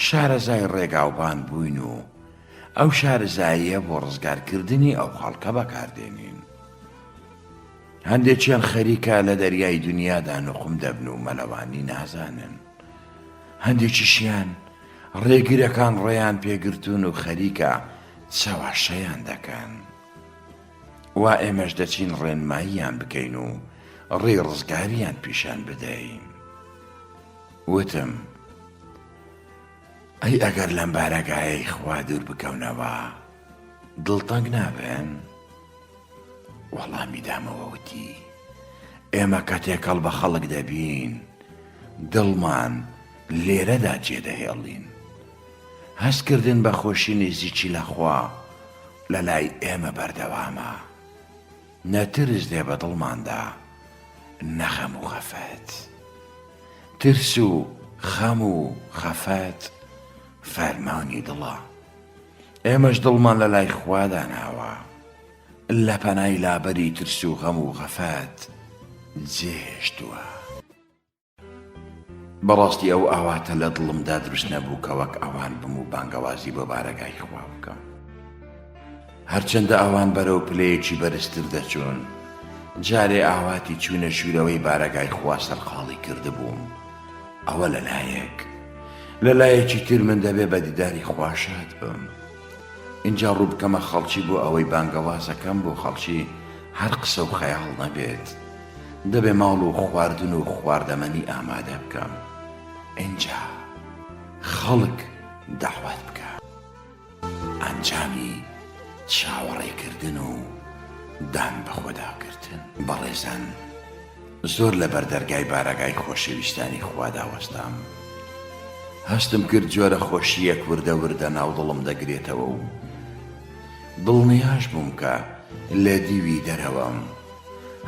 شارەزای ڕێگاوبان بووین و ئەو شارەزاییە بۆ ڕزگارکردنی ئەو خەڵکە بەکاردێنین. هەندێکیان خەریکە لە دەریای دونیادا نوقم دەبن و مەلەوانی نازانن. هەندێکیشیان ڕێگرەکان ڕێیان پێگرتوون و خەریکە چەواشەیان دەکەن. وا ئێمەش دەچین ڕێنماییان بکەین و ڕێی ڕزگاریان پیشان بدەین. وتم، ئەی ئەگەر لەم بارەگایەی خوا دوور بکەونەوە، دڵتەنگ نابن؟ وەڵامی دامەوە وتی، ئێمە کە تێکەڵ بە خەڵک دەبین، دڵمان لێرەدا جێدەهێڵین. هەستکردن بە خۆشی نزیکی لە خوا لە لای ئێمە بەردەوامە. نە ترس دێ بە دڵماندا، نە خەم و خەفەت. ترس و خەم و خەفەت فەرمانی دڵە. ئێمەش دڵمان لە لای خوا داناوە. لە پەنای لابەری ترس و غەم و غەفەت جێهێشتووە. بەڕاستی ئەو ئاواتە لە دڵمدا دروست نەبوو کە وەک ئەوان بم و بانگەوازی بۆ بارەگای خوا بکەم. هەرچەندە ئەوان بەرەو پلەیەکی بەرزتر دەچوون، جارێ ئاواتی چوونە ژوورەوەی بارەگای خوا سەرقاڵی کردبووم. ئەوە لە لایەک، لە لایەکی تر من دەبێ بە دیداری خوا شاد بم. ئینجا ڕوو بکەمە خەڵکی بۆ ئەوەی بانگەوازەکەم بۆ خەڵکی هەر قسە و خەیاڵ نەبێت. دەبێ ماڵ و خواردن و خواردەمەنی ئامادە بکەم. ئینجا خەڵک دەعوەت بکە. ئەنجامی چاوەڕێکردن و دان بەخۆداگرتن. بەڕێزان زۆر لە بەردەرگای بارەگای خۆشەویستانی خوادا وەستام. هەستم کرد جۆرە خۆشییەک وردە وردە ناو دڵم دەگرێتەوە و دڵنیاش بووم کە لە دیوی دەرەوەم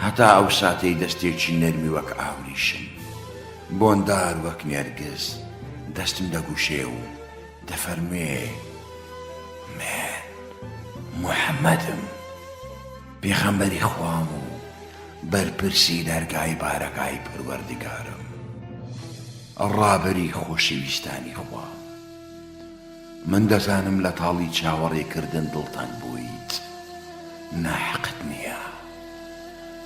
هەتا ئەو ساتەی دەستێکی نەرمی وەک ئاوریشم، بۆندار وەک نێرگز دەستم دەگوشێ و دەفەرموێ، من موحەممەدم، پێغەمبەری خوام و بەرپرسی دەرگای بارەگای پەروەردگارم، ڕابەری خۆشەویستانی خوام. من دەزانم لە تاڵی چاوەڕێ کردن دڵتەنگ بوویت، ناحەقت نییە.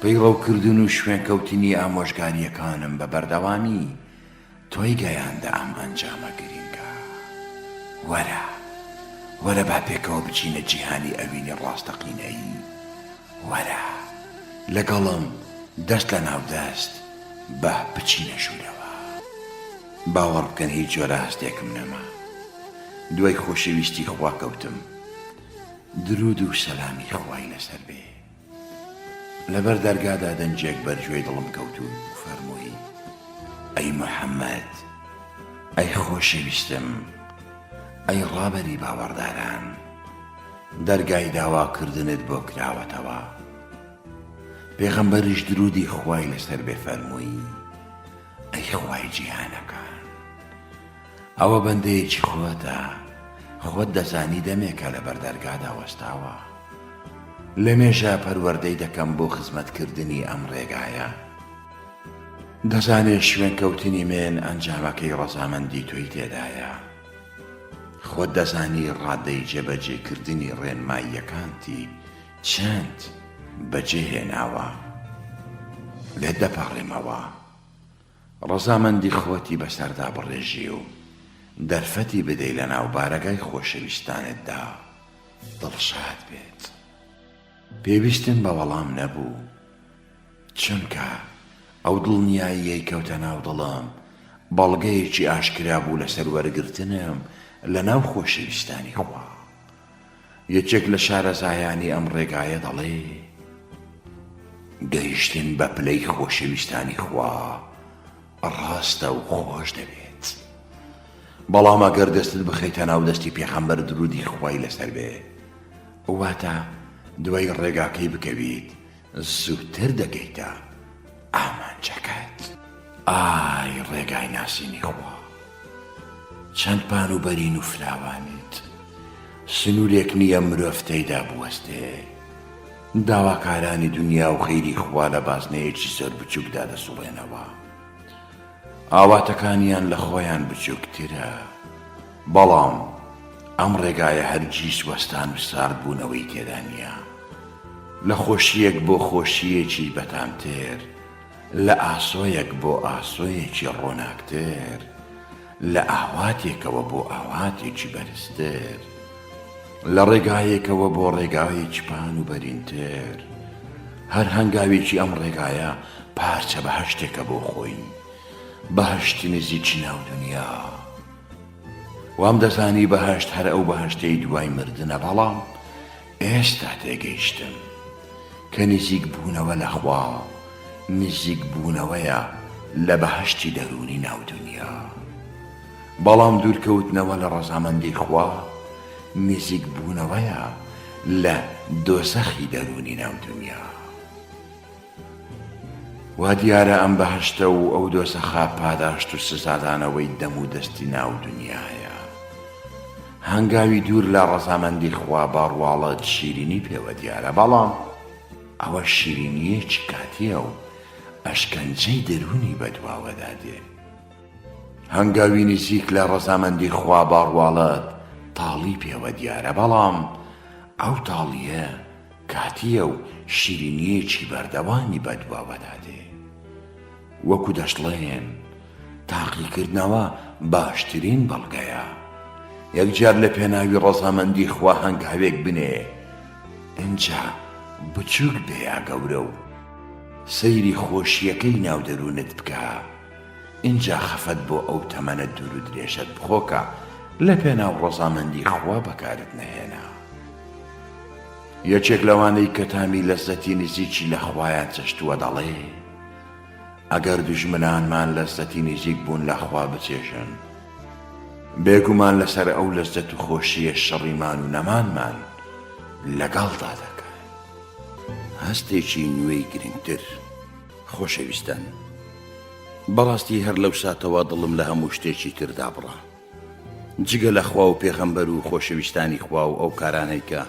پەیڕەوکردن و شوێنکەوتنی ئامۆژگارییەکانم بە بەردەوامی تۆی گەیاندە ئەم ئەنجامە گرینگە. وەرە، وەرە با پێکەوە بچینە جیهانی ئەوینی ڕاستەقینەیی. وەرە، لەگەڵم دەست لە ناو دەست با بچینە ژوورەوە. باوەڕ بکەن هیچ جۆرە هەستێکم نەما. دوای خۆشەویستی خوا کەوتم. دروود و سەلامی خوای لەسەر بێ. لەبەر دەرگادا دەنگێک بەر گوێی دڵم کەوت و فەرمووی، ئەی محەممەد، ئەی خۆشەویستم، ئەی ڕابەری باوەڕداران، دەرگای داواکردنت بۆ کراوەتەوە. پێغەمبەریش دروودی خوای لەسەر بێ فەرمووی، ئەی خوای جیهانەکان، ئەوە بەندەیەکی خۆتە، خۆت دەزانی دەمێکە لەبەر دەرگادا وەستاوە. لەمێژە پەروەردەی دەکەم بۆ خزمەتکردنی ئەم ڕێگایە. دەزانێ شوێنکەوتنی من ئەنجامەکەی ڕەزامەندی تۆی تێدایە. خۆت دەزانی ڕادەی جێبەجێکردنی ڕێنماییەکانتی چەند بەجێ هێناوە. لێت دەپاڕێمەوە ڕەزامەندی خۆتی بەسەردا بڕێژی و دەرفەتی بدەی لەناو بارەگای خۆشەویستانتدا دڵشاد بێت. پێویستم بە وەڵام نەبوو، چونکە ئەو دڵنیاییەی کەوتە ناو دڵم بەڵگەیەکی ئاشکرا بوو لەسەر وەرگرتنم لەناو خۆشەویستانی خوا. یەکێک لە شارەزایانی ئەم ڕێگایە دەڵێ، گەیشتن بە پلەی خۆشەویستانی خوا ڕاستە و خۆش دەبێت، بەڵام ئەگەر دەستت بخەیتە ناو دەستی پێخەمبەر درودی خوای لەسەر بێ، واتە دوای ڕێگاکەی بکەویت زووتر دەگەیتە ئامانجەکەت. ئای ڕێگای ناسینی خوا چەند پان و بەرین و فراوانیت، سنوورێک نییە مرۆڤ تێیدا بوەستێ، داواکارانی دونیا و خەیری خوا لە بازنەیەکی زۆر بچووکدا دەسوڕێنەوە. ئاواتەکانیان لە خۆیان بچووکترە، بەڵام ئەم ڕێگایە هەرگیز وەستان و ساردبوونەوەی تێدا نییە. لە خۆشییەک بۆ خۆشییەکی بەتامتر، لە ئاسۆیەک بۆ ئاسۆیەکی ڕۆناکتر، لە ئاواتێکەوە بۆ ئاواتێکی بەرزتر، لە ڕێگایەکەوە بۆ ڕێگایەکی پان و بەرینتر. هەر هەنگاوێکی ئەم ڕێگایە پارچە بەهەشتێکە بۆ خۆی، بەهەشتی نزیکی ناو دونیا. وام دەزانی بەهەشت هەر ئەو بەهەشتەی دوای مردنە، بەڵام ئێستا تێگەیشتم کە نزیک بوونەوە لە خوا نزیک بوونەوەیە لە بەهەشتی دەروونی ناو دونیا. بەڵام دوورکەوتنەوە لە ڕەزامەندی خوا نزیک بوونەوەیە لە دۆزەخی دەروونی ناو دونیا. وا دیارە ئەم بەهەشتە و ئەو دۆزەخە پاداشت و سزادانەوەی دەم و دەستی ناو دونیایە. هەنگاوی دوور لە ڕەزامەندی خوا بە ڕواڵەت شیرینی پێوە دیارە، بەڵام ئەوە شیرینییەکی کاتییە و ئەشکەنجەی دەروونی بەدواوەدا دێ. هەنگاوی نزیک لە ڕەزامەندی خوا بە ڕواڵەت تاڵی پێوە دیارە، بەڵام ئەو تاڵییە کاتییە و شیرینییەکی بەردەوامی بەدواوەدا دێ. وەکو دەشڵێن، تاقیکردنەوە باشترین بەڵگەیە. یەکجار لە پێناوی ڕەزامەندی خوا هەنگاوێک بنێ، ئینجا بچووک بێ یا گەورە و سەیری خۆشییەکەی ناو دەروونت بکە، ئینجا خەفەت بۆ ئەو تەمەنە دوورودرێژەت بخۆ کە لە پێناو ڕەزامەندی خوا بەکارت نەهێنا. یەکێک لەوانەی کە تامی لەززەتی نزیکی لە خوایان چەشتووە دەڵێ، ئەگەر دوژمنانمان لەززەتی نزیک بوون لە خوا بچێژن، بێگومان لەسەر ئەو لەززەت و خۆشییە شەڕی مان و نەمانمان لەگەڵدا دەکەن. هەستێکی نوێی گرنگتر. خۆشەویستان، بەڕاستی هەر لەو ساتەوە دڵم لە هەموو شتێکی تر دابڕا. جگە لە خوا و پێغەمبەر و خۆشەویستانی خوا و ئەو کارانەی کە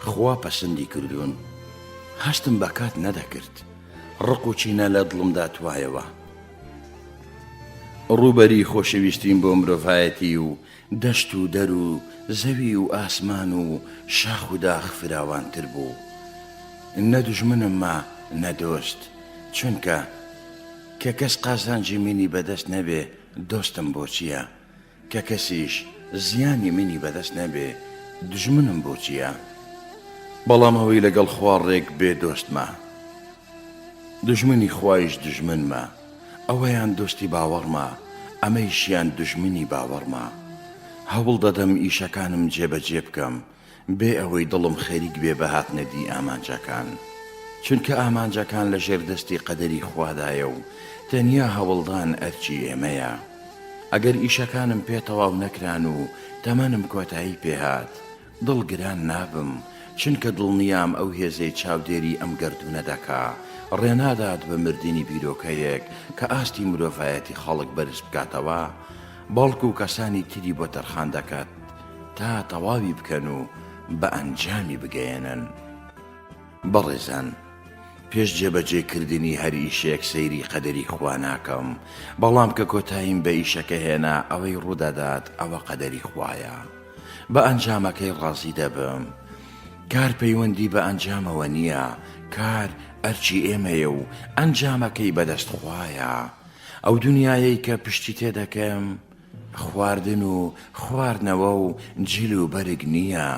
خوا پەسندی کردوون، هەستم بە کات نەدەکرد. ڕق و کینە لە دڵمدا توایەوە. ڕووبەری خۆشەویستیم بۆ مرۆڤایەتی و دەشت و دەر و زەوی و ئاسمان و شاخ و داخ فراوانتر بوو. نە دوژمنم ما نە دۆست، چونکە کە کەس قازانجی منی بەدەست نەبێ دۆستم بۆ چییە؟ کە کەسیش زیانی منی بەدەست نەبێ دوژمنم بۆ چییە؟ بەڵام ئەوەی لەگەڵ خوا ڕێک بێ دۆستمە، دوژمنی خوایش دوژمنمە، ئەوەیان دۆستی باوەڕمە، ئەمەیشیان دوژمنی باوەڕمە. هەوڵ دەدەم ئیشەکانم جێبەجێ بکەم، بێ ئەوەی دڵم خەریک بێ بە هاتنە دی ئامانجەکان. چونکە ئامانجەکان لە ژێر دەستی قەدەری خوادایە و تەنیا هەوڵدان ئەرکی ئێمەیە. ئەگەر ئیشەکانم پێ تەواو نەکران و تەمەنم کۆتایی پێ هات، دڵ گران نابم، چونکە دڵنیام ئەو هێزەی چاودێری ئەم گەردوونە دەکا، ڕێنادات بە مردنی بیرۆکەیەک کە ئاستی مرۆڤایەتی خەڵک بەرز بکاتەوە، بەڵکو کەسانی تری بۆ تەرخان دەکات تا تەواوی بکەن و بە ئەنجامی بگەیەنن. بەڕێزان پێش جێبەجێ کردنی هەر ئیشێک سەیری قەدەری خوا ناکەم، بەڵام کە کۆتاییم بە ئیشەکە هێنا ئەوەی ڕوودەدات ئەوە قەدەری خوایە. بە ئەنجامەکەی ڕازی دەبم. کار پەیوەندی بە ئەنجامەوە نییە، کار ئەرکی ئێمەیە و ئەنجامەکەی بەدەست خوایە. ئەو دونیایەی کە پشتی تێدەکەم خواردن و خواردنەوە و جل و بەرگ نییە.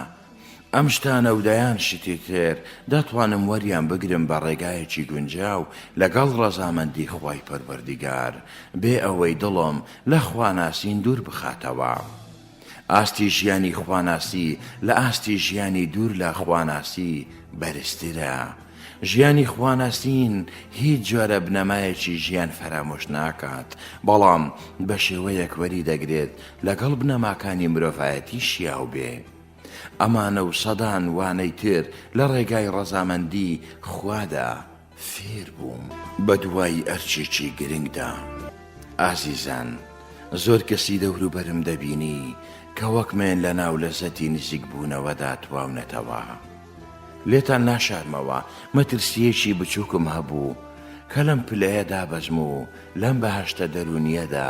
ئەم شتانە و دەیان شتی تر دەتوانم وەریان بگرم بە ڕێگایەکی گونجاو لەگەڵ ڕەزامەندی خوای پەروەردیگار بێ ئەوەی دڵم لە خواناسین دوور بخاتەوە. ئاستی ژیانی خواناسی لە ئاستی ژیانی دوور لە خواناسی بەرزترە. ژیانی خواناسین هیچ جۆرە بنەمایەکی ژیان فەرامۆش ناکات، بەڵام بە شێوەیەک وەری دەگرێت لەگەڵ بنەماکانی مرۆڤایەتی شیاو بێ. ئەمانە و سەدان وانەی تر لە ڕێگای ڕەزامەندی خوادا فێر بووم. بەدوای ئەرکێکی گرنگدا. ئازیزان، زۆر کەسی دەوروبەرم دەبینی کە وەک من لەناو لەزەتی نزیکبوونەوەدا تواونەتەوە. لێتان ناشارمەوە مەترسییەکی بچووکم هەبوو کە لەم پلەیە دابەزم و لەم بەهەشتە دەروونییەدا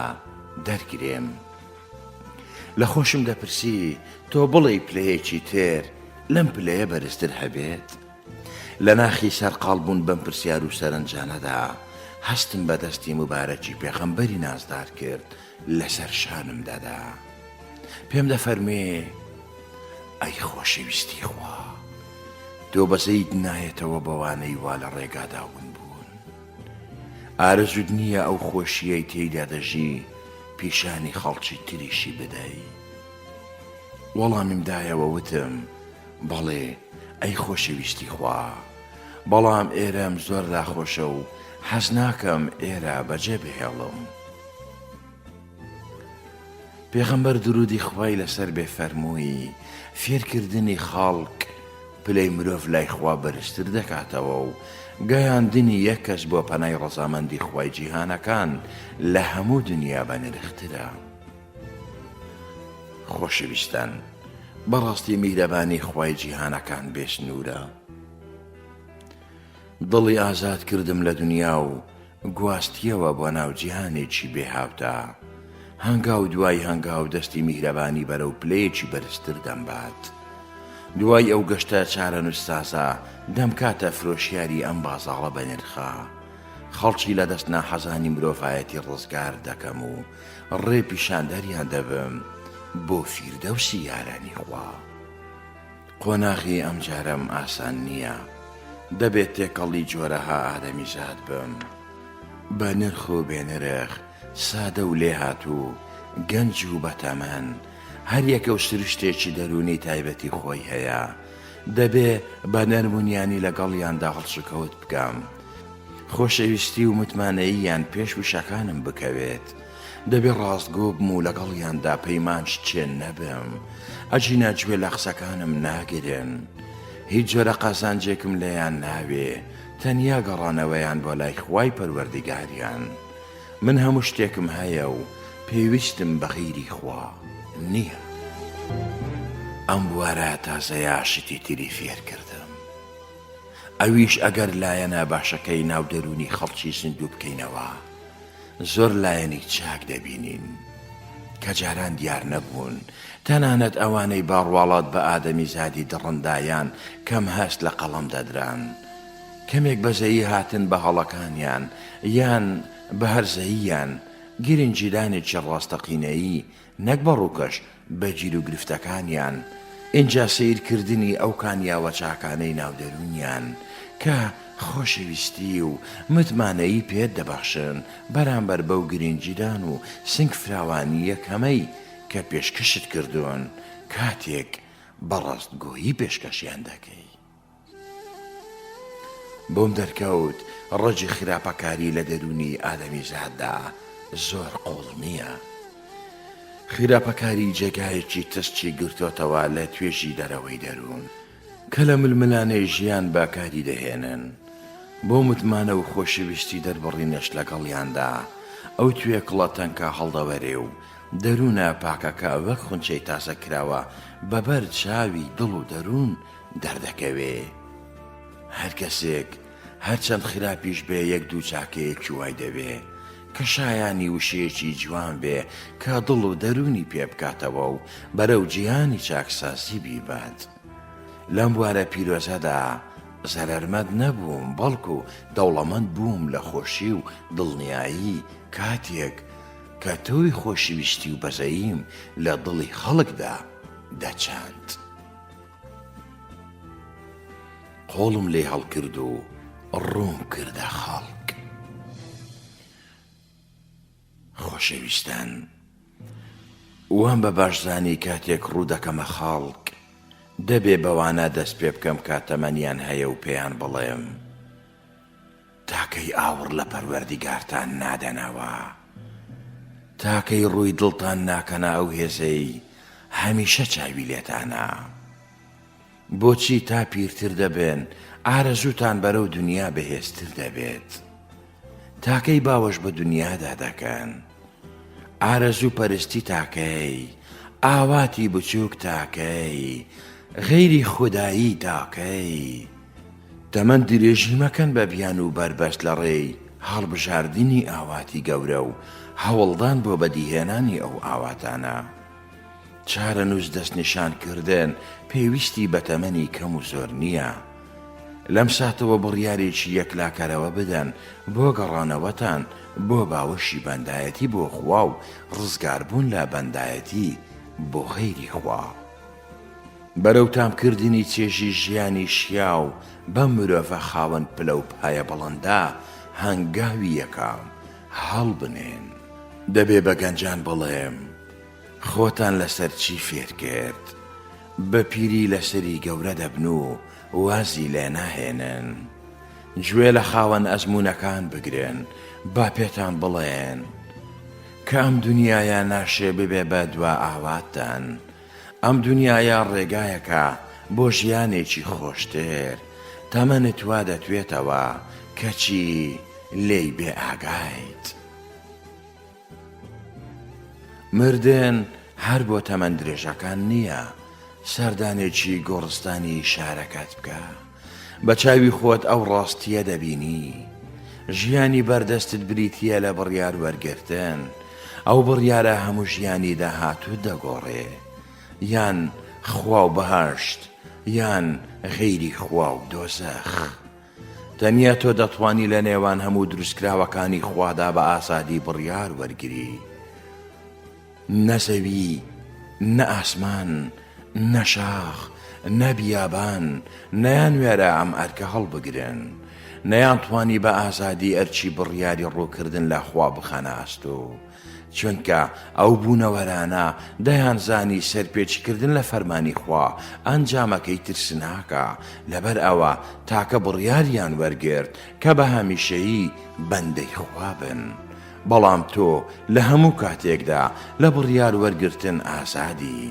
دەرکرێم. لە خۆشم دەپرسی تۆ بڵێی پلەیەکی تر لەم پلەیە بەرزتر هەبێت؟ لە ناخی سەرقاڵ بوون بەم پرسیار و سەرنجانەدا هەستم بە دەستی موبارەکی پێغەمبەری نازدار کرد لەسەر شانم دەدا. پێم دەفەرموێ، ئەی خۆشەویستی خوا، تۆ بەزەیت نایەتەوە بەوانەی وا لە ڕێگادا ون بوون؟ ئارەزووت نییە ئەو خۆشییەی تێیدا دەژی پیشانی خەڵکی تریشی بدەی؟ وەڵامیم دایەوە وتم، بەڵێ ئەی خۆشەویستی خوا، بەڵام ئێرەم زۆر لاخۆشە و حەز ناکەم ئێرە بەجێ بهێڵم. پێغەمبەر درودی خوای لەسەر بێ فەرمووی، فێرکردنی خەڵک پلەی مرۆڤ لای خوا بەرزتر دەکاتەوە و گەیاندنی یەک کەس بۆ پەنای ڕەزامەندی خوای جیهانەکان لە هەموو دنیا بەنرخترە. خۆشەویستان بەڕاستی میهرەبانی خوای جیهانەکان بێ سنوورە. دڵی ئازاد کردم لە دنیا و گواستیەوە بۆ ناو جیهانێکی بێ هاوتا. هەنگاو دوای هەنگاو دەستی میهرەبانی بەرەو پلەیەکی بەرزتر دەمبات. دوای ئەو گەشتە چارەنووسسازە دەمکاتە فرۆشیاری ئەم بازاڕە بەنرخە. خەڵکی لە دەست ناحەزانی مرۆڤایەتی ڕزگار دەکەم و ڕێ پیشاندەریان دەبم بۆ فیردەوسی یارانی خوا. قۆناغی ئەمجارەم ئاسان نییە، دەبێت تێکەڵی جۆرەها ئادەمیزاد بم، بە نرخ و بێ نرخ، سادە و لێهاتوو، گەنج و بەتەمەن، هەریەکە و سروشتێکی دەروونی تایبەتی خۆی هەیە، دەبێ بە نەرمونیانی لەگەڵیاندا هەڵسوکەوت بکەم، خۆشەویستی و متمانەییان پێش وشەکانم بکەوێت، دەبێ ڕاستگۆ بم و لەگەڵیاندا پەیمانشکێن نەبم، ئەگینا گوێ لە قسەکانم ناگرن. هیچ جۆرە قازانجێکم لێیان ناوێ، تەنیا گەڕانەوەیان بۆ لای خوای پەروەردگاریان. من هەموو شتێکم هەیە و پێویستم بە غەیری خوا نییە. ئەم بوارە تازەیە شتی تری فێر کردم. ئەویش ئەگەر لایەنە باشەکەی ناو دەروونی خەڵکی زیندوو بکەینەوە، زۆر لایەنی چاک دەبینین کە جاران دیار نەبوون، تەنانەت ئەوانەی بە ڕواڵەت بە ئادەمیزادی دڕندایان کەم هەست لە قەڵەم دەدران، کەمێک بەزەیی هاتن بە هەڵەکانیان یان بە هەرزەییان، گرنگیدانێکی ڕاستەقینەیی نەک بە ڕووکەش بە گیروگرفتەکانیان، ئینجا سەیرکردنی ئەو کانیاوە چاکانەی ناو دەروونیان کە خۆشەویستی و متمانەیی پێت دەبەخشن بەرامبەر بەو گرنگیدان و سنگ فراوانییە کەمەی کە پێشکەشت کردوون کاتێک بە ڕاستگۆیی پێشکەشیان دەکەی. بۆم دەرکەوت ڕەگی خراپەکاری لە دەروونی ئادەمیزاددا زۆر قووڵ نییە. خراپەکاری جێگایەکی تەسکی گرتۆتەوە لە توێژی دەرەوەی دەروون کە لە ململانێی ژیان بەکاری دەهێنن. بۆ متمانە و خۆشەویستی دەربڕینەش لەگەڵیاندا ئەو توێکڵە تەنکە هەڵدەوەرێ و دەروونە پاکەکە وەک خونچەی تازەکراوە بەبەر چاوی دڵ و دەروون دەردەکەوێ. هەر کەسێک هەرچەند خراپیش بێ یەک دوو چاکەیەکی وای دەوێ کە شایانی وشەیەکی جوان بێ کە دڵ و دەروونی پێ بکاتەوە و بەرەو جیهانی چاکسازی بیبات. لەم بوارە پیرۆزەدا زەرەرمەند نەبووم بەڵکو دەوڵەمەند بووم لە خۆشی و دڵنیایی کاتێک کە تۆوی خۆشویستی و بەزەییم لە دڵی خەڵکدا دەچاند. قۆڵم لێ هەڵکرد و ڕووم کردە خەڵک. خۆشەویستان، وام بە باش زانی کاتێک ڕوو دەکەمە خەڵک، دەبێ بەوانە دەست پێ بکەم کە تەمەنیان هەیە و پێیان بڵێم، تا کەی ئاوڕ لە پەروەردیگارتان نادەنەوە؟ تا کەی ڕووی دڵتان ناکەنە ئەو هێزەی هەمیشە چاوی لێتانە؟ بۆچی تا پیرتر دەبن ئارەزووتان بەرەو دونیا بەهێزتر دەبێت؟ تا کەی باوەش بە دونیادا دەکەن؟ ئارەزوو پەرستی تاکەی؟ ئاواتی بچووک تاکەی؟ غەیری خودایی تاکەی؟ تەمەن درێژی مەکەن بە بیانوو بەربەست لە ڕێی هەڵبژاردنی ئاواتی گەورە و هەوڵدان بۆ بەدیهێنانی ئەو ئاواتانە. چارەنووس دەستنیشان کردن پێویستی بە تەمەنی کەم و زۆر نییە. لەم ساتەوە بڕیارێکی یەکلاکەرەوە بدەن بۆ گەڕانەوەتان بۆ باوەشی بەندایەتی بۆ خوا و ڕزگاربوون لە بەندایەتی بۆ غەیری خوا. بەرەو تامکردنی چێژی ژیانی شیاو بەم مرۆڤە خاوەن پلە و پایە بڵندە هەنگاوی یەکەم هەڵبنێن. دەبێ بە گەنجان بڵێم خۆتان لەسەر چی فێر کرد؟ بە پیری لەسەری گەورە دەبن و وازی لێ ناهێنن. گوێ لە خاوەن ئەزموونەکان بگرن با پێتان بڵێن کە ئەم دونیایە ناشێ ببێ بە دوا ئاواتتان. ئەم دونیایە ڕێگایەکە بۆ ژیانێکی خۆشتر، تەمەنت وا دەتوێتەوە کەچی لێی بێ ئاگایت. مردن هەر بۆ تەمەن درێژەکان نییە، سەردانێکی گۆڕستانی شارەکەت بکە، بە چاوی خۆت ئەو ڕاستییە دەبینی. ژیانی بەردەستت بریتییە لە بڕیار وەرگرتن، ئەو بڕیارە هەموو ژیانی داهاتووت دەگۆڕێ، یان خوا و بەهەشت، یان غەیری خوا و دۆزەخ. تەنیا تۆ دەتوانی لە نێوان هەموو دروستکراوەکانی خوادا بە ئازادی بڕیار وەرگری. نە زەوی، نە ئاسمان، نە شاخ، نە بیابان نەیانوێرا ئەم ئەرکە هەڵبگرن. نەیانتوانی بە ئازادی ئەرکی بڕیاری ڕووکردن لە خوا بخەنە ئەستۆ. چونکە ئەو بوونەوەرانە دەیانزانی سەرپێچیکردن لە فەرمانی خوا ئەنجامەکەی ترسناکە، لەبەر ئەوە تاکە بڕیاریان وەرگرت کە بە هەمیشەیی بەندەی خوا بن. بەڵام تۆ لە هەموو کاتێکدا لە بڕیار وەرگرتن ئازادی.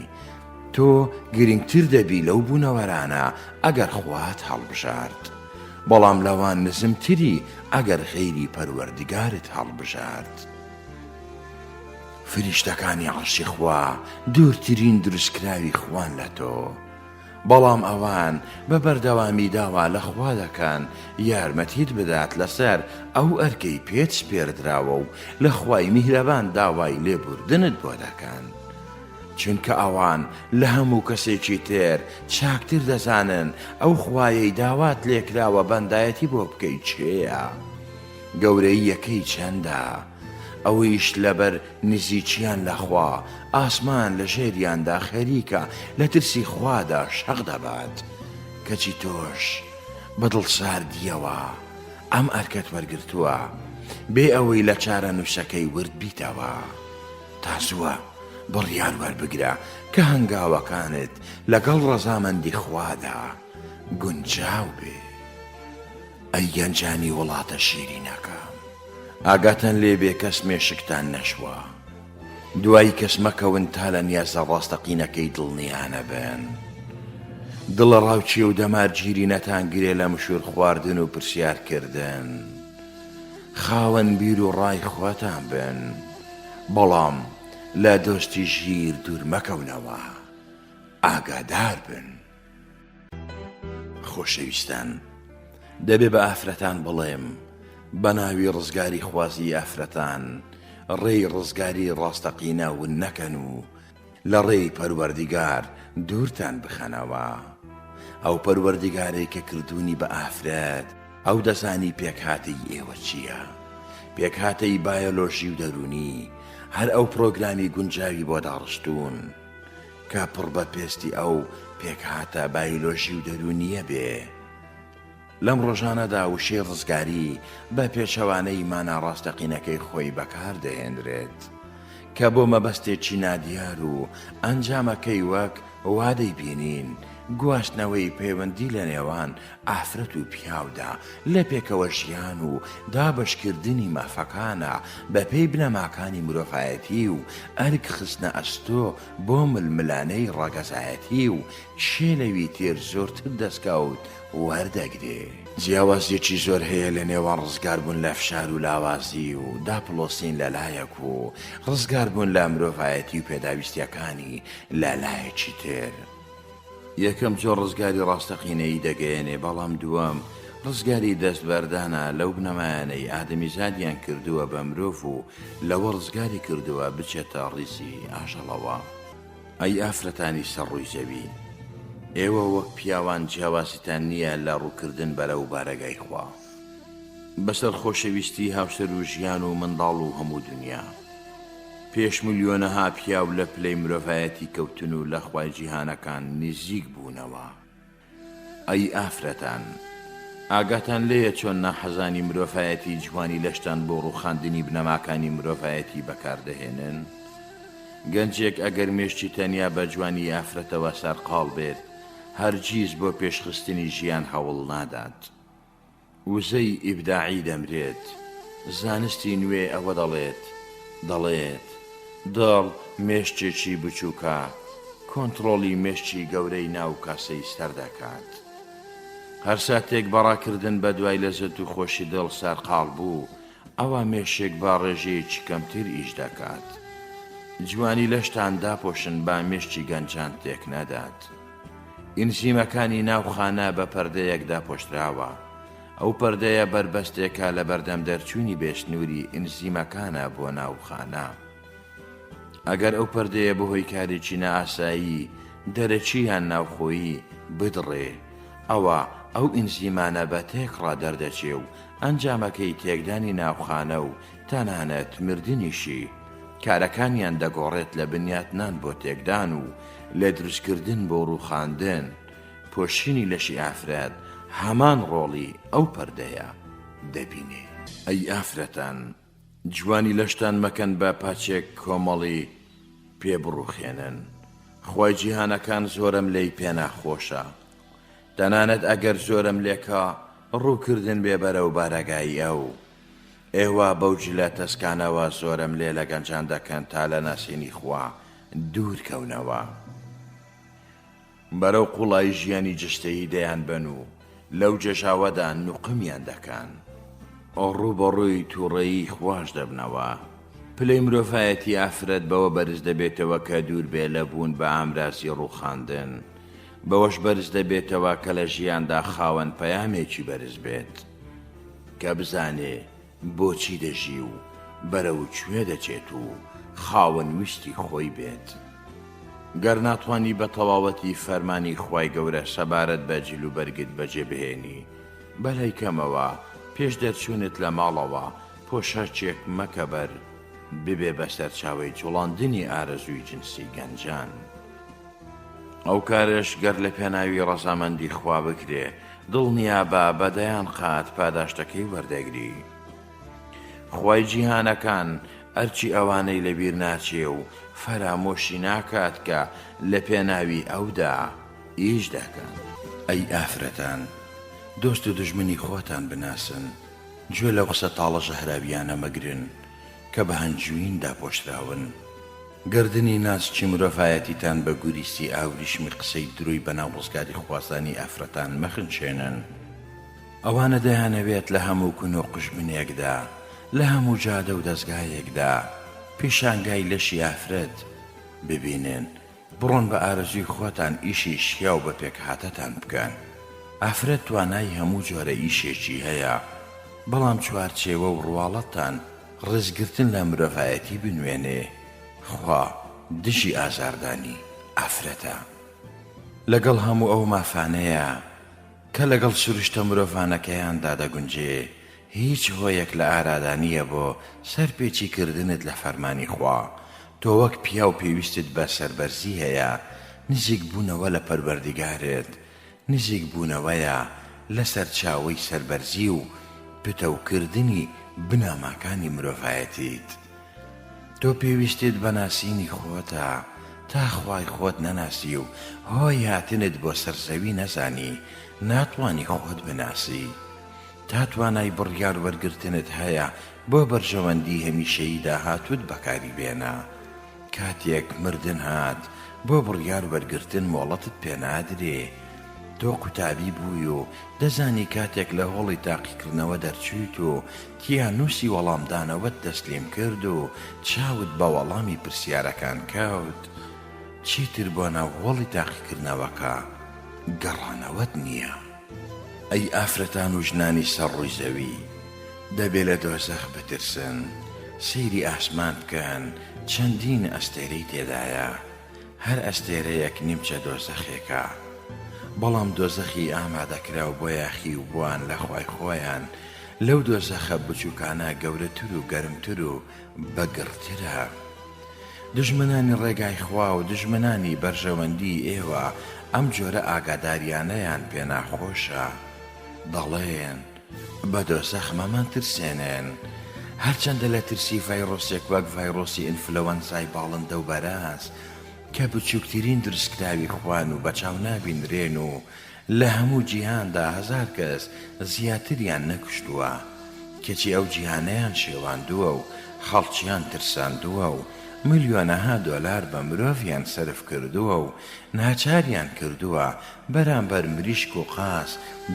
تۆ گرنگتر دەبی لەو بوونەوەرانە ئەگەر خوات هەڵبژارد. بەڵام لەوان نزمتری ئەگەر غەیری پەروەردگارت هەڵبژارد. فریشتەکانی عەرشی خوا دوورترین دروستکراوی خوان لە تۆ. بەڵام ئەوان بە بەردەوامی داوا لە خوا دەکەن یارمەتیت بدات لەسەر ئەو ئەرکەی پێت سپێردراوە و لە خوای میهرەبان داوای لێبوردنت بۆ دەکەن چونکە ئەوان لە هەموو کەسێکی تر چاکتر دەزانن ئەو خوایەی داوات لێکراوە بەندایەتی بۆ بکەی کێیە گەورەییەکەی چەندە ئەوەیش لەبەر نزیکیان لە خوا، ئاسمان لە ژێریاندا خەریکە لە ترسی خوادا شەق دەبات، کەچی تۆش بە دڵساردییەوە ئەم ئەرکەت وەرگرتووە، بێ ئەوەی لە چارەنووسەکەی ورد بیتەوە. تا زووە بڕیار وەربگرە کە هەنگاوەکانت لەگەڵ ڕەزامەندی خوادا گونجاو بێ. ئەی گەنجانی وڵاتە شیرینەکەم ئاگاتان لێ بێ کەس مێشکتان نەشوا دوای کەس مەکەون تا لە نیازە ڕاستەقینەکەی دڵنیا نەبن دڵە ڕاوچێ و دەمارگیری نەتان گرێ لە مشور خواردن و پرسیار کردن خاوەن بیر و ڕای خۆتان بن بەڵام لە دۆستی ژیر دوور مەکەونەوە ئاگادار بن. خۆشەویستان. دەبێ بە ئافرەتان بڵێم، بە ناوی ڕزگاریخوازی ئافرەتان، ڕێی ڕزگاری ڕاستەقینە ون نەکەن و لە ڕێی پەروەردیگار دوورتان بخەنەوە. ئەو پەروەردیگارەی کە کردوونی بە ئافرەت، ئەو دەزانی پێکهاتەی ئێوە چییە. پێکهاتەی بایۆلۆژی و دەروونی، هەر ئەو پڕۆگرامی گونجاوی بۆ داڕشتوون. کە پڕ بە پێستی ئەو پێکهاتە بایۆلۆژی و دەروونییە بێ. لەم ڕۆژانەدا وشەی ڕزگاری بە پێچەوانەی مانا ڕاستەقینەکەی خۆی بەکار دەهێنرێت، کە بۆ مەبەستێکی نادیار و ئەنجامەکەی وەک وا دەیبینین گواستنەوەی پەیوەندی لە نێوان ئافرەت و پیاودا لە پێکەوە ژیان و دابەشکردنی مافەکانە بەپێی بنەماکانی مرۆڤایەتی و ئەرک خستنە ئەستۆ بۆ ململانێی ڕەگەزایەتی و کێ لەوی تر زۆرتر دەستکەوت وەردەگرێ. جیاوازیەکی زۆر هەیە لە نێوان ڕزگاربوون لە فشار و لاوازی و داپڵۆسین لە لایەک و ڕزگاربوون لە مرۆڤایەتی و پێداویستیەکانی لە لایەکی تر. یەکەم جۆر ڕزگاری ڕاستەقینەیی دەگەیەنێ، بەڵام دووەم ڕزگاری دەستبەردانە لەو بنەمایانەی ئادەمیزادیان کردووە بە مرۆڤ و لەوە ڕزگاری کردووە بچێتە ڕیزی ئاژەڵەوە. ئەی ئافرەتانی سەر ڕووی زەوی، ئێوە وەک پیاوان جیاوازیتان نییە لە ڕووکردن بەرەو بارەگای خوا، بەسەر خۆشەویستی هاوسەر و ژیان و منداڵ و هەموو دونیا. پێش ملیۆنەها پیاو لە پلەی مرۆڤایەتی کەوتن و لە خوای جیهانەکان نزیک بوونەوە. ئەی ئافرەتان! ئاگاتان لێیە چۆن ناحەزانی مرۆڤایەتی جوانی لەشتان بۆ ڕووخاندنی بنەماکانی مرۆڤایەتی بەکار دەهێنن؟ گەنجێک ئەگەر مێشکی تەنیا بە جوانی ئافرەتەوە سەرقاڵ بێت، هەرگیز بۆ پێشخستنی ژیان هەوڵ نادات. وزەی ئیبداعی دەمرێت. زانستی نوێ ئەوە دەڵێت، دەڵێت، دڵ مێشکێکی بچووکە، کۆنتڕۆڵی مێشکی گەورەی ناو کاسەی سەر دەکات. هەر ساتێک بە ڕاکردن بە دوای لەزەت و خۆشی دڵ سەرقاڵ بوو، ئەوا مێشک بە ڕێژەیەکی کەمتر ئیش دەکات. جوانی لەشتان داپۆشن با مێشکی گەنجان تێک نەدات. ئینزیمەکانی ناو خانە بە پەردەیەک داپۆشراوە، ئەو پەردەیە بەربەستێکە لەبەردەم دەرچوونی بێسنووری ئینزیمەکانە بۆ ناو خانە. ئەگەر ئەو پەردەیە بەهۆی کارێکی نائاسایی دەرەکی یان ناوخۆیی بدڕێ، ئەوا ئەو ئینزیمانە بە تێکڕا دەردەچێ و ئەنجامەکەی تێکدانی ناوخانە و تەنانەت مردنیشی کارەکانیان دەگۆڕێت لە بنیاتنان بۆ تێکدان و لە دروستکردن بۆ ڕووخاندن، پۆشینی لەشی ئافرەت هەمان ڕۆڵی ئەو پەردەیە دەبینێ. ئەی ئافرەتان جوانی لەشتان مەکەن بە پاچێک کۆمەڵی پێ بڕوخێنن، خوای جیهانەکان زۆرم لێی پێ ناخۆشە، تەنانەت ئەگەر زۆرم لێکە ڕووکردن بێ بەرەو بارەگای ئەو. ئێوە بەو جلە تەسکانەوە زۆرەملێ لە گەنجان دەکەن تا لە ناسینی خوا دوور کەونەوە. بەرەو قوڵایی ژیانی جەستەیی دەیانبەن و لەو جێژاوەدا نوقمیان دەکەن. ڕووبەڕووی تووڕەیی خواش دەبنەوە. پلەی مرۆڤایەتی ئافرەت بەوە بەرز دەبێتەوە کە دوور بێ لە بوون بە ئامرازی ڕووخاندن. بەوەش بەرز دەبێتەوە کە لە ژیاندا خاوەن پەیامێکی بەرز بێت. کە بزانێ بۆچی دەژی و بەرەو کوێ دەچێت و خاوەن ویستی خۆی بێت. گەر ناتوانی بە تەواوەتی فەرمانی خوای گەورە سەبارەت بە جلوبەرگت بەجێ بهێنی، بەلای کەمەوە پێش دەرچوونت لە ماڵەوە پۆشاکێک مەکە بەر ببێ بە سەرچاوەی جوڵاندنی ئارەزووی جنسی گەنجان. ئەو کارەش گەر لە پێناوی ڕەزامەندی خوا بکرێ دڵنیابە بە دەیان قات پاداشتەکەی وەردەگری. خوای جیهانەکان ئەرکی ئەوانەی لەبیر ناچێ و فەرامۆشی ناکات کە لە پێناوی ئەودا ئیش دەکەن. ئەی ئافرەتان دۆست و دوژمنی خۆتان بناسن، گوێ لەو قسە تاڵە ژەهراویانە مەگرن کە بە هەنجوین داپۆشراون. گەردنی ناسکی مرۆڤایەتیتان بە گوریسی ئاوریشمی قسەی درۆی بەناو ڕزگاریخوازانی ئافرەتان مەخنچێنن. ئەوانە دەیانەوێت لە هەموو کون و قوژبنێکدا، لە هەموو جادە و دەزگایەکدا پیشانگای لەشی ئافرەت ببینن. بڕۆن بە ئارەزووی خۆتان ئیشی شیاو بە پێکهاتەتان بکەن. ئافرەت توانای هەموو جۆرە ئیشێکی هەیە، بەڵام چوارچێوە و ڕواڵەتتان ڕێزگرتن لە مرۆڤایەتی بنوێنێ، خوا دژی ئازاردانی ئافرەتە. لەگەڵ هەموو ئەو مافانەیە کە لەگەڵ سروشتە مرۆڤانەکەیاندا دەگونجێ، هیچ هۆیەک لە ئارادا نییە بۆ سەرپێچی کردنت لە فەرمانی خوا، تۆ وەک پیاو پێویستت بە سەربەرزی هەیە، نزیک بوونەوە لە پەروەردیگارت نزیک بوونەوەیە لە سەرچاوەی سەربەرزی و پتەوکردنی بنەماکانی مرۆڤایەتیت. تۆ پێویستت بە ناسینی خۆتە، تا خوای خۆت نەناسی و هۆی هاتنت بۆ سەر زەوی نەزانی، ناتوانی خۆت بناسی. تا توانای بڕیار وەرگرتنت هەیە بۆ بەرژەوەندی هەمیشەیی داهاتووت بەکاری بێنە. کاتێک مردن هات بۆ بڕیار وەرگرتن مۆڵەتت پێ نادرێ. تۆ قوتابی بووی و دەزانی کاتێک لە هۆڵی تاقیکردنەوە دەرچوویت و تیانووسی وەڵامدانەوەت تەسلیم کرد و چاوت بە وەڵامی پرسیارەکان کەوت، چیتر بۆ ناو هۆڵی تاقیکردنەوەکە گەڕانەوەت نییە. ئەی ئافرەتان و ژنانی سەر ڕووی زەوی، دەبێ لە دۆزەخ بترسن، سەیری ئاسمان بکەن، چەندین ئەستێرەی تێدایە، هەر ئەستێرەیەک نیمچە دۆزەخێکە. بەڵام دۆزەخی ئامادەکراو بۆ یاخیوبووان لە خوای خۆیان، لەو دۆزەخە بچووکانە گەورەتر و گەرمتر و بەگڕترە. دوژمنانی ڕێگای خوا و دوژمنانی بەرژەوەندیی ئێوە ئەم جۆرە ئاگادارییانەیان پێ ناخۆشە. دەڵێن، بە دۆزەخ مەمانترسێنن. هەرچەندە لە ترسی ڤایرۆسێک وەک ڤایرۆسی ئینفلەوەنزای باڵندە و بەراز کە بچووکترین دروستکراوی خوان و بەچاو نابینرێن و لە هەموو جیهاندا هەزار کەس زیاتریان نەکوشتووە، کەچی ئەو جیهانەیان شێواندووە و خەڵکیان ترساندووە و ملیۆنەها دۆلار بە مرۆڤیان سەرف کردووە و ناچاریان کردووە بەرامبەر مریشک و قاز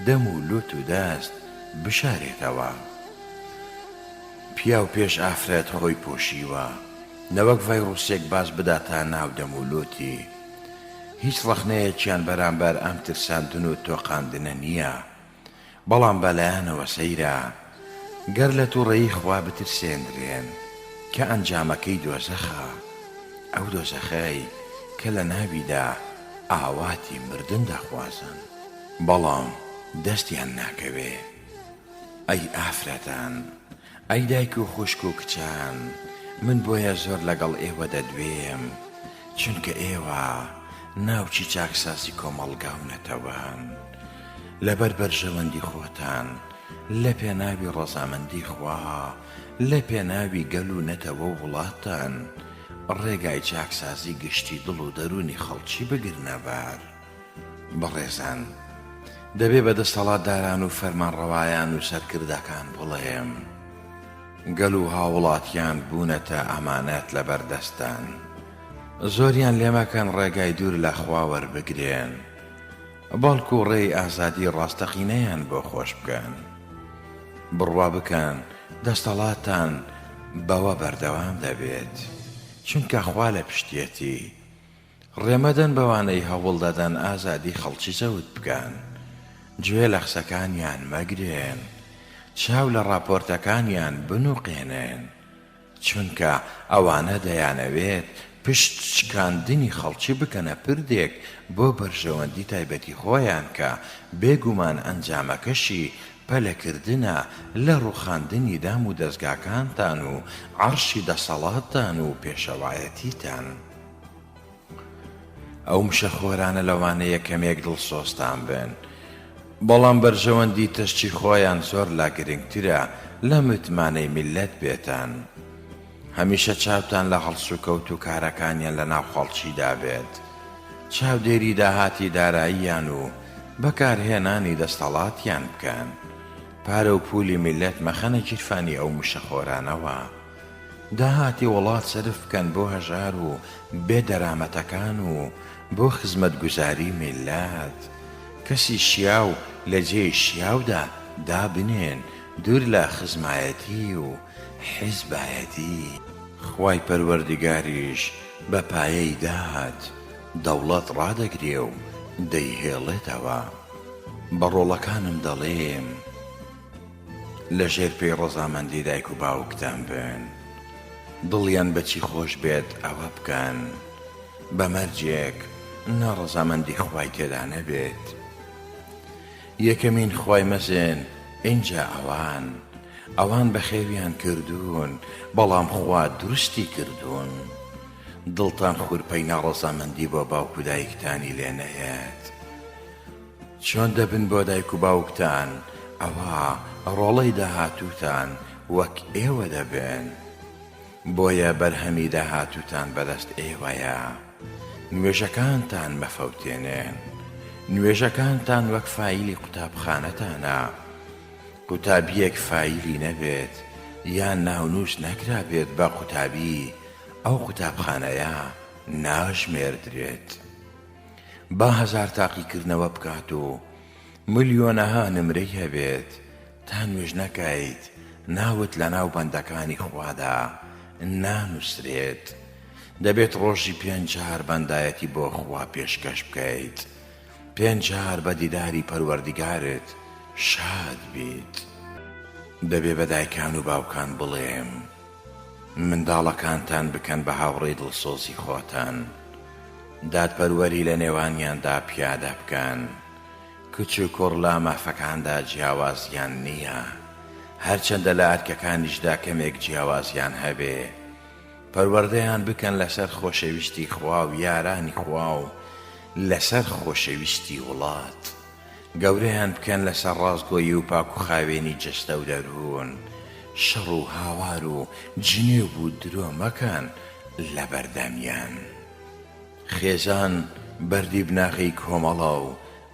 دەم و لوت و دەست بشارێتەوە. پیاو پێش ئافرەت خۆی پۆشیوە، نەوەک ڤایرۆسێک باز بداتە ناو دەم و لوتی. هیچ ڕەخنەیەکیان بەرامبەر ئەم ترساندن و تۆقاندنە نییە، بەڵام بەلایانەوە سەیرە گەر لە توڕەیی خوا بترسێندرێن کە ئەنجامەکەی دۆزەخە، ئەو دۆزەخەی کە لە ناویدا ئاواتی مردن دەخوازن، بەڵام دەستیان ناکەوێ. ئەی ئافرەتان، ئەی دایک و خوشک و کچان، من بۆیە زۆر لەگەڵ ئێوە دەدوێم، چونکە ئێوە ناوکی چاکسازی کۆمەڵگا و نەتەوەن. لەبەر بەرژەوەندی خۆتان، لە پێناوی ڕەزامەندی خوا، لە پێناوی گەل و نەتەوە و وڵاتتان، ڕێگای چاکسازی گشتی دڵ و دەروونی خەڵکی بگرنە بەر. بەڕێزان، دەبێ بە دەستەڵاتداران و فەرمانڕەوایان و سەرکردەکان بڵێم، گەل و هاووڵاتیان بوونەتە ئەمانەت لەبەر دەستتان. زۆریان لێ مەکەن ڕێگای دوور لە خوا وەربگرێن، بەڵکو ڕێی ئازادی ڕاستەقینەیان بۆ خۆش بکەن. بڕوا بکەن دەستەڵاتتان بەوە بەردەوام دەبێت، چونکە خوا لە پشتیەتی. ڕێ مەدەن بەوانەی هەوڵ دەدەن ئازادی خەڵکی زەوت بکەن. گوێ لە قسەکانیان مەگرن. چاو لە ڕاپۆرتەکانیان بنوقێنن. چونکە ئەوانە دەیانەوێت پشت شکاندنی خەڵکی بکەنە پردێک بۆ بەرژەوەندی تایبەتی خۆیان کە بێ گومان ئەنجامەکەشی پەلەکردنە لە ڕوخاندنی دام و دەزگاکانتان و عەڕشی دەسەڵاتتان و پێشەوایەتیتان. ئەو مشەخۆرانە لەوانەیە کەمێک دڵسۆزتان بن، بەڵام بەرژەوەندی تەسکی خۆیان زۆر لا گرنگترە لە متمانەی میللەت پێتان. هەمیشە چاوتان لە هەڵسوکەوت و کارەکانیان لە ناو خەڵکیدا بێت. چاودێری داهاتی داراییان و بەکارهێنانی دەستەڵاتیان بکەن. پارە و پولی میللەت مەخەنە گیرفانی ئەو مشەخۆرانەوە. داهاتی وڵات سەرف بکەن بۆ هەژار و بێ دەرامەتەکان و بۆ خزمەتگوزاری میللەت. کەسی شیاو لە جێی شیاودا دابنێن دوور لە خزمایەتی و حیزبایەتی. خوای پەروەردگاریش بە پایەی داد دەوڵەت ڕادەگرێ و دەیهێڵێتەوە. بە ڕۆڵەکانم دەڵێم لە ژێر پێی ڕەزامەندی دایک و باوکتان بن، دڵیان بە چی خۆش بێت ئەوە بکەن، بە مەرجێک ناڕەزامەندی خوای تێدا نەبێت. یەکەمین خوای مەزن ئینجا ئەوان. ئەوان بەخێویان کردوون بەڵام خوا دروستی کردوون. دڵتان خورپەی ناڕەزامەندی بۆ باوک و دایکتانی لێ نەیەت. چۆن دەبن بۆ دایک و باوکتان ئەوا ڕۆڵەی داهاتووتان وەک ئێوە دەبن. بۆیە بەرهەمی داهاتووتان بەدەست ئێوەیە. نوێژەکانتان مەفەوتێنێن. نوێژەکانتان وەک فایلی قوتابخانەتانە. قوتابییەک فایلی نەبێت یان ناونووس نەکرابێت بە قوتابی ئەو قوتابخانەیە ناژمێردرێت. با هەزار تاقیکردنەوە بکات و ملیۆنەها نمرەی هەبێت، تا نوێژ نەکەیت ناوت لەناو بەندەکانی خوادا نانوسرێت. دەبێت ڕۆژی پێنج جار بەندایەتی بۆ خوا پێشکەش بکەیت، پێنج جار بە دیداری پەروەردیگارت شاد بیت. دەبێ بە دایکان و باوکان بڵێم، منداڵەکانتان بکەن بە هاوڕێی دڵسۆزی خۆتان، دادپەروەری لە نێوانیاندا پیادە بکەن، کچ و کوڕ لە مافەکاندا جیاوازیان نییە، هەرچەندە لە ئەرکەکانیشدا کەمێک جیاوازیان هەبێ، پەروەردەیان بکەن لەسەر خۆشەویستی خوا و یارانی خوا و لەسەر خۆشەویستی وڵات. گەورەیان بکەن لەسەر ڕاستگۆیی و پاکوخاوێنی جەستە و دەروون، شەڕ و هاوار و جنێو و درۆ مەکەن لەبەردەمیان. خێزان بەردی بناغەی کۆمەڵە و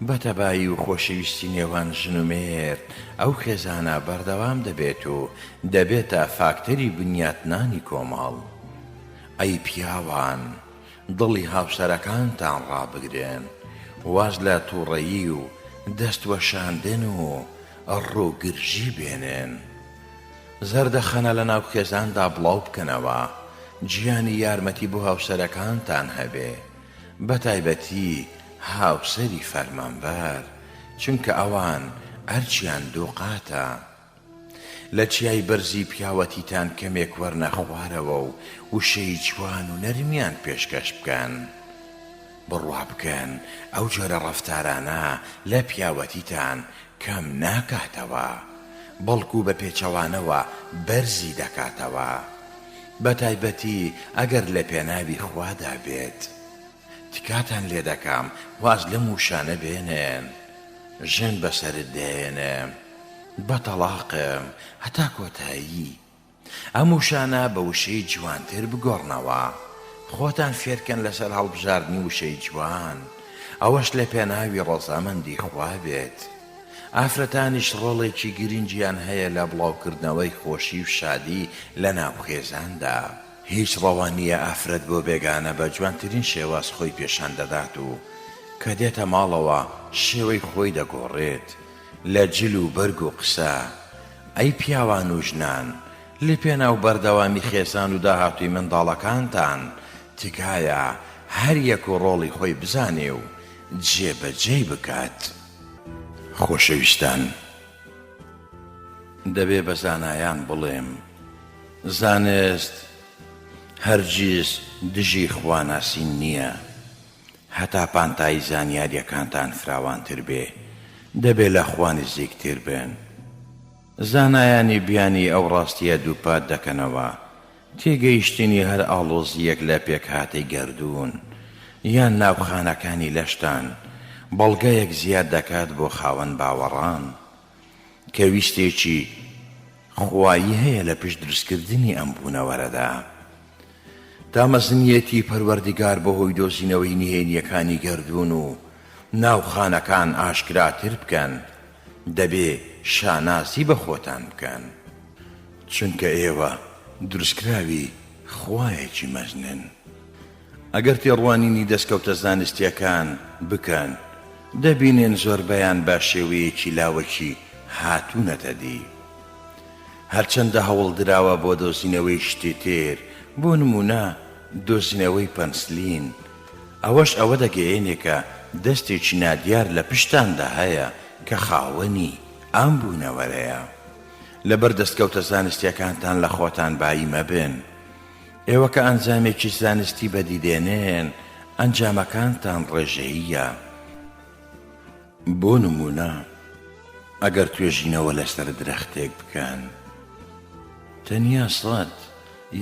بە تەبایی و خۆشەویستی نێوان ژن و مێرد ئەو خێزانە بەردەوام دەبێت و دەبێتە فاکتەری بنیاتنانی کۆمەڵ. ئەی پیاوان! دڵی هاوسەرەکانتان ڕابگرن، واز لە توڕەیی و دەست وەشاندن و ڕووگرژی بێنن. زەردەخەنە لەناو خێزاندا بڵاو بکەنەوە، گیانی یارمەتی بۆ هاوسەرەکانتان هەبێ، بەتایبەتی هاوسەری فەرمانبەر، چونکە ئەوان ئەرکیان دووقاتە. لە چیای بەرزی پیاوەتیتان کەمێک وەرنە خوارەوە و وشەی جوان و نەرمیان پێشکەش بکەن. بڕوا بکەن ئەو جۆرە ڕەفتارانە لە پیاوەتیتان کەم ناکاتەوە، بەڵکو بە پێچەوانەوە بەرزی دەکاتەوە. بە تایبەتی ئەگەر لە پێناوی خوادا بێت. تکاتان لێ دەکەم واز لەم وشانە بێنن. ژن بەسەرت دەهێنم. بە تەڵاقم هەتا کۆتایی. ئەم وشانە بە وشەی جوانتر بگۆڕنەوە. خۆتان فێرکەن لەسەر هەڵبژاردنی وشەی جوان. ئەوەش لە پێناوی ڕەزامەندی خوا بێت. ئافرەتانیش ڕۆڵێکی گرنگیان هەیە لە بڵاوکردنەوەی خۆشی و شادی لە ناو خێزاندا. هیچ ڕەوا نییە ئافرەت بۆ بێگانە بە جوانترین شێواز خۆی پێشان دەدات و کە دێتە ماڵەوە شێوەی خۆی دەگۆڕێت لە جل و بەرگ و قسە. ئەی پیاوان و ژنان لە پێناو بەردەوامی خێزان و داهاتووی منداڵەکانتان تکایە هەر یەک و ڕۆڵی خۆی بزانێ و جێ بە جێی بکات. خۆشەویستان دەبێ بە زانایان بڵێم زانست هەرگیز دژی خواناسین نییە. هەتا پانتایی زانیاریەکانتان فراوانتر بێ دەبێ لە خوا نزیکتر بن. زانایانی بیانی ئەو ڕاستیە دووپات دەکەنەوە، تێگەیشتنی هەر ئاڵۆزییەک لە پێکهاتەی گەردوون یان ناو خانەکانی لەشتان بەڵگەیەک زیاد دەکات بۆ خاوەن باوەڕان کە ویستێکی خوایی هەیە لە پشت دروستکردنی ئەم بوونەوەرەدا. تا مەزنیەتی پەروەردگار بەهۆی دۆزینەوەی نهێنییەکانی گەردوون و ناو خانەکان ئاشکراتر بکەن، دەبێ شانازی بە خۆتان بکەن، چونکە ئێوە دروستکراوی خوایەکی مەزنن. ئەگەر تێڕوانینی دەستکەوتە زانستییەکان بکەن، دەبینن زۆربەیان بە شێوەیەکی لاوەکی هاتوونەتە دی. هەرچەندە هەوڵ دراوە بۆ دۆزینەوەی شتی تر، بۆ نموونە دۆزینەوەی پەنسلین، ئەوەش ئەوە دەگەیەنێ کە دەستێکی نادیار لە پشتاندا هەیە. کە خاوەنی ئەم بوونەوەرەیە. لەبەر دەستکەوتە زانستیەکانتان لە خۆتان بایی مەبن. ئێوە کە ئەنجامێکی زانستی بەدی دێنێن، ئەنجامەکانتان ڕێژەییە. بۆ نموونە ئەگەر توێژینەوە لەسەر درەختێک بکەن، تەنیا سەت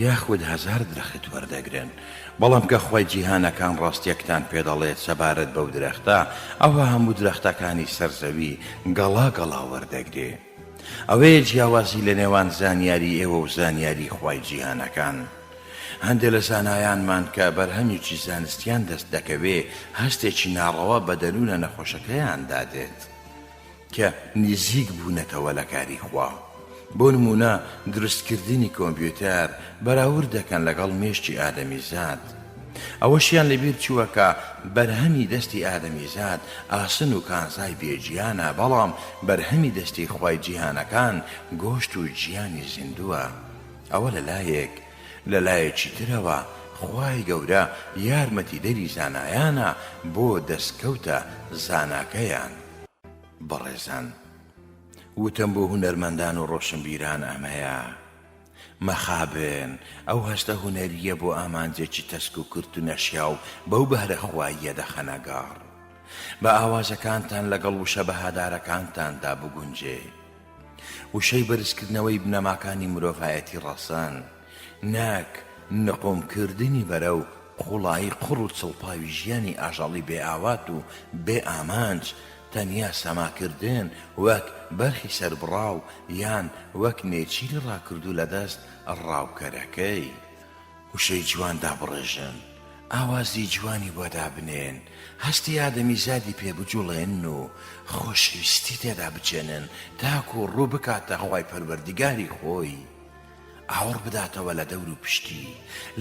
یاخود هەزار درەخت وەردەگرن، بەڵام کە خوای جیهانەکان ڕاستیەکتان پێ دەڵێت سەبارەت بەو درەختە، ئەوا هەموو درەختەکانی سەر زەوی گەڵا گەڵا وەردەگرێ. ئەوەیە جیاوازی لە نێوان زانیاری ئێوە و زانیاری خوای جیهانەکان. هەندێ لە زانایانمان کە بەرهەمێکی زانستیان دەست دەکەوێ هەستێکی ناڕەوا بە دەروونە نەخۆشەکەیاندا دێت کە نیزیک بوونەتەوە لە کاری خوا. بۆ نموونە دروست کردنی کۆمپیوتەر بەراورد دەکەن لەگەڵ مێشکی ئادەمیزاد. ئەوەشیان لەبیر چووە کە بەرهەمی دەستی ئادەمیزاد ئاسن و کانزای بێ گیانە بەڵام بەرهەمی دەستی خوای جیهانەکان گۆشت و گیانی زیندووە. ئەوە لە لایەک، لە لایەکی ترەوە خوای گەورە یارمەتیدەری زانایانە بۆ دەستکەوتە زاناکەیان. بەڕێزان وتم بۆ هونەرمەندان و ڕۆشنبیران ئەمەیە، مەخابن ئەو هەستە هونەرییە بۆ ئامانجێکی تەسک و کورت و نەشیاو بەو بەهرە خواییە دەخەنە گەڕ. با ئاوازەکانتان لەگەڵ وشە بەهادارەکانتاندا بگونجێ. وشەی بەرزکردنەوەی بنەماکانی مرۆڤایەتی ڕەسەن، نەک نقومکردنی بەرەو قوڵایی قوڕ و چڵپاوی ژیانی ئاژەڵی بێ ئاوات و بێ ئامانج، تەنیا سەماکردن وەک بەرخی سەربڕاو یان وەک نێچیری ڕاکردوو لە دەست ڕاوکەرەکەی. وشەی جوان دابڕێژن، ئاوازی جوانی بۆ دابنێن، هەستی ئادەمیزادی پێ بجوڵێنن و خۆشەویستی تێدا بچێنن تاکو ڕوو بکاتە خوای پەروەردیگاری خۆی، ئاوڕ بداتەوە لە دەور و پشتی،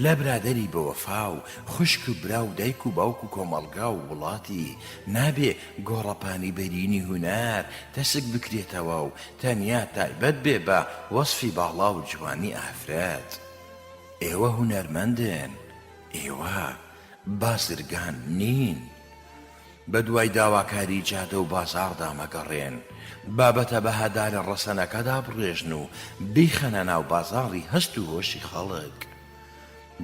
لە برادەری بەوەفا و خوشک و برا و دایک و باوک و کۆمەڵگا و وڵاتی، نابێ گۆڕەپانی بەرینی هونەر تەسک بکرێتەوە و تەنیا تایبەت بێ بە وەسفی باڵا و جوانی ئافرەت. ئێوە هونەرمەندن، ئێوە بازرگان نین. بەدوای داواکاری جادە و بازاڕدا مەگەڕێن، بابەتە بەهادارە ڕەسەنەکە دابڕێژن و بیخەنە ناو بازاڕی هەست و هۆشی خەڵک.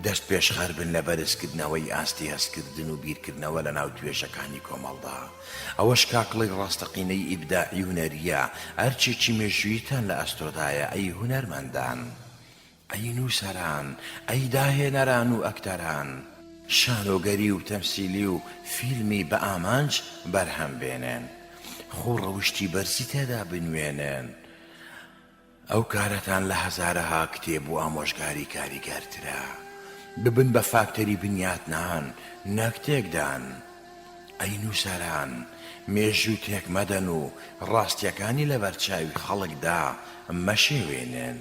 دەستپێشخەر بن لە بەرزکردنەوەی ئاستی هەستکردن و بیرکردنەوە لەناو توێژەکانی کۆمەڵدا. ئەوەش کاکڵی ڕاستەقینەی ئیبداعی هونەرییە، ئەرکێکی مێژووییتان لە ئەستۆدایە ئەی هونەرمەندان. ئەی نووسەران، ئەی داهێنەران و ئەکتەران، شانۆگەری و تەمسیلی و فیلمی بە ئامانج بەرهەم بێنن، خۆ ڕەوشتی بەرزی تێدا بنوێنن، ئەو کارەتان لە هەزارەها کتێب و ئامۆژگاری کاریگەرترە، ببن بە فاکتەری بنیاتنان نەک تێکدان. ئەی نووسەران، مێژوو تێک مەدەن و ڕاستییەکانی لەبەرچاوی خەڵکدا مەشێوێنن.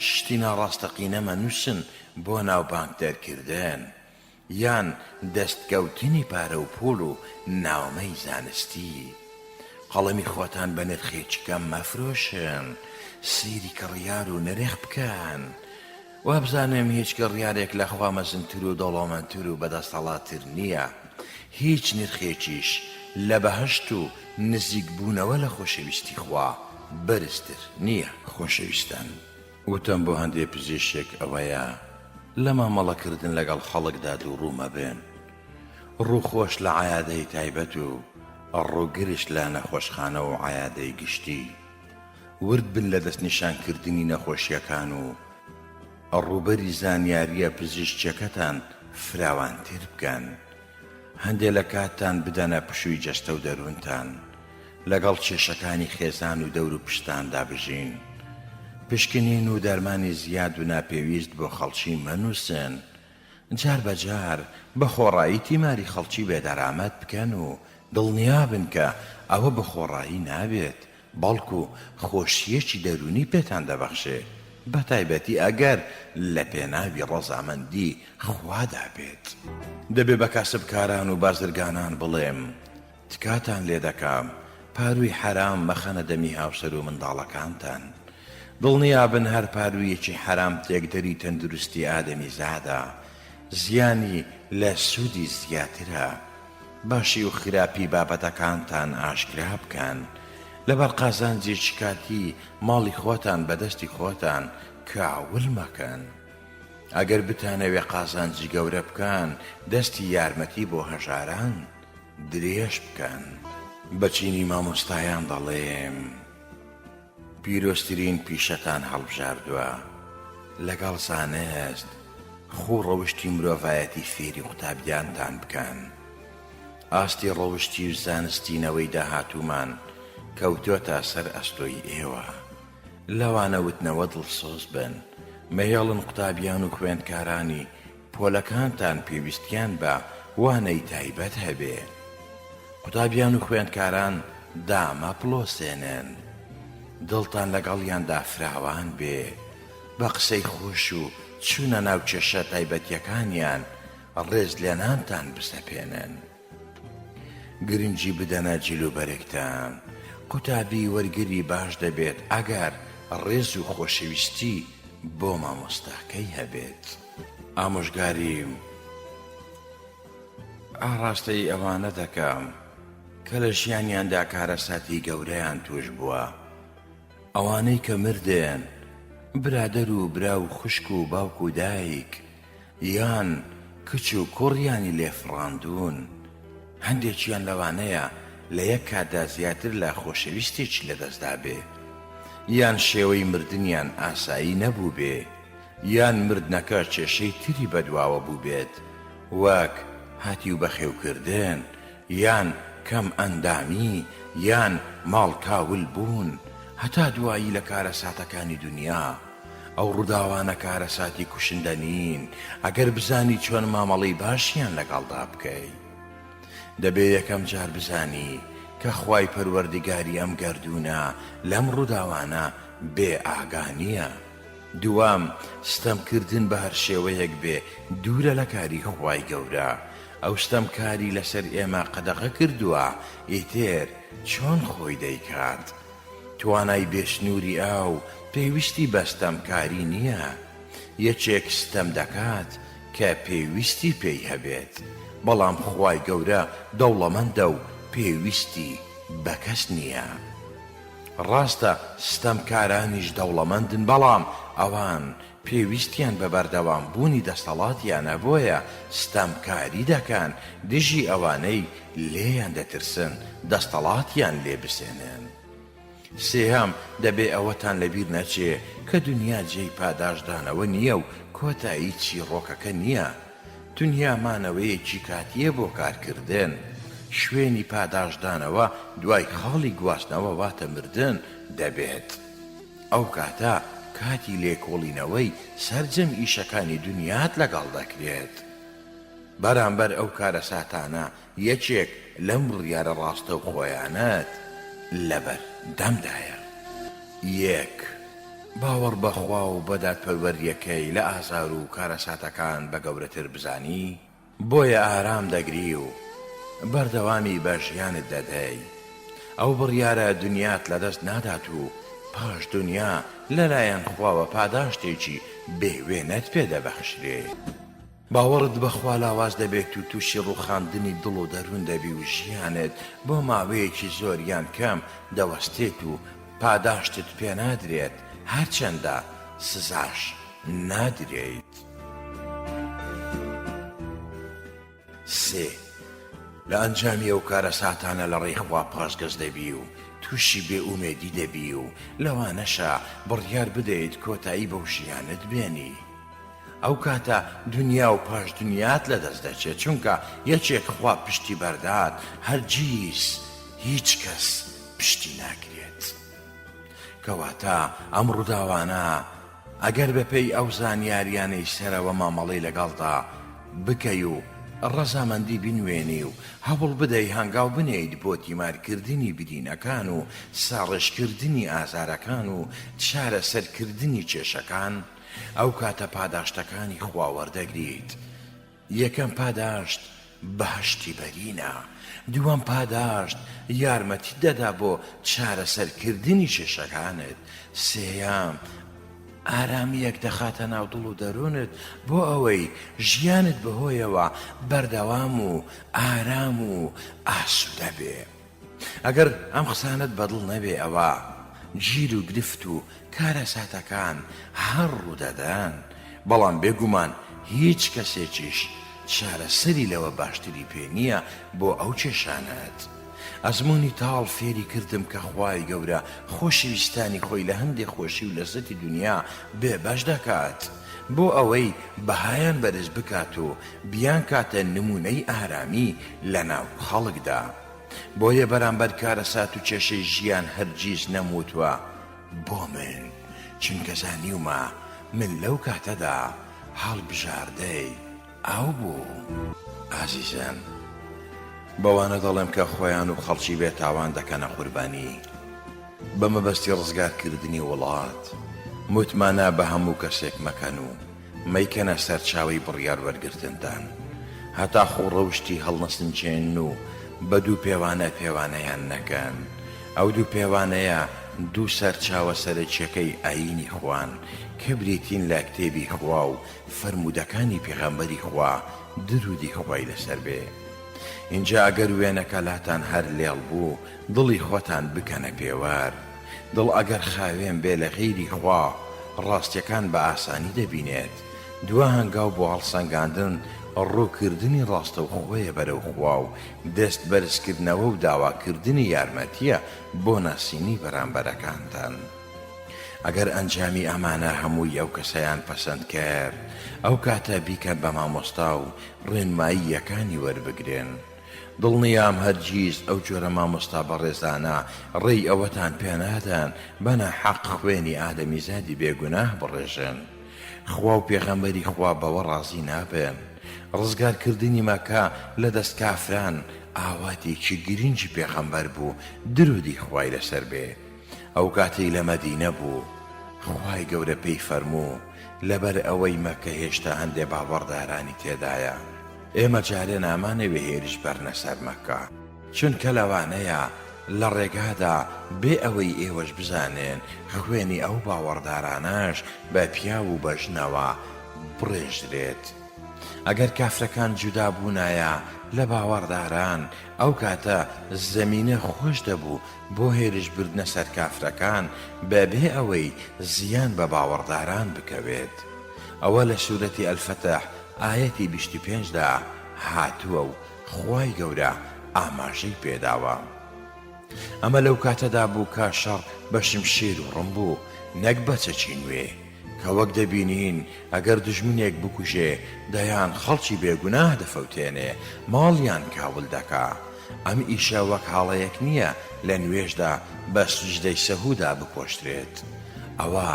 شتی ناڕاستەقینە مەنووسن بۆ ناوبانگ دەرکردن یان دەستکەوتنی پارە و پوڵ و ناومەی زانستی. قەڵەمی خۆتان بە نرخێکی کەم مەفرۆشن، سەیری کڕیار و نرخ بکەن. وابزانم هیچ کڕیارێک لە خوا مەزنتر و دەوڵەمەندتر و بەدەستەڵاتتر نییە. هیچ نرخێکیش لە بەهەشت و نزیک بوونەوە لە خۆشەویستی خوا بەرزتر نییە. خۆشەویستان، وتم بۆ هەندێ پزیشک ئەوەیە لە مامەڵەکردن لەگەڵ خەڵکدا دووڕوو مەبن، ڕووخۆش لە عەیادەی تایبەت و ڕووگرژ لە نەخۆشخانە و عەیادەی گشتی، ورد بن لە دەستنیشانکردنی نەخۆشییەکان و ڕووبەری زانیارییە پزیشکییەکەتان فراوانتر بکەن. هەندێ لە کاتتان بدەنە پشووی جەستە و دەروونتان، لەگەڵ کێشەکانی خێزان و دەور و پشتتاندا بژین. پشکنین و دەرمانی زیاد و ناپێویست بۆ خەڵکی مەنووسن. جار بە جار بە خۆڕایی تیماری خەڵکی بێدەرامەت بکەن و دڵنیابن کە ئەوە بە خۆڕایی نابێت، بەڵکو خۆشییەکی دەروونی پێتان دەبەخشێ، بەتایبەتی ئەگەر لە پێناوی ڕەزامەندی خوادا بێت. دەبێ بە کاسبکاران و بازرگانان بڵێم، تکاتان لێ دەکەم پارووی حەرام مەخەنە دەمی هاوسەر و منداڵەکانتان. دڵنیابن هەر پاروویەکی حەرام تێکدەری تەندروستی ئادەمیزادە، زیانی لە سوودی زیاترە. باشی و خراپی بابەتەکانتان ئاشکرا بکەن. لەبەر قازانجێکی کاتی ماڵی خۆتان بە دەستی خۆتان کاول مەکەن. ئەگەر بتانەوێ قازانجی گەورە بکەن دەستی یارمەتی بۆ هەژاران درێژ بکەن. بە چینی مامۆستایان دەڵێم پیرۆزترین پیشەتان هەڵبژاردوە، لەگەڵ زانست خوو ڕەوشتی مرۆڤایەتی فێری قوتابیانتان بکەن. ئاستی ڕەوشتی و زانستی نەوەی داهاتوومان کەوتۆتە سەر ئەستۆی ئێوە. لەوانە وتنەوە دڵسۆز بن، مەهێڵن قوتابیان و خوێندکارانی پۆلەکانتان پێویستیان بە وانەی تایبەت هەبێ. قوتابیان و خوێندکاران دامەپڵۆسێنن. دڵتان لەگەڵیاندا فراوان بێ. بە قسەی خۆش و چوونە ناو کێشە تایبەتییەکانیان ڕێزلێنانتان بسەپێنن. گرنگی بدەنە جلوبەرگتان. قوتابی وەرگری باش دەبێت ئەگەر ڕێز و خۆشەویستی بۆ مامۆستاکەی هەبێت. ئامۆژگاریم ئاڕاستەی ئەوانە دەکەم کە لە ژیانیاندا کارەساتی گەورەیان تووش بووە، ئەوانەی کە مردن، برادەر و برا و خوشک و باوک و دایک، یان کچ و کوڕیانی لێ فڕاندوون، هەندێکیان لەوانەیە لە یەک کاتدا زیاتر لە خۆشەویستێکی لەدەست دابێ، یان شێوەی مردنیان ئاسایی نەبووبێ، یان مردنەکە کێشەی تری بەدواوە بووبێت وەک هەتیو بەخێوکردن یان کەم ئەندامی یان ماڵ کاول بوون هەتا دوایی لە کارەساتەکانی دونیا. ئەو ڕووداوانە کارەساتی کوشندە نین ئەگەر بزانی چۆن مامەڵەی باشیان لەگەڵدا بکەی. دەبێ یەکەم جار بزانی کە خوای پەروەردگاری ئەم گەردوونە لەم ڕووداوانە بێ ئاگا نییە. دووەم، ستەم کردن بە هەر شێوەیەک بێ دوورە لە کاری خوای گەورە. ئەو ستەمکاری لەسەر ئێمە قەدەغە کردووە ئیتر چۆن خۆی دەیکات؟ توانای بێ سنووری ئەو پێویستی بە ستەمکاری نییە. یەکێک ستەم دەکات کە پێویستی پێی هەبێت، بەڵام خوای گەورە دەوڵەمەندە و پێویستی بە کەس نییە. ڕاستە ستەمکارانیش دەوڵەمەندن بەڵام ئەوان پێویستیان بە بەردەوام بوونی دەستەڵاتیانە بۆیە ستەمکاری دەکەن دژی ئەوانەی لێیان دەترسن دەستەڵاتیان لێ بسێنن. سێهەم، دەبێ ئەوەتان لەبیر نەچێ کە دونیا جێی پاداشتدانەوە نییە و کۆتایی چیڕۆکەکە نییە. دونیا مانەوەیەکی کاتییە بۆ کارکردن. شوێنی پاداشتدانەوە دوای خاڵی گواستنەوە واتە مردن دەبێت. ئەو کاتە کاتی لێکۆڵینەوەی سەرجەم ئیشەکانی دونیات لەگەڵ دەکرێت. بەرامبەر ئەو کارەساتانە یەکێک لەم بڕیارە ڕاستەوخۆیانەت لەبەر دەمدایە. یەک، باوەڕ بە خوا و بە دادپەروەرییەکەی لە ئازار و کارەساتەکان بە گەورەتر بزانی، بۆیە ئارام دەگری و بەردەوامی بە ژیانت دەدەی. ئەو بڕیارە دنیات لەدەست نادات و پاش دنیا لەلایەن خواوە پاداشتێکی بێ وێنەت پێ دەبەخشرێ. باوەڕت بە خوا لاواز دەبێت و تووشی ڕووخاندنی دڵ و دەروون دەبی و ژیانت بۆ ماوەیەکی زۆر یان کەم دەوەستێت و پاداشتت پێ نادرێت هەرچەندە سزاش نادرێیت. سێ، لە ئەنجامی ئەو کارەساتانە لە ڕێی خوا پاشگەز دەبی و تووشی بێ ئومێدی دەبی و لەوانەشە بڕیار بدەیت کۆتایی بەو ژیانەت بێنی. ئەو کاتە دونیا و پاش دونیات لەدەست دەچێت چونکە یەکێک خوا پشتی بەردات هەرگیز هیچ کەس پشتی ناگرێت کەواتە ئەم ڕووداوانە ئەگەر بەپێی ئەو زانیاریانەی سەرەوە مامەڵەی لەگەڵدا بکەی و ڕەزامەندی بنوێنی و هەوڵ بدەی هەنگاو بنێیت بۆ تیمارکردنی برینەکان و ساڕێژکردنی ئازارەکان و چارەسەرکردنی کێشەکان ئەو کاتە پاداشتەکانی خوا وەردەگریت، یەکەم پاداشت بەهەشتی بەرینە، دووەم پاداشت یارمەتیت دەدا بۆ چارەسەرکردنی کێشەکانت، سێیەم ئارامییەک دەخاتە ناو دڵ و دەروونت بۆ ئەوەی ژیانت بەهۆیەوە بەردەوام و ئارام و ئاسوودە بێ. ئەگەر ئەم قسانەت بەدڵ نەبێ ئەوا گیر و گرفت و کارەساتەکان هەر ڕوودەدەن، بەڵام بێگومان هیچ کەسێکیش چارەسەری لەوە باشتری پێ نییە بۆ ئەو کێشانەت. ئەزموونی تاڵ فێری کردم کە خوای گەورە خۆشەویستانی خۆی لە هەندێ خۆشی و لەززەتی دونیا بێ بەش دەکات بۆ ئەوەی بەهایان بەرز بکات و بیانکاتە نموونەی ئارامی لەناو خەڵکدا. بۆیە بەرامبەر کارەسات و کێشەی ژیان هەرگیز نەموتوە بۆ من، چونکە زانیومە من لەو کاتەدا هەڵبژاردەی ئەو بووم. ئازیزان بەوانە دەڵێم کە خۆیان و خەڵکی بێ تاوان دەکەنە قوربانی بە مەبەستی ڕزگارکردنی وڵات، متمانە بە هەموو کەسێک مەکەن و مەیکەنە سەرچاوەی بڕیار وەرگرتنتان هەتا خووڕەوشتی هەڵنەسنچێنن و بە دوو پێوانە پێوانەیان نەکەن. ئەو دوو پێوانەیە دوو سەرچاوە سەرەکیەکەی ئایینی خوان کە بریتین لە کتێبی خوا و فەرموودەکانی پێغەمبەری خوا دروودی خوای لەسەر بێ. ئینجا ئەگەر وێنەکە لاتان هەر لێڵ بوو دڵی خۆتان بکەنە پێوەر. دڵ ئەگەر خاوێن بێ لە غەیری خوا ڕاستیەکان بە ئاسانی دەبینێت. دوا هەنگاو بۆ هەڵسەنگاندن ڕووکردنی ڕاستەوخۆیە بەرەو خوا و دەست بەرزکردنەوە و داواکردنی یارمەتیە بۆ ناسینی بەرامبەرەکانتان. ئەگەر ئەنجامی ئەمانە هەمووی ئەو کەسەیان پەسەند کرد ئەو کاتە بیکەن بە مامۆستا و ڕێنمایی یەکانی وەربگرن. دڵنیام هەرگیز ئەو جۆرە مامۆستا بەڕێزانە ڕێی ئەوەتان پێنادەن بە ناحەق خوێنی ئادەمیزادی بێ گوناه بڕێژن. خوا و پێغەمبەری خوا بەوە ڕازی نابن. ڕزگار کردنی مەکە لە دەست کافران ئاواتێکی گرنگی پێغەمبەر بوو درودی خوای لەسەر بێ. ئەو کاتەی لە مەدینە بوو خوای گەورە پێی فەرموو لەبەر ئەوەی مەککە هێشتا هەندێ باوەڕدارانی تێدایە ئێمە جارێ نامانەوێ هێرش بەرنە سەر مەککە چونکە لەوانەیە لە ڕێگادا بێ ئەوەی ئێوەش بزانێن خوێنی ئەو باوەڕدارانەش بە پیاو و بە ژنەوە بڕێژرێت. ئەگەر کافرەکان جودا بوونایە لە باوەڕداران ئەو کاتە زەمینە خۆش دەبوو بۆ هێرش بردنە سەر کافرەکان بە بێ ئەوەی زیان بە باوەڕداران بکەوێت. ئەوە لە سورەتی الفتح ئایەتی 25 دا هاتووە و خوای گەورە ئاماژەی پێداوە. ئەمە لەو کاتەدا بوو کە شەڕ بە شمشێر و ڕم بوو نەک بە چەکی نوێ. کە وەک دەبینین ئەگەر دوژمنێک بکوژێ دەیان خەڵکی بێ گوناه دەفەوتێنێ ماڵیان کاول دەکا ئەم ئیشە وەک هاڵەیەک نیە لە نوێژدا بە سوجدەی سەهودا بپۆشرێت ئەوە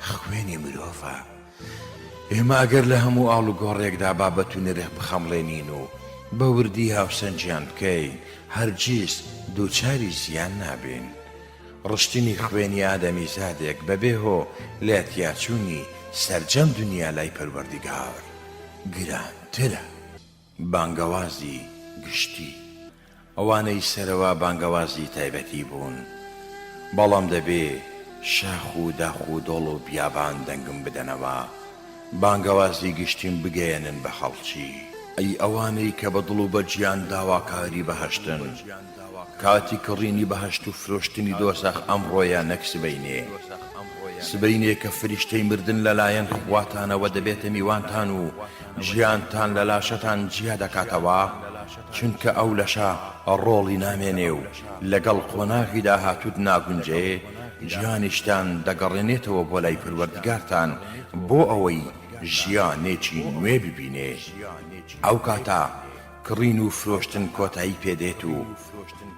خوێنی مرۆڤە ئێمە ئەگەر لە هەموو ئاڵوگۆڕێکدا بابەت و نرخ بخەمڵێنین و بە وردی هاوسەنگیان بکەین هەرگیز دووچاری زیان نابین. ڕشتنی خوێنی ئادەمیزادێک بەبێ هۆ لە تیاچوونی سەرجەم دونیا لای پەروەردگار گرانترە. بانگەوازی گشتی، ئەوانەی سەرەوە بانگەوازی تایبەتی بوون، بەڵام دەبێ شاخ و داخ و دۆڵ و بیابان دەنگم بدەنەوە، بانگەوازی گشتیم بگەیەنن بە خەڵکی. ئەی ئەوانەی کە بە دڵ و بە گیان داواکاری بەهەشتن، کاتی کڕینی بەهەشت و فرۆشتنی دۆزەخ ئەمڕۆیە نەک سبەینێ. سبەینێ کە فریشتەی مردن لە لایەن خواتانەوە دەبێتە میوانتان و ژیانتان لە لاشەتان جیا دەکاتەوە، چونکە ئەو لەشە ڕۆڵی نامێنێ و لەگەڵ قۆناغی داهاتووت ناگونجێ، گیانیشتان دەگەڕێنێتەوە بۆ لای پەروەردگارتان بۆ ئەوەی ژیانێکی نوێ ببینێ. ئەو کاتە کڕین و فرۆشتن کۆتایی پێ دێت و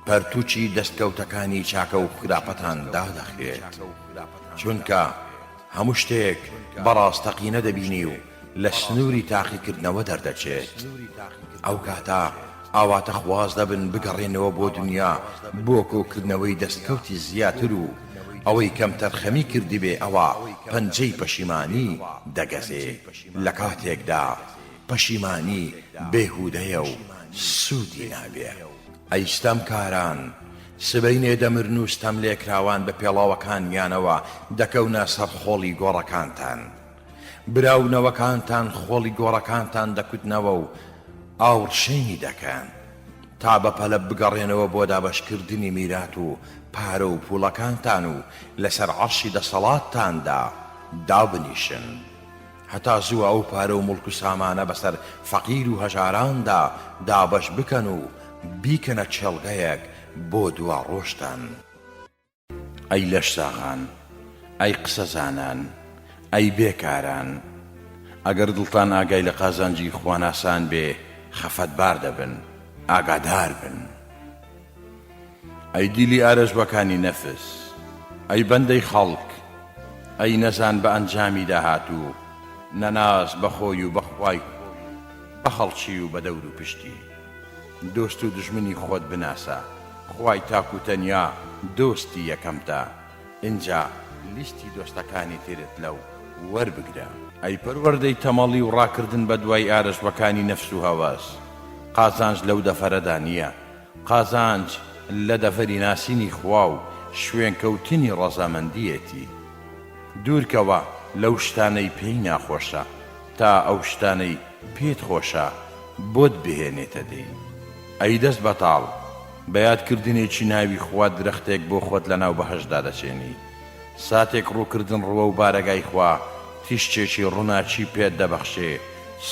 پەرتووکی دەستکەوتەکانی چاکە و خراپەتان دادەخرێت. چونکە هەموو شتێک بە ڕاستەقینە دەبینی و لە سنووری تاقیکردنەوە دەردەچێت. ئەو کاتە ئاواتەخواز دەبن بگەڕێنەوە بۆ دونیا بۆ کۆکردنەوەی دەستکەوتی زیاتر و ئەوەی کەمتەرخەمی کردبێ ئەوا پەنجەی پەشیمانی دەگەزێ لە کاتێکدا پەشیمانی بێهودەیە و سوودی نابێ. ئەی ستەمکاران، سبەینێ دەمرن و ستەملێکراوان بە پێڵاوەکانیانەوە دەکەونە سەر خۆڵی گۆڕەکانتان. برا و نەوەکانتان خۆڵی گۆڕەکانتان دەکوتنەوە و ئاوڕشێنی دەکەن. تا بەپەلە بگەڕێنەوە بۆ دابەشکردنی میرات و پارە و پوڵەکانتان و لەسەر عەرشی دەسەڵاتتاندا دابنیشن. هەتا زووە ئەو پارە و موڵک و سامانە بەسەر فەقیر و هەژاراندا دابەش بکەن و بیکەنە کێڵگەیەک بۆ دواڕۆژتان. ئەی لەشساغان، ئەی قسەزانان، ئەی بێکاران، ئەگەر دڵتان ئاگای لە قازانجی خواناسان بێ خەفەتبار دەبن، ئاگادار بن. ئەی دیلی ئارەزووەکانی نەفس، ئەی بەندەی خەڵک، ئەی نەزان بە ئەنجامی داهاتوو، نەناس بە خۆی و بە خوای خۆی و بە خەڵکی و بە دەور و پشتی. دۆست و دوژمنی خۆت بناسە، خوای تاک و تەنیا دۆستی یەکەمتە، ئینجا لیستی دۆستەکانی ترت لەو وەربگرە. ئەی پەروەردەی تەمەڵی و ڕاکردن بە دوای ئارەزوەکانی نەفس و هەوەس، قازانج لەو دەفەرەدا نییە، قازانج لە دەڤەری ناسینی خوا و شوێنکەوتنی ڕەزامەندییەتی. دوورکەوە لەو شتانەی پێی ناخۆشە، تا ئەو شتانەی پێت خۆشە بۆت بهێنێتە دی. ئەی دەست بەتاڵ، بە یادکردنێکی ناوی خوا درەختێک بۆ خۆت لەناو بەهەشتدا دەچێنی. ساتێک ڕووکردن ڕووەو بارەگای خوا تیشکێکی ڕووناکی پێت دەبەخشێ،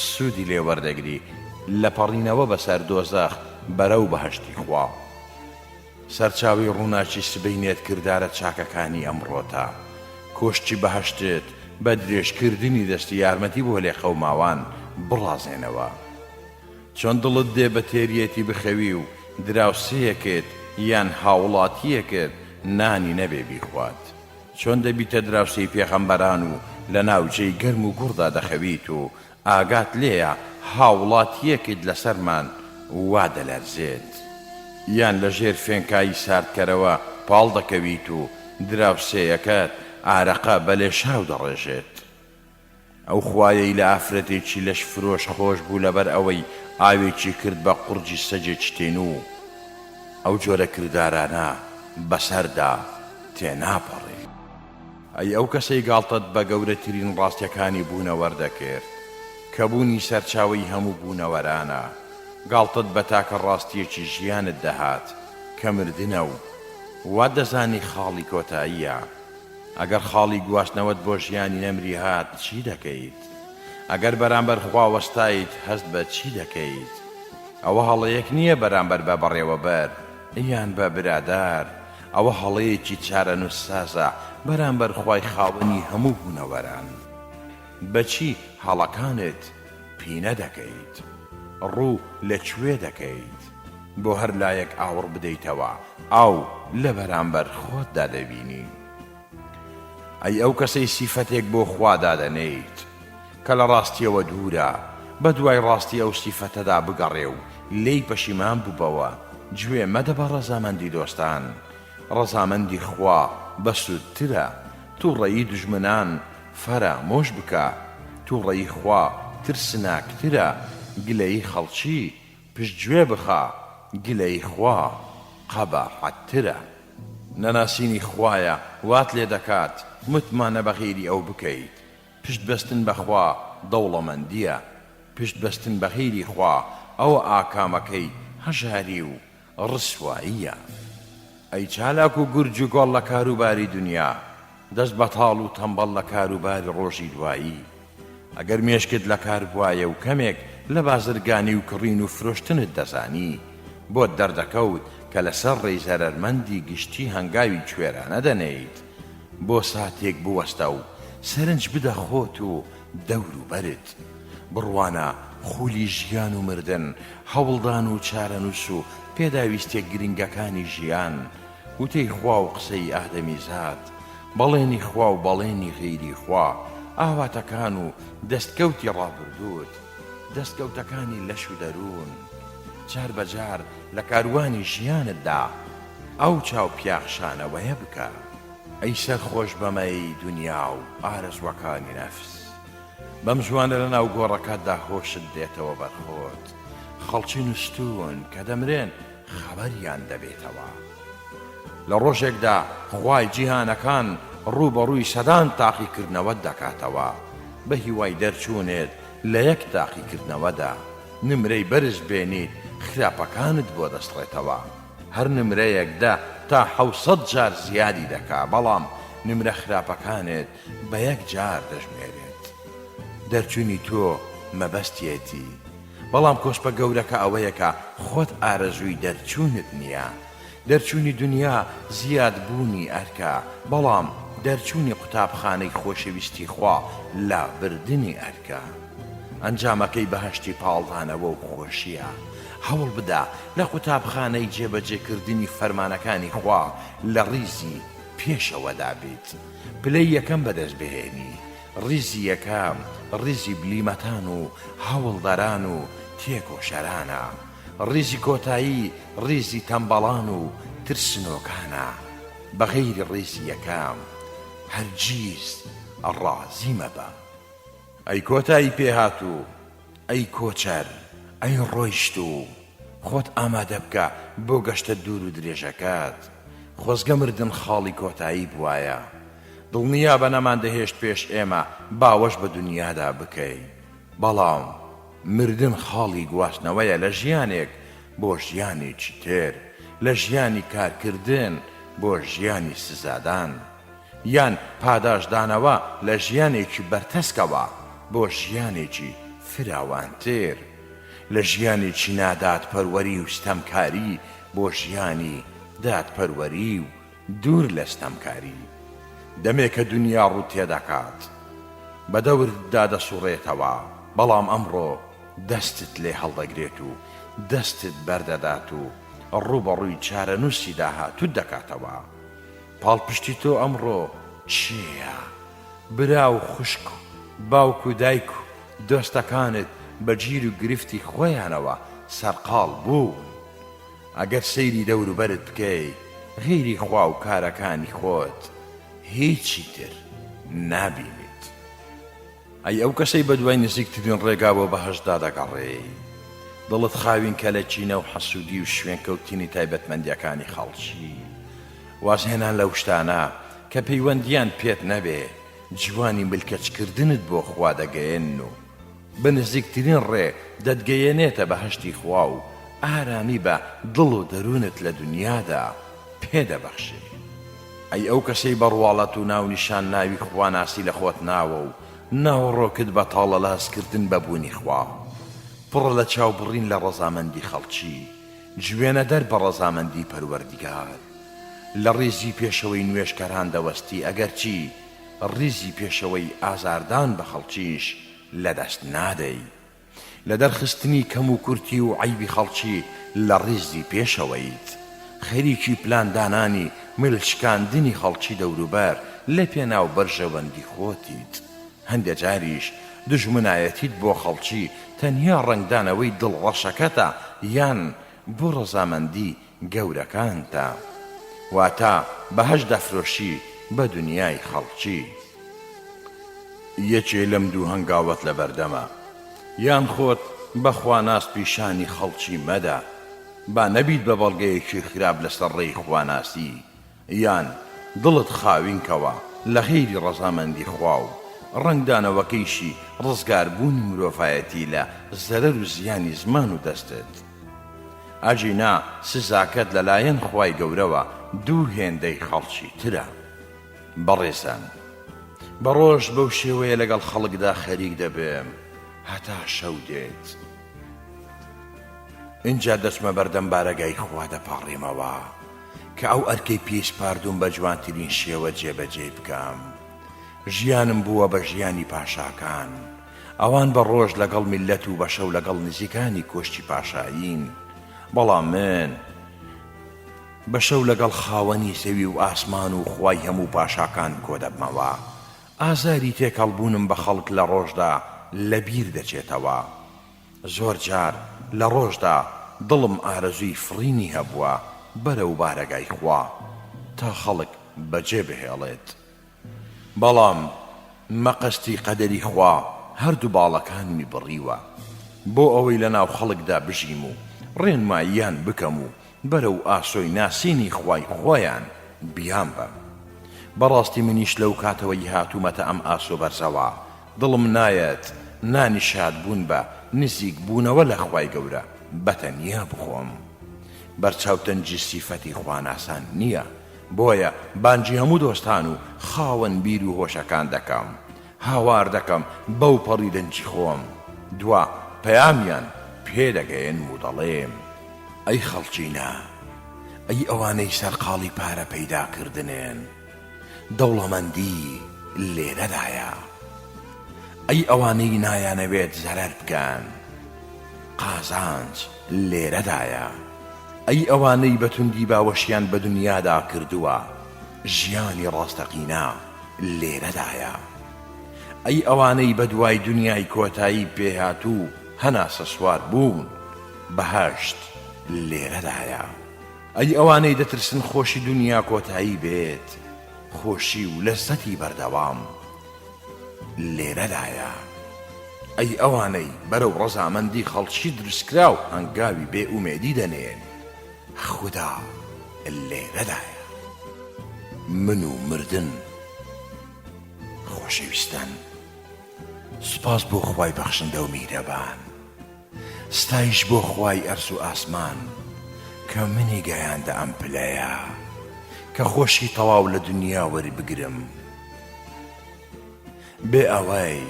سوودی لێ وەردەگری لە پەڕینەوە بەسەر دۆزەخ بەرەو بەهەشتی خوا. سەرچاوەی ڕووناکی سبەینێت کردارە چاکەکانی ئەمڕۆتە. کۆشکی بەهەشتت بە درێژکردنی دەستی یارمەتی بۆ لێقەوماوان بڕازێنەوە. چۆن دڵت دێ بە تێریەتی بخەوی و دراوسێیەکت یان هاوڵاتییەکت نانی نەبێ بیخوات؟ چۆن دەبیتە دراوسێی پێغەمبەران و لە ناو جێی گەرم و گوڕدا دەخەویت و ئاگات لێیە هاوڵاتییەکت لەسەرمان وا دەلەرزێت؟ یان لە ژێر فێنکایی ساردکەرەوە پاڵ دەکەویت و دراوسێیەکەت ئارەقە بە لێشاو دەڕێژێت؟ ئەو خوایەی لە ئافرەتێکی لەش فرۆش خۆش بوو لەبەر ئەوەی ئاوێکی کرد بە قوڕگی سەگێکی تێنوو، ئەو جۆرە کردارانە بەسەردا تێناپەڕێ. ئەی ئەو کەسەی گاڵتەت بە گەورەترین ڕاستیەکانی بوونەوەر دەکرد، کە بوونی سەرچاوەی هەموو بوونەوەرانە، گاڵتەت بە تاکە ڕاستیەکی ژیانت دەهات کە مردنە و وات دەزانی خاڵی کۆتاییە، ئەگەر خاڵی گواستنەوەت بۆ ژیانی نەمری هات چی دەکەیت؟ ئەگەر بەرامبەر خوا وەستایت هەست بە چی دەکەیت؟ ئەوە هەڵەیەک نییە بەرامبەر بە بەڕێوەبەر یان بە برادار، ئەوە هەڵەیەکی چارەنووسسازە بەرامبەر خوای خاوەنی هەموو بوونەوەران. بە چی هەڵەکانت پینە دەکەیت؟ ڕوو لە کوێ دەکەیت؟ بۆ هەر لایەک ئاوڕ بدەیتەوە ئاو لە بەرامبەر خۆتدا دەبینی. ئەی ئەو کەسەی سیفەتێک بۆ خوا دادەنێیت کە لە ڕاستیەوە دوورە، بە دوای ڕاستی ئەو سیفەتەدا بگەڕێ و لێی پەشیمان ببەوە، گوێ مەدە بە ڕەزامەندی دۆستان، ڕەزامەندی خوا بەسوودترە، توڕەیی دوژمنان فەرامۆش بکە، توڕەیی خوا ترسناکترە، گلەیی خەڵکی پشتگوێ بخە، گلەیی خوا قەباحەتترە. نەناسینی خوایە وات لێ دەکات متمانە بە غەیری ئەو بکەیت، پشت بەستن بە خوا دەوڵەمەندییە، پشت بەستن بە غەیری خوا ئەوە ئاکامەکەی هەژاری و ڕسواییە. ئەی چالاک و گورج و گۆڵ لە کاروباری دونیا، دەست بەتاڵ و تەمبەڵ لە کاروباری ڕۆژی دوایی. ئەگەر مێشکت لە کار بوایە و کەمێک لە بازرگانی و کڕین و فرۆشتنت دەزانی، بۆت دەردەکەوت کە لەسەر ڕێی زەرەرمەندی گشتی هەنگاوی کوێرانە دەنێیت. بۆ ساتێک بوەستە و سەرنج بدە خۆت و دەوروبەرت. بڕوانە خولی ژیان و مردن، هەوڵدان و چارەنووس و پێداویستیە گرنگەکانی ژیان، وتەی خوا و قسەی ئادەمیزاد، بەڵێنی خوا و بەڵێنی غەیری خوا، ئاواتەکان و دەستکەوتی ڕابردووت، دەستکەوتەکانی لەش و دەروون. جار بە جار لە کاروانی ژیانتدا ئەو چاوپیاخشانەوەیە بکە. ئەی سەرخۆش بە مەی دونیا و ئارەزووەکانی نەفس. بەم زووانە لە ناو گۆڕەکەتدا هۆشت دێتەوە بەر خۆت. خەڵکی نوستوون کە دەمرێن خەبەریان دەبێتەوە. لە ڕۆژێکدا خوای جیهانەکان ڕووبەڕووی سەدان تاقیکردنەوەت دەکاتەوە، بە هیوای دەرچوونت لە یەک تاقیکردنەوەدا نمرەی بەرز بێنیت. خراپەکانت بۆ دەسڕێتەوە. هەر نمرەیەک دە تا 700 جار زیادی دەکا، بەڵام نمرە خراپەکانت بە یەک جار دەژمێرێت. دەرچوونی تۆ مەبەستیەتی. بەڵام کۆسپە گەورەکە ئەوەیە کە خۆت ئارەزووی دەرچوونت نییە. دەرچوونی دونیا زیاد بوونی ئەرکە، بەڵام دەرچوونی قوتابخانەی خۆشەویستی خوا لابردنی ئەرکە. ئەنجامەکەی بەهەشتی پاڵدانەوە و خۆشییە. هەوڵ بدە لە قوتابخانەی جێبەجێکردنی فەرمانەکانی خوا لە ڕیزی پێشەوەدا بیت. پلەی یەکەم بەدەست بهێنی. ڕیزی یەکەم ڕیزی بلیمەتان و هەوڵدەران و تێکۆشەرانە. ڕیزی کۆتایی ڕیزی تەمبەڵان و ترسنۆکانە. بە غەیری ڕیزی یەکەم هەرگیز ڕازی مەبە. ئەی کۆتایی پێهاتوو، ئەی کۆچەر، ئەی ڕۆیشتوو، خۆت ئامادە بکە بۆ گەشتە دوور و درێژەکەت. خۆزگە مردن خاڵی کۆتایی بوایە. دڵنیابە نەماندەهێشت پێش ئێمە باوەش بە دونیادا بکەی. بەڵام مردن خاڵی گواستنەوەیە لە ژیانێک بۆ ژیانێکی تر، لە ژیانی کارکردن بۆ ژیانی سزادان، یان پاداشتدانەوە لە ژیانێکی بەرتەسکەوە بۆ ژیانێکی فراوانتر، لە ژیانێکی نادادپەروەری و ستەمکاری بۆ ژیانی دادپەروەری و دوور لە ستەمکاری. دەمێکە دونیا ڕووت تێدەکات. بە دەورتدا دەسوڕێتەوە، بەڵام ئەمڕۆ دەستت لێ هەڵدەگرێت و دەستت بەردەدات و ڕووبەڕووی چارەنووسی داهاتووت دەکاتەوە. پاڵپشتی تۆ ئەمڕۆ کێیە؟ برا و خوشک و باوک و دایک و دۆستەکانت بە گیر و گرفتی خۆیانەوە سەرقاڵ بوون. ئەگەر سەیری دەوروبەرت بکەی غەیری خوا و کارەکانی خۆت هیچی تر نابینیت. ئەی ئەو کەسەی بەدوای نزیکترین ڕێگا بۆ بەهەشتدا دەگەڕێی، دڵت خاوینکە لە کینە و حەسوودی و شوێنکەوتنی تایبەتمەندییەکانی خەڵکی. وازهێنان لەو شتانە کە پەیوەندییان پێت نەبێ، جوانی ملکەچکردنت بۆ خوا دەگەیەنن و بە نزیکترین ڕێ دەتگەیەنێتە بەهەشتی خوا و ئارامی بە دڵ و دەروونت لە دونیادا پێ دەبەخشێ. ئەی ئەو کەسەی بە ڕواڵەت و ناونیشان ناوی خواناسی لە خۆت ناوە و ناوەڕۆکت بەتاڵە لە هەستکردن بە بوونی خوا، پڕە لە چاوبڕین لە ڕەزامەندی خەڵکی، جوێنەدەر بە ڕەزامەندی پەروەردگار. لە ڕیزی پێشەوەی نوێژکەران دەوەستی ئەگەرچی ڕیزی پێشەوەی ئازاردان بە خەڵکیش لەدەست نادەی. لە دەرخستنی کەموکورتی و عەیبی خەڵکی لە ڕیزی پێشەوەیت. خەریکی پلاندانانی مل شکاندنی خەڵکی دەوروبەر لە پێناو بەرژەوەندی خۆتیت. هەندێ جاریش دوژمنایەتیت بۆ خەڵکی تەنیا ڕەنگدانەوەی دڵ ڕەشەکەتە یان بۆ ڕەزامەندی گەورەکانتە. واتە بەهەشت دەفرۆشی بە دونیای خەڵکی. یەکێ لەم دوو هەنگاوەت لەبەردەمە. یان خۆت بە خواناس پیشانی خەڵکی مەدە، با نەبیت بە بەڵگەیەکی خراپ لەسەر ڕێی خواناسی، یان دڵت خاوینکەوە لە غەیری ڕەزامەندی خوا و ڕەنگدانەوەکەیشی ڕزگاربوونی مرۆڤایەتی لە زەرەر و زیانی زمان و دەستت. ئەگینا سزاکەت لەلایەن خوای گەورەوە دوو هێندەی خەڵکی ترە. بەڕێزان بە ڕۆژ بەو شێوەیە لەگەڵ خەڵکدا خەریک دەبم هەتا شەو دێت. ئینجا دەچمە بەردەم بارەگای خوا دەپاڕێمەوە کە ئەو ئەرکەی پێی سپاردووم بە جوانترین شێوە جێبەجێی بکەم. ژیانم بووە بە ژیانی پاشاکان. ئەوان بە ڕۆژ لەگەڵ میللەت و بە شەو لەگەڵ نزیکانی کۆشکی پاشایین. بەڵام من بە شەو لەگەڵ خاوەنی زەوی و ئاسمان و خوای هەموو پاشاکان کۆدەبمەوە. ئازاری تێکەڵبوونم بە خەڵک لە ڕۆژدا لەبیر دەچێتەوە. زۆر جار لە ڕۆژدا دڵم ئارەزووی فڕینی هەبووە بەرەو بارەگای خوا تا خەڵک بەجێ بهێڵێت. بەڵام مەقەستی قەدەری خوا هەردوو باڵەکانمی بڕیوە بۆ ئەوەی لەناو خەڵکدا بژیم و ڕێنماییان بکەم و بەرەو ئاسۆی ناسینی خوای خۆیان بیانبەم. بەڕاستی منیش لەو کاتەوەی هاتوومەتە ئەم ئاسۆ بەرزەوە دڵم نایەت نانی شادبوون بە نزیک بوونەوە لە خوای گەورە. بە تەنیا بخۆم. بەرچاوتەنگی سیفەتی خواناسان نییە، بۆیە بانگی هەموو دۆستان و خاوەن بیر و هۆشەکان دەکەم، هاوار دەکەم بەو پەڕی دەنگی خۆم دوا پەیامیان پێ دەگەیەنم و دەڵێم، ئەی خەڵکینە، ئەی ئەوانەی سەرقاڵی پارە پەیدا کردنن، دەوڵەمەندی لێرەدایە. ئەی ئەوانەی نایانەوێت زەرەر بکەن، قازانج لێرەدایە. ئەی ئەوانەی بە توندی باوەشیان بە دنیادا کردووە، ژیانی ڕاستەقینە لێرەدایە. ئەی ئەوانەی بەدوای دنیای کۆتایی پێهاتوو هەناسەسوار بوون، بەهەشت لێرەدایە. ئەی ئەوانەی دەترسن خۆشی دونیا کۆتایی بێت، خۆشی و لەززەتی بەردەوام لێرەدایە. ئەی ئەوانەی بەرەو ڕەزامەندی خەڵکی دروستکراو هەنگاوی بێ ئومێدی دەنێن، خودا لێرەدایە. من و مردن خۆشەویستان سوپاس بۆ خوای بەخشندە و میهرەبان. ستایش بۆ خوای ئەرز و ئاسمان کە منی گەیاندە ئەم پلەیە کە خۆشی تەواو لە دنیا وەربگرم بێ ئەوەی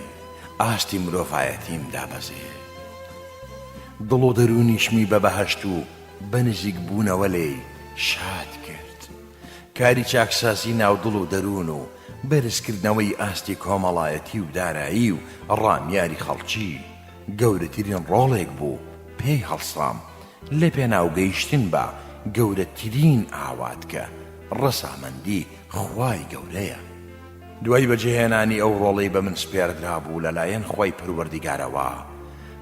ئاستی مرۆڤایەتیم دابەزێ دڵ و دەروونیشمی بە بەهەشت و بە نزیک بوونەوە لێی شاد کرد. کاری چاکسازی ناو دڵ و دەروون و بەرزکردنەوەی ئاستی کۆمەڵایەتی و دارایی و ڕامیاری خەڵکی گەورەترین ڕۆڵێک بوو پێی هەڵسام لە پێناو گەیشتن بە گەورەترین ئاوات کە ڕەزامەندی خوای گەورەیە. دوای بەجێهێنانی ئەو ڕۆڵەی بە من سپێردرابوو لەلایەن خوای پەروەردیگارەوە،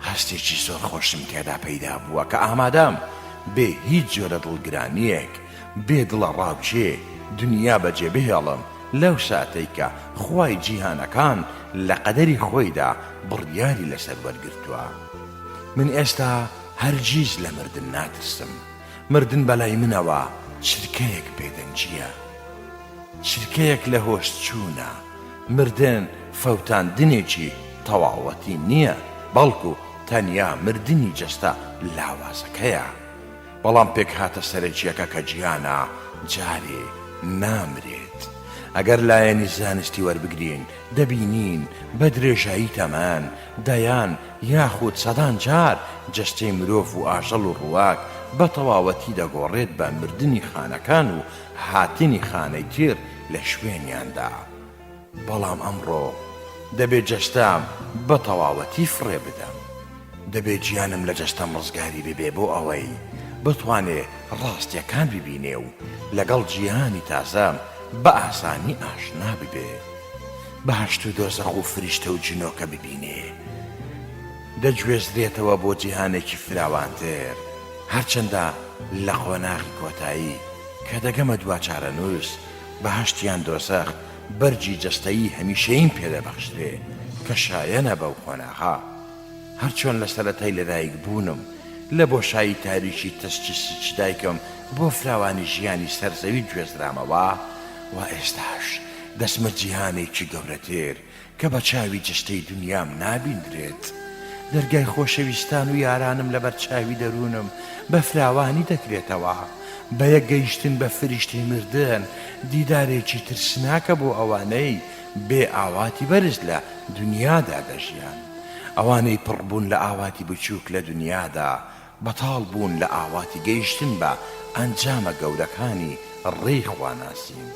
هەستێکی زۆر خۆشم تێدا پەیدا بووە کە ئامادەم بێ هیچ جۆرە دڵگرانییەک، بێ دڵەڕاوکێ دنیا بەجێ بهێڵم لەو ساتەی کە خوای جیهانەکان لە قەدەری خۆیدا بڕیاری لەسەر وەرگرتووە. من ئێستا هەرگیز لە مردن ناترسم. مردن بەلای منەوە چرکەیەک بێدەنگییە. چرکەیەک لە هۆش چوونە. مردن فەوتاندنێکی تەواوەتی نییە، بەڵکو تەنیا مردنی جەستە لاوازەکەیە. بەڵام پێکهاتە سەرەکییەکە کە گیانە، جارێ نامرێت. ئەگەر لایەنی زانستی وەربگرین، دەبینین بە درێژایی تەمەن، دەیان یاخود سەدان جار جەستەی مرۆڤ و ئاژەڵ و ڕووەک بە تەواوەتی دەگۆڕێت بە مردنی خانەکان و هاتنی خانەی تر لە شوێنیاندا. بەڵام ئەمڕۆ دەبێ جەستەم بە تەواوەتی فڕێ بدەم. دەبێ گیانم لە جەستەم ڕزگاری ببێ بۆ ئەوەی بتوانێ ڕاستییەکان ببینێ و لەگەڵ جیهانی تازەم بە ئاسانی ئاشنا ببێ. بەهەشت و دۆزەخ و فریشتە و جنۆکە ببینێ. دەگوێزرێتەوە بۆ جیهانێکی فراوانتر. هەرچەندە لە قۆناغی کۆتایی کە دەگەمە دوا چارەنووس، بەهەشت یان دۆزەخ بەرگی جەستەیی هەمیشەییم پێ دەبەخشرێ کە شایەنە بەو قۆناغە. هەرچۆن لە سەرەتای لەدایک بوونم لە بۆشایی تاریکی تەسکی سکی دایکم بۆ فراوانی ژیانی سەر زەوی گوێزرامەوە، وا ئێستاش دەچمە جیهانێکی گەورەتر کە بە چاوی جەستەی دونیام نابیندرێت. دەرگای خۆشەویستان و یارانم لەبەر چاوی دەروونم بە فراوانی دەکرێتەوە. بە یەک گەیشتن بە فریشتەی مردن دیدارێکی ترسناکە بۆ ئەوانەی بێ ئاواتی بەرز لە دونیادا دەژیان. ئەوانەی پڕ بوون لە ئاواتی بچووک لە دونیادا، بەتاڵ بوون لە ئاواتی گەیشتن بە ئەنجامە گەورەکانی ڕێی خواناسین.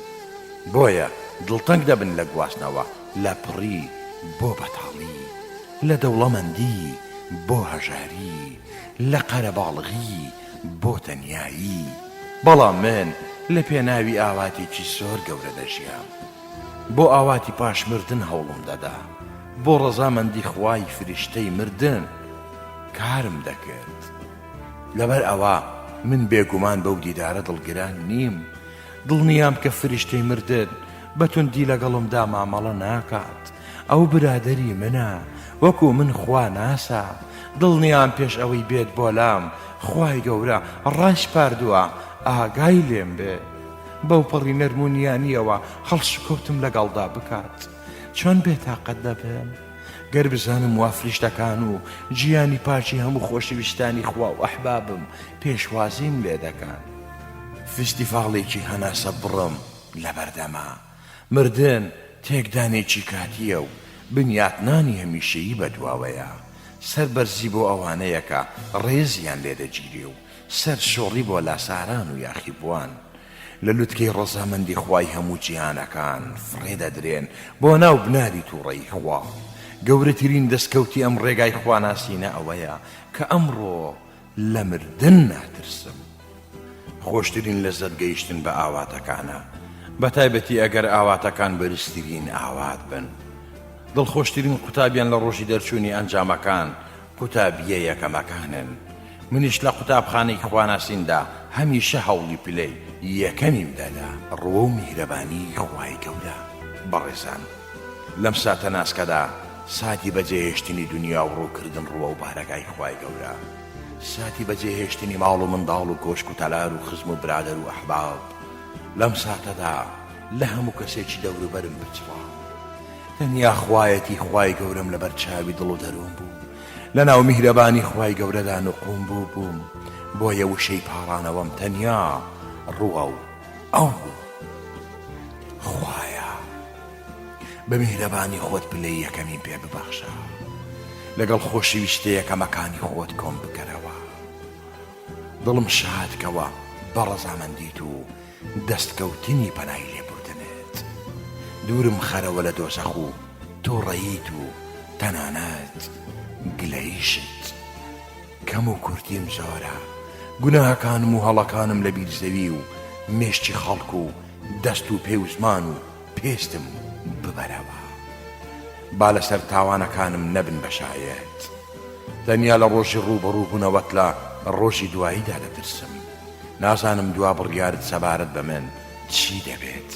بۆیە دڵتەنگ دەبن لە گواستنەوە لە پڕی بۆ بەتاڵی، لە دەوڵەمەندی بۆ هەژاری، لە قەرەباڵغی بۆ تەنیایی. بەڵام من لە پێناوی ئاواتێکی زۆر گەورە دەژیام. بۆ ئاواتی پاش مردن هەوڵم دەدا. بۆ ڕەزامەندی خوای فریشتەی مردن کارم دەکرد. لەبەر ئەوە من بێگومان بەو دیدارە دڵگران نیم. دڵنیام کە فریشتەی مردن بە توندی لەگەڵمدا مامەڵە ناکات. ئەو برادەری منە، وەکو من خواناسە. دڵنیام پێش ئەوەی بێت بۆ لام، خوای گەورە ڕایسپاردووە ئاگای لێم بێ. بەوپەڕی نەرم و نیانییەوە هەڵسوکەوتم لەگەڵدا بکات. چۆن بێتاقەت دەبم؟ گەر بزانم وا فریشتەکان و گیانی پاکی هەموو خۆشەویستانی خوا و ئەحبابم پێشوازیم لێ دەکەن. فیستیڤاڵێکی هەناسەبڕم لەبەردەمە. مردن تێکدانێکی کاتییە و بنیاتنانی هەمیشەیی بەدواوەیە. سەربەرزی بۆ ئەوانەیە کە ڕێزیان لێ دەگیرێ و سەرشۆڕی بۆ لاساران و یاخیبووان. لە لوتکەی ڕەزامەندی خوای هەموو جیهانەکان فڕێ دەدرێن بۆ ناو بناری توڕەیی خوا. گەورەترین دەستکەوتی ئەم ڕێگای خواناسینە ئەوەیە کە ئەمڕۆ لە مردن ناترسم. خۆشترین لەزەت گەیشتن بە ئاواتەکانە، بەتایبەتی ئەگەر ئاواتەکان بەرزترین ئاوات بن. دڵخۆشترین قوتابیان لە ڕۆژی دەرچوونی ئەنجامەکان قوتابییە یەکەمەکانن. منیش لە قوتابخانەی خواناسیندا هەمیشە هەوڵی پلەی یەکەمیم دەدا. ڕووەو میهرەبانیی خوای گەورە. بەڕێزان لەم ساتە ناسکەدا ساتی بەجێهێشتنی دونیا و ڕووکردن ڕووەو بارەگای خوای گەورە، ساتی بەجێهێشتنی ماڵ و منداڵ و کۆشک و تەلار و خزم و برادەر و ئەحباب، لەم ساتەدا لە هەموو کەسێکی دەوروبەرم پچڕام. تەنیا خوایەتی خوای گەورەم لەبەر چاوی دڵ و دەروون بوو. لەناو میهرەبانی خوای گەورەدا نوقوم بووبووم، بۆیە وشەی پاڕانەوەم تەنیا ڕووەو ئەو بوو. خوایە بە میهرەبانی خۆت پلەی یەکەمیم پێ ببەخشە، لەگەڵ خۆشەویستە یەکەمەکانی خۆت کۆم بکەرەوە. دڵم شاد کەوە بە ڕەزامەندیت و دەستکەوتنی پەنای لێبوردنت. دوورم خەرەوە لە دۆزەخ و توڕەییت و تەنانەت گلەییشت. کەم و کورتیم زۆرە، گوناهەکانم و هەڵەکانم لە بیر زەوی و مێشکی خەڵک و دەست و پێ و زمان و پێستم ببەرەوە. با لەسەر تاوانەکانم نەبن بە شایەت. تەنیا لە ڕۆژی ڕووبەڕووبوونەوەت لە ڕۆژی دواییدا دەترسم. نازانم دوا بڕیارت سەبارەت بە من چی دەبێت.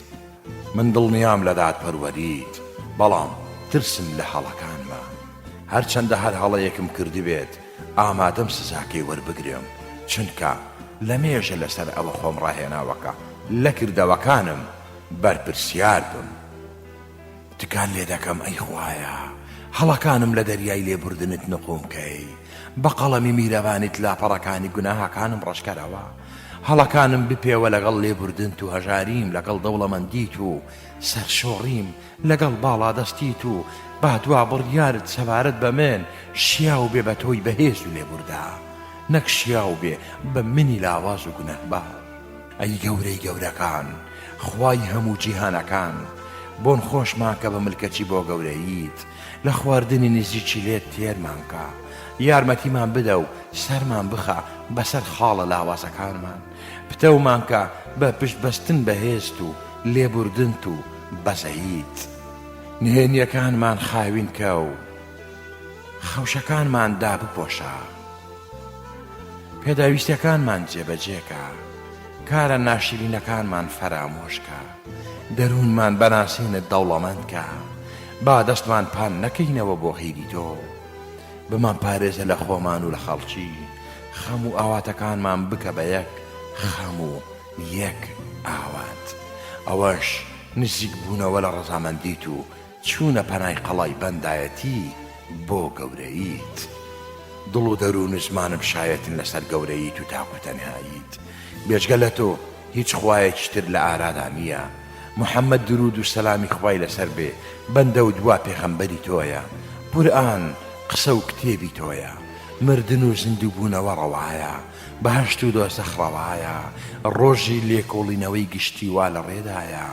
من دڵنیام لە دادپەروەریت، بەڵام ترسم لە هەڵەکانمە. هەرچەندە هەر هەڵەیەکم کردبێت، ئامادەم سزاکەی وەربگرم، چونکە لەمێژە لەسەر ئەوە خۆم ڕاهێناوە کە لە کردەوەکانم بەرپرسیار بم. تکات لێ دەکەم ئەی خوایە هەڵەکانم لە دەریای لێبوردنت نقوم کەی، بە قەڵەمی میرەبانیت لاپەڕەکانی گوناهەکانم ڕەشکەرەوە، هەڵەکانم بپێوە لەگەڵ لێبوردنت و هەژاریم لەگەڵ دەوڵەمەندیت و سەرشۆڕیم لەگەڵ باڵادەستیت و با دوا بڕیارت سەبارەت بە من شیاو بێ بە تۆی بەهێز و لێبوردە نەک شیاو بێ بە منی لاواز و گوناهبار. ئەی گەورەی گەورەکان، خوای هەموو جیهانەکان، بۆن خۆشمان کە بە ملکەچی بۆ گەورەییت، لە خواردنی نزیکی لێت تێرمان کە، یارمەتیمان بدە و سەرمان بخە بەسەر خاڵە لاوازەکانمان، پتەومان کە بە پشت بەستن بە هێزت و لێبوردنت و بەزەییت. نهێنییەکانمان خاوین کە و خەوشەکانمان دابپۆشە. پێداویستیەکانمان جێبەجێ کە، کارە ناشرینەکانمان فەرامۆش کە، دەروونمان بە ناسینت دەوڵەمەند کە، با دەستمان پان نەکەینەوە بۆ غەیری تۆ، بمانپارێزە لە خۆمان و لە خەڵکی، خەم و ئاواتەکانمان بکە بە یەک خەم و یەک ئاوات، ئەوەش نزیکبوونەوە لە ڕەزامەندیت و چوونە پەنای قەڵای بەندایەتی بۆ گەورەییت. دڵ و دەروون و زمانم شایەتن لەسەر گەورەییت و تاک و تەنهاییت. بێجگە لە تۆ هیچ خوایەکی تر لە ئارادا نییە. محەممەد دروود و سەلامی خوای لەسەر بێ بەندە و دوا پێغەمبەری تۆیە. قورئان قسە و کتێبی تۆیە. مردن و زیندووبوونەوە ڕەوایە. بەهەشت و دۆزەخ ڕەوایە، ڕۆژی لێکۆڵینەوەی گشتی وا لە ڕێدایە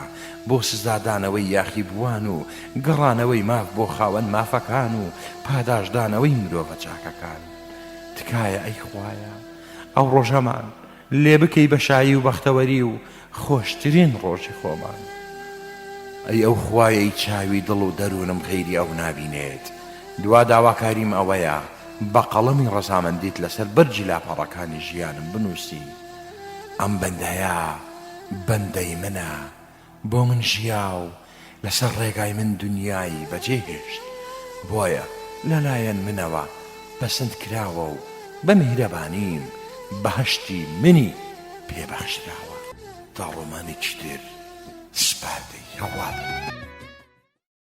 بۆ سزادانەوەی یاخیبووان و گەڕانەوەی ماف بۆ خاوەن مافەکان و پاداشتدانەوەی مرۆڤە چاکەکان. تکایە ئەی خوایە ئەو ڕۆژەمان لێ بکەی بە شایی و بەختەوەری و خۆشترین ڕۆژی خۆمان. ئەی ئەو خوایەی چاوی دڵ و دەروونم غەیری ئەو نابینێت، دوا داواکاریم ئەوەیە بە قەڵەمی ڕەزامەندیت لەسەر بەرگی لاپەڕەکانی ژیانم بنووسی، ئەم بەندەیە بەندەی منە، بۆ من ژیا و لەسەر ڕێگای من دونیای بەجێ هێشت، بۆیە لەلایەن منەوە پەسند کراوە و بە میهرەبانیم بەهەشتی منی پێ بەخشراوە. تا ڕۆمانێکی تر سپاردەی خوا بن.